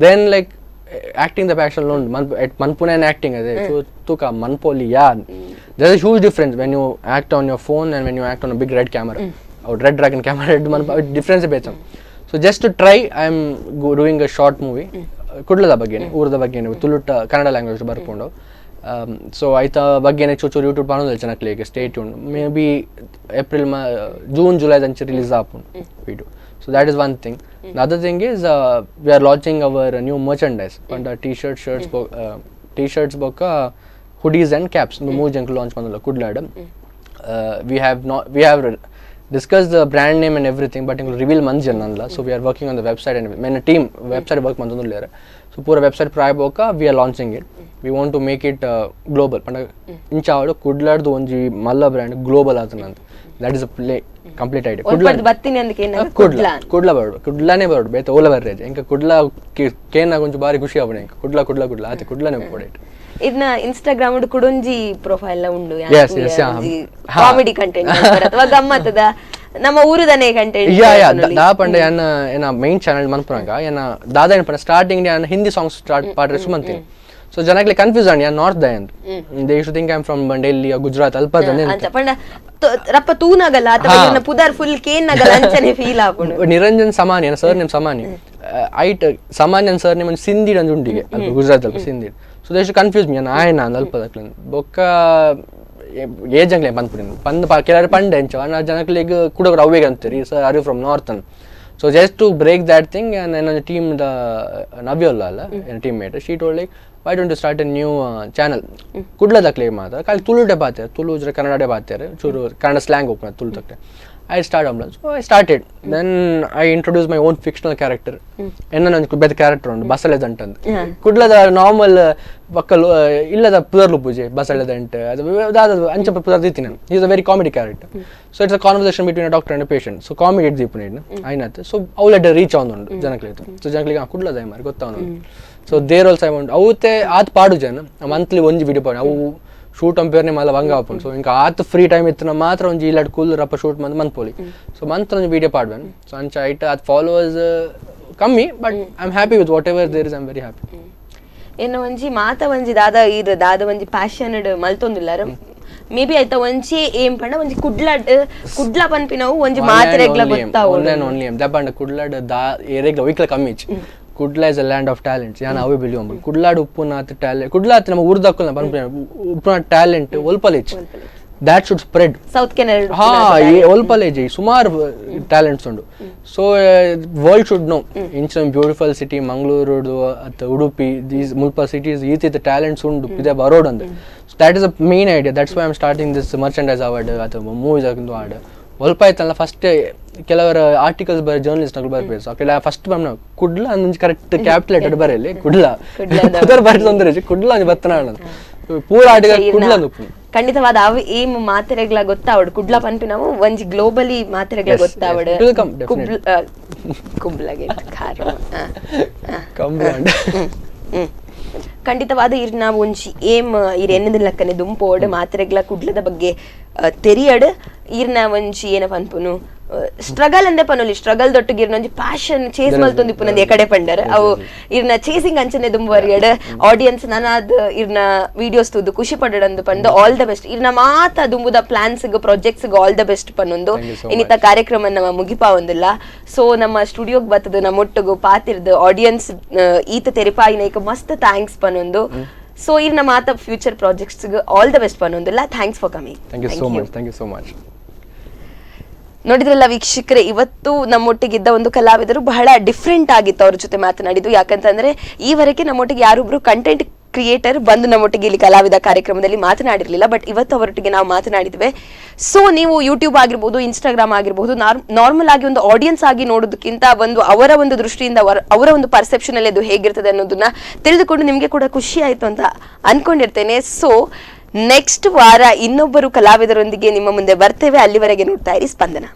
then like acting the passion ಉಂಡು ಮನ್ ಮನ್ಪುನೇ ಆ್ಯಕ್ಟಿಂಗ್ ಅದೇ. ಸೊ ತೂಕ ಮನ್ಪೋಲಿ. Yeah, there is huge difference when you act on your phone and when you act on a big red camera. ಅವ್ರು red dragon camera red Mann difference ಬೇಕು. So just to try, I am doing a short movie ಕುಡ್ಲದ ಬಗ್ಗೆನೆ, ಊರದ ಬಗ್ಗೆನೆ, ತುಳುಟ Kannada language ಬರ್ಕೊಂಡು. So ಆಯ್ತ ಬಗ್ಗೆನೆ ಚೂರು ಚೂರು YouTube ಮಾಡೋದು ಜನಕ್ಲಿಗೆ. Stay tune. May be April ಮ June July ದಂಚೆ release ಆಪುಂಡು video. So that is one thing. Other thing is we are launching our new merchandise ಪಂಡ T shirt shirts T shirts ಬೊಕ್ಕ ಹುಡೀಸ್ ಆ್ಯಂಡ್ ಕ್ಯಾಪ್ಸ್ ಮೂರು ಜನಕ್ಕೆ ಲಾಂಚ್ ಬಂದಲ್ಲ ಕುಡ್ಲಾಡ್. We have not we have Discuss the brand name and everything, but ಎಂಕುಲು reveal ಮಂಜಲ್ ನನ್ಲ. So we are working on the website and main team website work ಮಂತೊಂದುಲ್ಲೆರ್. So ಪೂರ website ಪ್ರಾಯ ಬೊಕ್ಕ we are launching it. We want to make it global. ಪಂಡ ಇಂಚ ಆವಡ್, ಕುಡ್ಲಾಡ್ದು ಒಂಜಿ ಮಲ್ಲ ಬ್ರ್ಯಾಂಡ್ ಗ್ಲೋಬಲ್ ಆತುಂಡಂತ, that is a play complete idea. ಒಲ್ಪಡ್ದು ಬತ್ತಿನಿ ಅಂದ್ ಕೇನ್ನಗ ಕುಡ್ಲ. ಕುಡ್ಲ. ಕುಡ್ಲ ಬರೋಡು, ಕುಡ್ಲನೇ ಬರೋಡು, ಬೇತೆ ಓಲ ಬರ್ರೇಜ್. ಎಂಕ ಕುಡ್ಲ ಕೇನಾಗ ಒಂಚು ಬಾರಿ ಖುಷಿ ಆಪುಂಡು ಎಂಕ್. ಕುಡ್ಲ ಕುಡ್ಲ ಕುಡ್ಲ ಆತೆ, ಕುಡ್ಲನೇ ಉಪ್ಪೊಡು. ಇದ್ನ ಇನ್ಸ್ಟಾಗ್ರಾಮ್ ಕುಡೊಂಜಿ ಪ್ರೊಫೈಲ್ ಉಂಡು. Yes, yeah. ಹಾ. ಕಾಮಿಡಿ ಕಂಟೆಂಟ್ ಅಥವಾ ಗಮ್ಮತ್ತದ ನಮ್ಮ ಊರುದನೇ ಕಂಟೆಂಟ್. ಯಾ ಯಾ ದಾ ಪಂಡ ಯಾನ ಏನ ಮೈನ್ ಚಾನಲ್ ಮನ್ಪುನಾಗ ಏನ ದಾದ ಏನ್ ಪಂಡ, ಸ್ಟಾರ್ಟಿಂಗ್ ಯಾನ್ ಹಿಂದಿ ಸಾಂಗ್ಸ್ ಸ್ಟಾರ್ಟ್ ಪಾಡ್ರೆ ಸುಮಂತೀನಿ. ಸೊ ಜನಕ್ಕೆ ಕನ್ಫ್ಯೂಸ್ ಆಂಡ್ ಯಾನ್ ನಾರ್ತ್ ದ ಅಂತ. They used to think I'm from Delhi, Gujarat ಅಲ್ಪ. ಅಂಚ ಪಂಡ ರಪ್ಪ ತೂನಾಗಲ್ಲ ಅಥವಾ ಹಾ. ಇವ್ನ ಪುದರ್ ಫುಲ್ ಕೇನ್ನಾಗಲ್ಲ, ಅಂಚನೆ ಫೀಲ್ ಆಪುಂಡು. ನಿರಂಜನ್ ಸಾಮಾನ್ಯ ಸರ್ ನೇಮ್ ಸಾಮಾನ್ಯ ಐಟ್, ಸಾಮಾನ್ಯ ಸರ್ ನೇಮ್ ಸಿಂಧಿ ಅಂದ್ ಉಂಡಿಗೆ ಅಲ್ಪ ಗುಜರಾತ್ ಅಲ್ಪ Sindhi. So they confuse me ಆಯನ ಅಂದ್ ಅಲ್ಪ ದಕ್ಲೆನ್. ಬೊಕ್ಕ ಏಜಂಗ್ಲೆ ಪನ್ಪುನಿ ಪಂದ್ ಕೆಲವರು ಪಂಡೆ ಎಂಚ ಅಣ್ಣ ಜನಕ್ಲೆಗ್ ಕುಡ ಅವ್ವೇಗ ಅಂತೀರಿ, "Sir, are you from north?" An. So just to break that thing, ನನ್ನ ಟೀಮ್ the ನವ್ಯೋಲ್ಲ ಅಲ್ಲ, team mate, she told like, "Why don't you start a new channel ಕುಡ್ಲದಕ್ಲೆ ಮಾತ್ರ, ಖಾಲಿ ತುಳುಟೆ ಪಾತೆರ್, ತುಳು ಜರ ಕನ್ನಡೇ ಪಾತೆರ್, ಚೂರು ಕನ್ನಡ ಸ್ಲ್ಯಾಂಗ್ ಓಪನ್ ತುಳು ತಕ್ಲೆ." I start ಅಂಬ್ಲ. So I started, then I introduce my own fictional character. ಎನ್ನ ಒಂಜಿ ಬೇತೆ ಕ್ಯಾರೆಕ್ಟರ್ ಉಂಟು, ಬಸಳೆ ದಂಟ್ ಅಂತ. ಕುಡ್ಲದ ನಾರ್ಮಲ್ ಬಕ್ಕಲು ಇಲ್ಲದ ಪುದರ್ಲು ಪೂಜೆ ಬಸಳೆ ದಂಟ್ ಅದು ದಾದ ಅಂಚ ಪುದರ್ ದೀತಿನ. Is a very comedy character. So it's a conversation between doctor and patient. So comedy ದೀಪುನ ಐನತ್. So ಅವುಲೆಡ್ reach ಉಂಟು ಜನಕ್ಲೆಗ್. ಸೊ ಜನಕ್ಲೆಗ್ ಕುಡ್ಲದ ಮಾರಿ ಗೊತ್ತಾವನು. So there also I want ಅವತ್ತೆ ಆತ್ ಪಾಡು ಜನ ಮಂತ್ಲಿ ಒಂಜಿ ವಿಡಿಯೋ ಪಾಡು. ಅವು ಶೂಟ್ ಅಂಪೇರ್ನೆ ಮಲ್ಲ ಬಂಗ ಆಪುಂಡು. ಸೊ ಇಂಕ ಆತ್ ಫ್ರೀ ಟೈಮ್ ಇತ್ತು ಮಾತ್ರ ಒಂಜಿ ಇಲ್ಲಡ್ ಕೂಲ್ ರಪ್ಪ ಶೂಟ್ ಮಂತ್ ಮನ್ಪೊಲಿ. ಸೊ ಮಂತ್ ಒಂಜಿ ವಿಡಿಯೋ ಪಾಡ್ಬೇನ್. ಸೊ ಅಂಚ ಐಟ್ ಆತ್ ಫಾಲೋವರ್ಸ್ ಕಮ್ಮಿ, but I am happy with whatever there is. I am very happy. ಎನ್ನ ಒಂಜಿ ಮಾತ ಒಂಜಿ ದಾದ ಈರ್ ದಾದ ಒಂಜಿ ಪ್ಯಾಷನ್ ಮಲ್ತೊಂದುಲ್ಲಾರ, ಮೇ ಬಿ ಆಯ್ತ ಒಂಜಿ ಏಮ್ ಪಂಡ ಒಂಜಿ ಕುಡ್ಲ ಕುಡ್ಲ ಪನ್ಪಿನವು ಒಂಜಿ ಮಾತೆರೆಗ್ಲ ಗೊತ್ತಾವು. One and only ದಬ್ಬಂಡ ಕುಡ್ಲಾಡ್ ದಾ ಏರೆಗ್ಲ ಒಯ್ಕ್ಲ ಕಮ್ಮಿ. Kudla is a land of talents. ಯಾನ್ ಅವೇ ಬಿಲಿವ್ ಅಂಬ. ಕುಡ್ಲಾಡ್ ಉಪ್ಪುನಾತ್ ಟ್ಯಾಲೆಂಟ್, ಕುಡ್ಲಾತ್ ನಮ್ಮ ಊರ್ದಕ್ಕುಲ್ನ ಪನ್ಪಿನ ಉಪ್ಪುನ ಟ್ಯಾಲೆಂಟ್ ಒಲ್ಪಲೇಜ್. That should spread. South Canara. ಹಾ, ಒಲ್ಪಲೇಜ್ ಸುಮಾರು ಟ್ಯಾಲೆಂಟ್ಸ್ ಉಂಡು. So world should know ಇಂಚಿನ ಬ್ಯೂಟಿಫುಲ್ ಸಿಟಿ ಮಂಗಳೂರು ಅತ್ತ ಉಡುಪಿ, these ಮುಲ್ಪ ಸಿಟೀಸ್ ಈತ ಟ್ಯಾಲೆಂಟ್ಸ್ ಉಂಡು ಇದೆ ಬರೋಡ್ ಅಂದ್. That is a main idea. That's why I'm starting this merchandise award ಅಥವಾ ಮೂವೀಸ್ ಆಡ್ ಒಲ್ಪ ಆಯ್ತಲ್ಲ. ಫಸ್ಟ್ ಕೆಲವರ ಆರ್ಟಿಕಲ್ಸ್ ಬರ ಜರ್ನಲಿಸ್ಟ್ ಬರ್ಬೇಕು. ಸೊ ಕೆಲ ಫಸ್ಟ್ ಬಂದ ಕುಡ್ಲ ಅಂದ್ correct capital letter ಬರೆಯಲ್ಲಿ ಕುಡ್ಲ. ಪುದರ್ ಬರೆ ತೊಂದರೆ, ಕುಡ್ಲ ಅಂದ್ ಬತ್ತನಾಡ ಪೂರ ಆರ್ಟಿಕಲ್ ಕುಡ್ಲ ಅಂದ್ ಉಪ್ಪುಂಡು. ಖಂಡಿತವಾದ ಅವು ಈ ಮಾತೆರೆಗ್ಲ ಗೊತ್ತಾವಡು, ಕುಡ್ಲ ಪನ್ಪಿನವು ಒಂಜಿ ಗ್ಲೋಬಲಿ ಮಾತೆರೆಗ್ಲ ಗೊತ್ತಾವಡು. It will come, definitely. ಕುಬ್ಲಗೆ ಖಾರ. Come brand. ಖಂಡಿತವಾದ ಇರ್ ನಾವು ಒಂಜಿ ಏಮ್ ಇರ್ ಎನ್ನದ ಲಕ್ಕನೆ ದುಂಪೋಡ್ ಮಾತೆರೆಗ್ಲ ಕುಡ್ಲದ ಬಗ್ಗೆ ತೆರಿಯಡ್. ಈರ್ನ ಒಂಜಿ ಏನ ಪನ್ಪುನು ಸ್ಟ್ರಗಲ್ ಅಂದೆ ಪನೊಲಿ, ಸ್ಟ್ರಗಲ್ ದೊಟ್ಟಿಗೆ ಇರ್ನ ಒಂಜಿ ಪ್ಯಾಷನ್ ಚೇಸ್ ಮಲ್ತೊಂದಿಪ್ಪುನಂದು ಎಕಡೆ ಪಂಡರ್. ಅವು ಇರ್ನ ಚೇಸಿಂಗ್ ಅಂಚನೆ ದುಂಬುವರಿಯಡ್. ಆಡಿಯನ್ಸ್ ನನಾದ್ ಇರ್ನ ವಿಡಿಯೋಸ್ ತೂದು ಖುಷಿ ಪಡಡಂದು ಪಂದು all the best. ಇರ್ನ ಮಾತ ದುಂಬುದ plants projects all the best ಪನ್ನೊಂದು Thank you so. ಇನ್ನಿತ ಕಾರ್ಯಕ್ರಮ ನಮ್ಮ ಮುಗಿಪಾವೊಂದಿಲ್ಲ. ಸೊ ನಮ್ಮ ಸ್ಟುಡಿಯೋಗ್ ಬತ್ತದು ನಮ್ಮ ಒಟ್ಟುಗು ಪಾತಿರ್ದು ಆಡಿಯನ್ಸ್ ಈತ ತೆರಿಪಾಯಿನೈಕ ಮಸ್ತ್ thanks ಪನ್ನೊಂದು, ಸೊ ಇರ್ನ ಮಾತ future projects all the best ಪನ್ನೊಂದಿಲ್ಲ. Thanks for coming. Thank you so much, thank you so much. ನೋಡಿದ್ರಲ್ಲ ವೀಕ್ಷಕರೇ, ಇವತ್ತು ನಮ್ಮೊಟ್ಟಿಗಿದ್ದ ಒಂದು ಕಲಾವಿದರು ಬಹಳ ಡಿಫ್ರೆಂಟ್ ಆಗಿತ್ತು ಅವ್ರ ಜೊತೆ ಮಾತನಾಡಿದ್ದು. ಯಾಕಂತಂದ್ರೆ ಈವರೆಗೆ ನಮ್ಮೊಟ್ಟಿಗೆ ಯಾರೊಬ್ರು ಕಂಟೆಂಟ್ ಕ್ರಿಯೇಟರ್ ಬಂದು ನಮ್ಮೊಟ್ಟಿಗೆ ಇಲ್ಲಿ ಕಲಾವಿದ ಕಾರ್ಯಕ್ರಮದಲ್ಲಿ ಮಾತನಾಡಿರಲಿಲ್ಲ. ಬಟ್ ಇವತ್ತು ಅವರೊಟ್ಟಿಗೆ ನಾವು ಮಾತನಾಡಿದ್ವಿ. ಸೊ ನೀವು ಯೂಟ್ಯೂಬ್ ಆಗಿರ್ಬೋದು, ಇನ್ಸ್ಟಾಗ್ರಾಮ್ ಆಗಿರ್ಬೋದು, ನಾರ್ಮಲ್ ಆಗಿ ಒಂದು ಆಡಿಯನ್ಸ್ ಆಗಿ ನೋಡೋದಕ್ಕಿಂತ ಒಂದು ಅವರ ಒಂದು ದೃಷ್ಟಿಯಿಂದ ಅವರ ಒಂದು ಪರ್ಸೆಪ್ಷನ್ ಅಲ್ಲಿ ಅದು ಹೇಗಿರ್ತದೆ ಅನ್ನೋದನ್ನ ತಿಳಿದುಕೊಂಡು ನಿಮಗೆ ಕೂಡ ಖುಷಿ ಆಯ್ತು ಅಂತ ಅನ್ಕೊಂಡಿರ್ತೇನೆ. ಸೊ ನೆಕ್ಸ್ಟ್ ವಾರ ಇನ್ನೊಬ್ಬರು ಕಲಾವಿದರೊಂದಿಗೆ ನಿಮ್ಮ ಮುಂದೆ ಬರ್ತೇವೆ. ಅಲ್ಲಿವರೆಗೆ ನೋಡ್ತಾ ಇರಿ ಸ್ಪಂದನ.